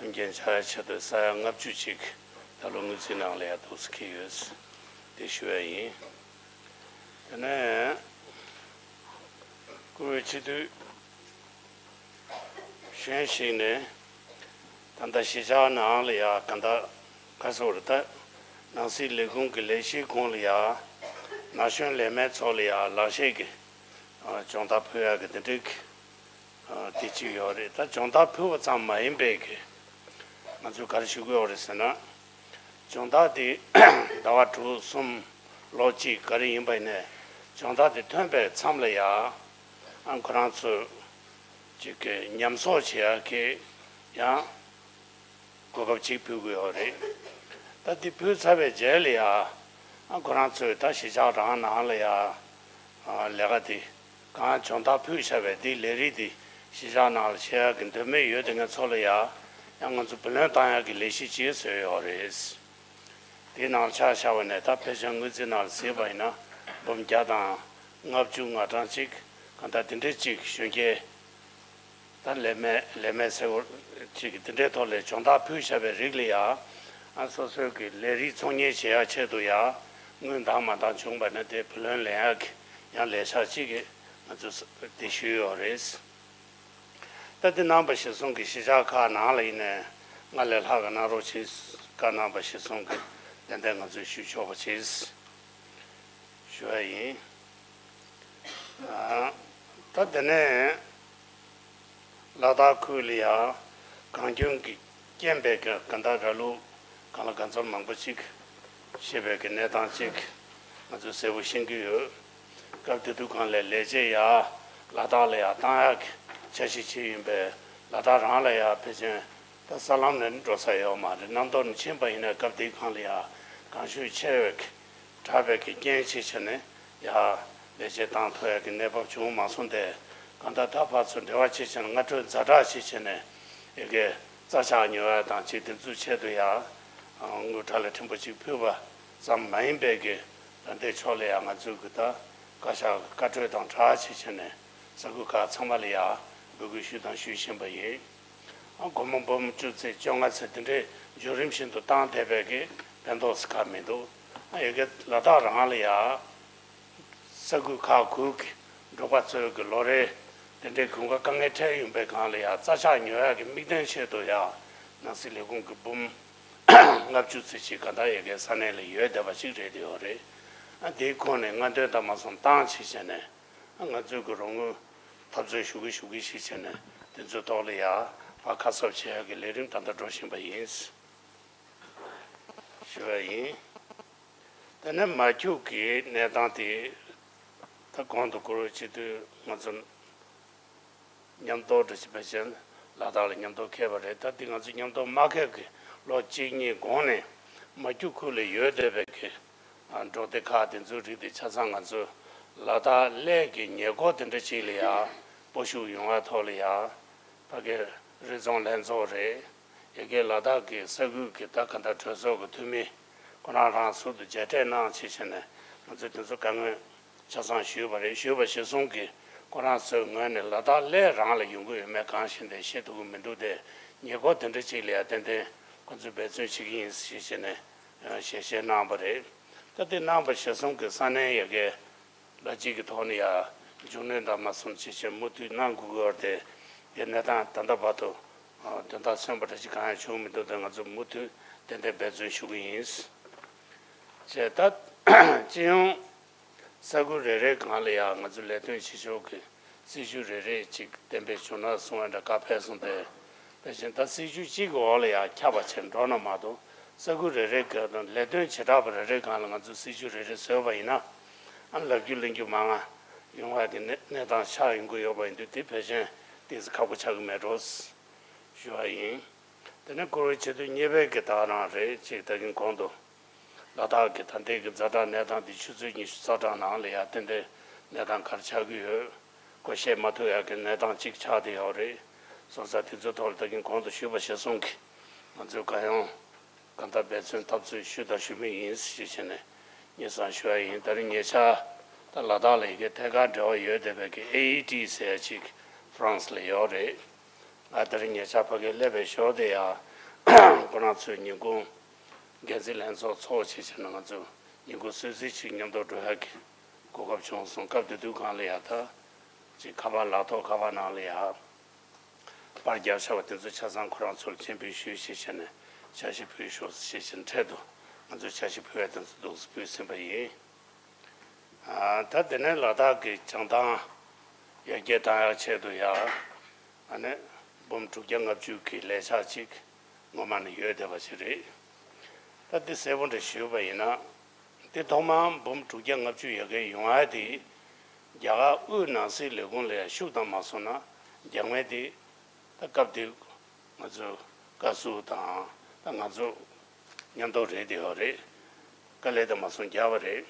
མཐུན་རྐྱེན་ཆགས་ཡ་ཆེད་དུ་ས་ཡ་ལྔ་བཅུ་ཅིག་ད་ལོ་དངུལ་རྩིས་ནང་ལ་ཡ་འདུག་སེ་འཁེལ་ཡོད། དེ་ཞུ་ཡ་ཡིན། དེ་ནས་བཀུར་འོས་སྤྱི་འཐུས་གཞན་ཞིག་ནས་ད་ལྟ་གཞིས་ཆགས་ནང་ལ་ཡ་ག་འདྲ་ག་ཟེར་བ་རེད། ད་ནང་སྲིད་ལས་ཁུངས་ཀྱི་ལས་གཞིའི་གོང་ལ་ཡ་ན་གཞོན་ལས་མེད་ཚོ་ལ་ཡ་ལག་ཤེས་ཀྱི་ཨ་སྦྱོང་བརྡར་ཕུལ་ཡག་གི་དེ་འདྲའི་གི་ཨ་དེ་གཅིག་ཡོད་རེད། ད་སྦྱོང་བརྡར་ཕུལ་བ་ཙམ་མ་ཡིན་པའི་གི་ང་ཚོས་ག་རེ་ཞུ་གི་ཡོད་རེད་ཟེར་ན། སྦྱོང་བརྡར་དེ་ཟླ་བ་དྲུག་གསུམ་ལོ་གཅིག་ག་རེ་ཡིན་པ་ཡིན་ནའི་སྦྱོང་བརྡར་དེ་ཐོན་པའི་མཚམས་ལ་ཡ་ཨ་ཁོ་རང་ཚོས་ཅིག་གི་ཉམས་གསོག་བྱེད་ཡག་གི་ཡང་གོ་སྐབས་གཅིག་ཕུལ་གི་ཡོད་རེད། ད་དེ་ཕུལ་ཚར་བའི་རྗེས་ལ་ཡ་ཨ་ཁོ་རང་ཚོས་ད་གཞིས་ཆགས་རང་ནང་ལ་ཡ་ཨ་ལས་ཀ་དེ་གང་སྦྱོང་བརྡར་ཕུལ་བཞག་པའི་དེའི་ལས་རིགས་དེ་གཞིས་ཆགས་ནང་ལ་བྱེད་ཡག་གི་འདོད་མོས་ཡོད་དེ་ངས་ཚོ་ལ་ཡ་ཡང་ང་ཚོ་བུ་ལོན་བཏང་ཡག་གི་ལས་གཞི་ཅིག་བཟོས་ཡོད་རེད། དེའི་ནང་ཆ་བཞག་པ་ནས་ད་ཕལ་ཆེར་དངུལ་རྩིས་ནང་ལ་གཟིགས་པ་ཡིན་ན་འབུམ་བརྒྱ་དང་ལྔ་བཅུ་ང་གྲངས་ཅིག་གང་ལྟར་དེ་འདྲའི་ཅིག་གཞོན་སྐྱེས། ད་ལས་མེད་ལས་མེད་ཟེར་བ་ཅིག་གི་དེ་འདྲའི་ཐོག་ལ་སྦྱོང་བརྡར་ཕུལ་བཞག་པའི་རིགས་ལ་ཡ། ཨ་སོ་སོའི་གི་ལས་རིགས་ཚོང་གཉེར་བྱེད་ཡག་ཆེད་དུ་ཡ། དངུལ་འདང་མ་འདང་བྱུང་བ་ན་དེ་བུ་ལོན་ལེན་ཡག་གི་ཡང་ལས་འཆར་ཅིག་གི་ང་ཚོས་དེ་ཞུས་ཡོད་རེད། ད་དེ་གནང་བ་གཞིར་བཟུང་གི་གཞིས་ཆགས་ཁག་ནང་ལ་ཡིན་ནའི་སྔར་ལས་ལྷག་གི་གནང་རོགས་བྱེད་བཀའ་གནང་བ་གཞིར་བཟུང་གི་ ཏན་ཏན་ང་ཚོས་ཞུ་ཆོག་པ་བྱེད་ཞུ་བ་ཡིན། ཨ། ད་དེ་ནས་ལ་དྭགས་ཁུལ་ལ་ཡང་གངས་སྐྱོན་གྱི་རྐྱེན་པས་ག་གང་ལྟར་ར་ལུག་གང་ལ་གང་འཚམ་མང་པོ་ཅིག་ཤི་བའི་གི་གནས་སྟངས་ཅིག་ང་ཚོས་གསལ་པོ་ཤེས་ཀྱི་ཡོད། སྐབས་དེ་དུས་གང་ལས་ལས་བྱེད་ཡ་ལ་དྭགས་ལ་ཡ་བཏང་ཡག་གི་འཆར་གཞི་བྱས་ཡིན་པས། ལ་དྭགས་རང་ལ་ཡ་ཕལ་ཆེར་ད་ས་ལམ་ནས་འགྲོ་ས་ཡོད་མ་རེད། གནམ་ཐོག་ནས་ཕྱིན་པ་ཡིན་ན་སྐབས་དེའི་གང་ལ་ཡ་གངས་ཤུགས་ཆེ་བའི་གི་དྲག་པའི་གི་རྐྱེན་བྱས་བྱས་ནས་ཡ་ལས་བྱེད་བཏང་ཐུབ་ཡག་གི་གནས་བབ་བྱུང་མ་སོང་སྟེ། གང་ལྟར་ད་ཕར་ཚུར་འབྲེལ་བ་བྱས་བྱས་ནས་སྔ་དྲོའི་ཛ་དྲག་བྱས་བྱས་ནས་ཡ་གི་རྩྭ་ཆག་ཉོ་ཡ་དང་ཅིག་དེ་ཚོའི་ཆེད་དུ་ཡ་དངུལ་ཁྲལ་ལ་ཕྲན་བུ་ཅིག་ཕུལ་བ་ཙམ་མ་ཡིན་པའི་གི་ད་ལྟའི་ཕྱོགས་ལ་ཡ་ང་ཚོའི་གི་ད་བཀའ་ཤག་གི་བཀའ་འཁྲོལ་དང་སྦྲགས་བྱས་བྱས་ནས་ས་ཁུལ་ཁག་ཚང་མ་ལ་ཡ་འབོད་སྐུལ་ཞུས་དང་ཞུ་བཞིན་པ་ཡིན། ཨ། སྒོར་མོ་འབུམ་བཅུ་ཚེག་བཅོ་ལྔ་ཚེག་དེ་འདྲའི་འབྱོར་རིམ་བཞིན་དུ་བཏང་བསྡད་པའི་གི་ཕན་ཐོགས་ཁག་མི་འདུག་ཨ། ཡ་གི་ལ་དྭགས་རང་ལ་ཡ་ས་ཁུལ་ཁག་ཁུལ་གྱི་འབྲོག་པ་ཚོའི་གི་ལོ་རེ་དེ་འདྲའི་གོང་ཁ་དཀའ་ངལ་འཕྲད་ཡོང་པའི་སྒང་ལ་ཡ་རྩྭ་ཆག་ཉོ་ཡག་གི་དམིགས་དོན་ཆེད་དུ་ཡ་ནང་སྲིད་ལས་ཁུངས་ཀྱི་འབུམ་ལྔ་བཅུ་ཚེག་ཅིག་ག་ད་ཡ་གི་ས་གནས་ལ་ཡོད་བསྡད་པ་ཞིག་རེད་ཡོད་རེད། ཨ། དེའི་ཁོངས་ནས་སྔ་འདོན་དང་མ་སོང་བཏང་བྱས་བྱས་ནས། ང་ཚོས་ཀྱི་རོགས་དངུལ་འཐབ་རྩོད་ཞུ་གི་ཞུ་གི་ཞིག་བྱས་ནས་དེ་ཚོའི་ཐོག་ལ་ཡ་ཕར་ཁ་གསབ་བྱེད་ཡག་གི་ལས་རིམ་ད་ལྟ་འགྲོ་བཞིན་པ་ཡིན་ཞུ་བ་ཡིན། དེ་ནས་མ་འཁྱུག་གི་གནས་སྟངས་དེ་ད་གོང་དུ་བཀུར་འོས་བྱེད་དུས་ང་ཚོ་མཉམ་དུ་འདྲ་ཞིག་ཕལ་ཆེར་ལ་དྭགས་ལ་མཉམ་དུ་འཁེལ་བ་རེད། ད་འདི་ང་ཚོ་མཉམ་དུ་མ་འཁེལ་གི་ལོ་གཅིག་གཉིས་གོང་ནས་མ་འཁྱུག་ཁུལ་ལ་ཡོད་བསྡད་པའི་གི་འབྲོག་སྡེ་ཁག་དེ་ཚོའི་རིགས་དེ་ཆ་ཚང་ང་ཚོ་ལ་དྭགས་གླེ་གི་ཉེ་འཁོར་དེ་འདྲ་ཅིག་ལ་ཡ་སྤོ་ཤུགས་ཡོང་བའི་ཐོག་ལ་ཡ་ཕ་གི་རི་རྫོང་ལྷན་ཚོགས་རེད། ཡ་གི་ལ་དྭགས་ཀྱི་ས་ཁུལ་གྱི་ད་ག་འདྲ་གྲོས་ཚོགས་ཀྱི་འཐུས་མི་ཁོ་རང་རང་ཟུར་དུ་མཇལ་འཕྲད་གནང་བྱས་བྱས་ནས་ང་ཚོས་དེ་ཚོ་བཀའ་མོལ་ཆ་ཚང་ཞུས་པ་རེད། ཞུས་པ་གཞིར་བཟུང་གིས་ཁོ་རང་ཚོའི་ངོས་ནས་ལ་དྭགས་གླེ་རང་ལ་ཡོང་གི་ཡོད་མེད་གང་ཤེས་ཏེ་ཤེས་ཐུབ་ཀྱི་མི་འདུག་སྟེ། ཉེ་འཁོར་དེ་འདྲ་ཅིག་ལ་ཡ་ཏན་ཏན་ཁོ་ཚོས་འབད་བརྩོན་བྱེད་ཀྱི་ཡིན་ཞེས་བྱས་ནས་ཞལ་བཞེས་གནང་བ་རེད། ད་དེ་གནང་བ་གཞིར་བཟུང་གིས་ས་གནས་ཡ་གི་ལ་གཅིག་གི་ཐོག་ནས་ཡ་མཇུག་གནོན་དང་མ་སོང་ཅི་བྱས་མུ་མཐུད་གནང་དགོས་ཀྱི་ཡོད་རེད་དེ། དེ་གནས་སྟངས་ད་ལྟ་བར་དུ་དོན་དག་སོན་པ་འདྲ་ཅིག་གང་ཡང་བྱུང་མི་འདུག་སྟེ། ང་ཚོ་མུ་མཐུད་ཏན་ཏན་འབད་བརྩོན་ཞུ་གི་ཡིན། བྱས་ད་སྤྱི་ཡོངས་ས་ཁུལ་རེ་རེའི་སྒང་ལ་ཡ་ང་ཚོ་ལས་དོན་བྱེད་ཕྱོགས་ཀྱི་སྲིད་ཇུས་རེ་རེ་ཅིག་གཏན་འབེབས་བྱུང་ན་གསུང་བ་འདྲ་བཀའ་ཕེབས་སོང་སྟེ། དེ་བཞིན་ད་སྲིད་ཇུས་གཅིག་གི་འོག་ལ་ཡང་ཁྱབ་པ་བྱས་འགྲོ་ན་མ་གཏོགས། ས་ཁུལ་རེ་རེ་གི་ལས་དོན་བྱེ་བྲག་པ་རེ་རེ་སྒང་ལ་ང་ཚོས་སྲིད་ཇུས་རེ་རེ་བཟོས་པ་ཡིན་ན། ཨ། ལབ་རྒྱུ་གླེང་རྒྱུ་མང་ང་ཡོང་བ་དེ་གནས་གནས་སྟངས་ཆགས་ཡོང་གི་ཡོད་པ་ཡིན་དུས། དེ་ཕལ་ཆེར་ཏོག་ཙམ་ཁག་པོ་ཆགས་ཀྱི་མེད་འགྲོ་ཞུ་བ་ཡིན། དེ་ནས་བཀུར་འོས་ཆེ་བསྟོད་གཉིས་པའི་གི་ད་རང་རེད། ཅིག་ད་གིན་གོང་དུ་ལ་དྭགས་ཀྱི་ད་ལྟའི་གི་ཛ་དྲག་གནས་སྟངས་འདི་ཆུ་ཚོད་ཉི་ཤུ་རྩ་གྲངས་ནང་ལ་ཡ་ཏན་ཏན་གནས་སྟངས་ག་རེ་ཆགས་ཀྱི་ཡོད། བགོ་བཤའ་མ་ཐུབ་ཡག་གི་གནས་སྟངས་གཅིག་ཆགས་བསྡད་ཡོད་རེད། སོང་ཙང་དེ་ཚོའི་ཐོག་ལ་ད་གིན་གོང་དུ་ཞུས་པ་གཞིར་བཟུང་གིས་ང་ཚོས་གང་ཡོང་གང་ལྟར་འབད་བརྩོན་འཐབ་རྩོད་ཞུས་དང་ཞུ་མུས་ཡིན་ཞེས་བྱས་ནས་སྙན་སེང་ཞུ་བ་ཡིན། ད་རིང་ཉེ་ཆར་ད་ལ་དྭགས་ལ་ཡ་གི་ཐད་ཀར་འབྲེལ་བ་ཡོད་བསྡད་པའི་གི་ཨེ་ཨི་ཊི་ཟེར་ཡ་ཅིག་ཧྥ་རན་སི་ལ་ཡོད་རེད། ང་ད་རིང་ཉེ་ཆར་ཕ་གིར་སླེབས་པའི་ཞོར་དེ་ཡང་ཁོ་རང་ཚོའི་ཉིན་གུང་འགན་འཛིན་ལྷན་ཚོགས་ཚོགས་བྱས་བྱས་ནས་ང་ཚོ་ཉིན་གུང་གསོལ་ཚིགས་ཅིག་མཉམ་དུ་འགྲོ་ཡག་གི་གོ་སྐབས་བྱུང་སོང་། སྐབས་དེ་དུས་སྒང་ལ་ཡ་ད་ཅིག་ཁ་པར་ལག་ཐོག་ཁ་པར་ནང་ལ་ཡ་པར་རྒྱག་བཞག་པ་དེ་ཚོ་ཆ་ཚང་ཁོ་རང་ཚོར་སྤྱན་འབུལ་ཞུས་ཞེས་བྱས་ནས་འཆར་གཞི་ཕུལ་ཤོག་ཞེས་བྱས་ནས་འཕྲལ་དུ་ང་ཚོས་འཆར་གཞི་ཕུལ་བའི་དོན་ཚོ་འདུག་སེ་ཕུལ་ཟིན་པ་ཡིན། ཨ། ད་དེ་ནས་ལ་དྭགས་ཀྱི་བྱང་ཐང་ཡར་རྒྱས་བཏང་ཡག་ཆེད་དུ་ཡ། ཨ་ནི་འབུམ་དྲུག་བརྒྱ་ལྔ་བཅུ་གི་ལས་འཆར་ཅིག་སྔོན་མ་ནས་ཡོད་བསྡད་པ་ཞིག་རེད། ད་འདི་གསལ་པོ་འདྲ་ཞུས་པ་ཡིན་ན། འདི་ཐོག་མར་འབུམ་དྲུག་བརྒྱ་ལྔ་བཅུ་ཡ་གི་ཡོང་ཡ་དེ་རྒྱ་གར་དབུས་ནང་སྲིད་ལས་ཁུངས་ལ་ཡ་ཤུགས་བཏང་མ་སོང་ན་རྒྱ་མི་དེ་ད་སྐབས་དེ་ང་ཚོ་བཀའ་ཟུར་དང་ད་ང་ཚོ་མཉམ་དུ་རེད་དེ་ཡོད་རེད། དཀའ་ལས་དང་མ་སོང་རྒྱག་པ་རེད།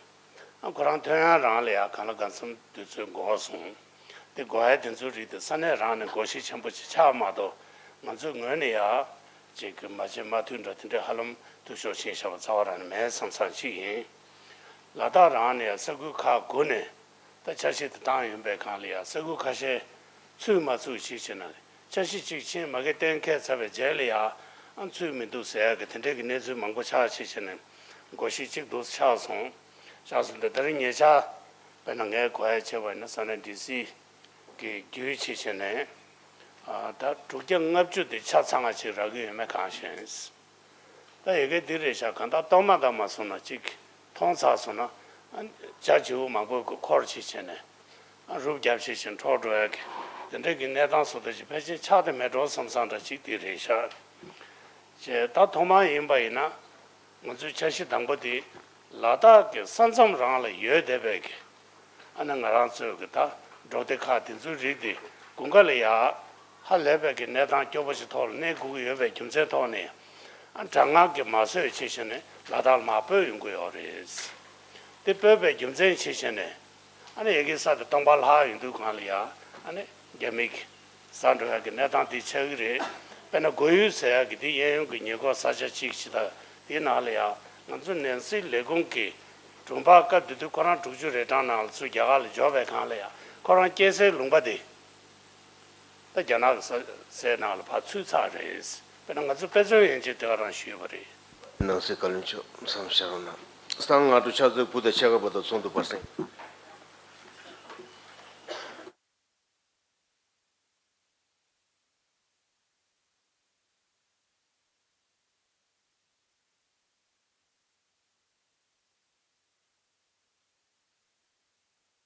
ཨ། ཁོ་རང་ཐོན་ཡག་རང་ལ་ཡ་གང་ལ་གང་འཚམ་དུས་ཚོད་འགོར་སོང་། དེ་འགོར་ཡ་དེ་ཚོའི་རིགས་དེ་ས་གནས་རང་ནས་འགོག་བཤད་ཆེན་པོ་ཅིག་ཆགས་མ་གཏོགས། ང་ཚོའི་ངོས་ནས་ཡ་ཅིག་གི་མ་བྱེད་མ་ཐུབ་འདྲ་དེ་འདྲའི་ཧ་ལམ་ཐུག་ཤོར་ཕྱིན་བཞག་པ་རྩ་བ་རང་ནས་མེད་བསམ་བསམ་ཅིག་ཡིན། ལ་དྭགས་རང་ནས་ཡ་ས་ཁུལ་ཁག་དགུ་ནས་ད་འཆར་གཞི་དེ་བཏང་ཡོད་པའི་སྒང་ལ་ཡ་ས་ཁུལ་ཁ་ཤས་ཚུད་མ་ཚུད་ཅིག་བྱས་ན། འཆར་གཞི་གཅིག་ཕྱིན་མ་གི་གཏན་འཁེལ་ཚར་བའི་རྗེས་ལ་ཡ་ཨ་ཚུད་མི་འདུག་ཟེར་ཡ་གི་དེ་འདྲའི་གི་གནས་ཚུལ་མང་པོ་ཆགས་ཅིག་བྱས་ནས་འགོག་བཤད་གཅིག་འདུག་ཆགས་སོང་། ཆགས་སོང་སྟེ་ད་རིང་ཉེ་ཆར་དཔེར་ན་ངས་གོ་ཡ་བྱས་པ་ཡིན་ན་ས་གནས་ཌི་སི་གི་བརྒྱུད་ཅིག་བྱས་ནས། ཨ། ད་དྲུག་བརྒྱ་ལྔ་བཅུ་དེ་ཆ་ཚང་བ་ཅིག་རག་གི་ཡོད་མེད་གང་ཤེས། ད་ཡ་གི་འདི་རེད་ཤག་གང་ལྟར་གཏོར་མ་དང་མ་སོང་ན་ཅིག་མཐོང་ཚར་སོང་ན། ཨ་ཇ་བྱིའུ་མང་པོས་འཁོར་བྱེད་བྱས་ནས། ཨ་རུབ་རྒྱབ་བྱེད་བཞིན་འཕྲོག་འགྲོ་ཡ་གི་དེ་འདྲ་གི་གནས་སྟངས་བཟོ་ལྟ་ཅིག་ཕལ་ཆེར་ཆགས་བསྡད་མེད་འགྲོ་བསམ་བསམ་འདྲ་ཅིག་འདི་རེད་ཤག་ཅེས་ད་ཐོག་མར་ཡིན་པ་ཡིན་ན། ང་ཚོའི་འཆར་གཞི་དང་པོ་དེ་ལ་དྭགས་ཀྱི་ས་མཚམས་རང་ལ་ཡོད་བསྡད་པའི་གི། ཨ་ནི་ང་རང་ཚོའི་གི་ད་འབྲོག་སྡེ་ཁག་དེ་ཚོའི་རིགས་དེ་དགུན་ཁ་ལ་ཡ་ཧ་ལས་པའི་གི་གནས་སྟངས་སྐྱོ་པོ་ཞིག་ཐོག་ལ་གནས་དགོས་ཀྱི་ཡོད་པའི་རྒྱུ་མཚན་ཐོག་ནས། ཨ་དྲག་སྔགས་ཀྱིས་མ་བཟོད་བྱེད་བཞིན་ནས་ལ་དྭགས་ལ་མར་སྤོས་ཡོང་གི་ཡོད་རེད། དེ་སྤོས་པའི་རྒྱུ་མཚན་བྱེད་བཞིན་ནས། ཨ་ནི་ཡ་གི་ས་དེ་སྟོང་པ་ལྷག་ཡོང་དུས་སྒང་ལ་ཡ། ཨ་ནི་རྒྱ་མི་གི་ཟ་འགྲོ་ཡ་གི་གནས་སྟངས་དེ་ཆགས་ཀྱི་རེད། དཔེར་ན་སྒོ་ཡུལ་ཟེར་ཡ་གི་དེ་གཡས་གཡོན་གྱི་ཉེ་འཁོར་ས་ཆ་གཅིག་ཅིག་དང་དེའི་ནང་ལ་ཡ། ང་ཚོ་ནན་སྲིད་ལས་ཁུངས་ཀྱི་དྲུང་འཕར་སྐབས་དེ་དུས་ཁོ་རང་དྲུག་ཅུ་རེ་གྲངས་ནང་ལ་ཚུར་རྒྱ་གར་ལ་འབྱོར་བའི་སྒང་ལ་ཡ། ཁོ་རང་སྐྱེས་སའི་ལུང་པ་དེ་ད་རྒྱ་ནག་གི་ས་སའི་ནང་ལ་ཕར་ཚུད་ཚར་རེད། དཔེར་ན་ང་ཚོ་དཔེ་མཚོན་ཡན་ཆད་དེ་ག་རང་ཞུས་པ་རེད། ནང་སྲིད་བཀའ་བློན་མཆོག་མཚམས་བཞག་རོགས་གནང་། གསང་སྔགས་དྲུང་ཕྱག་མཛོད་བུ་དང་ཕྱེད་ཀ་བར་དུ་ཚོགས་འདུ་པར་གསན།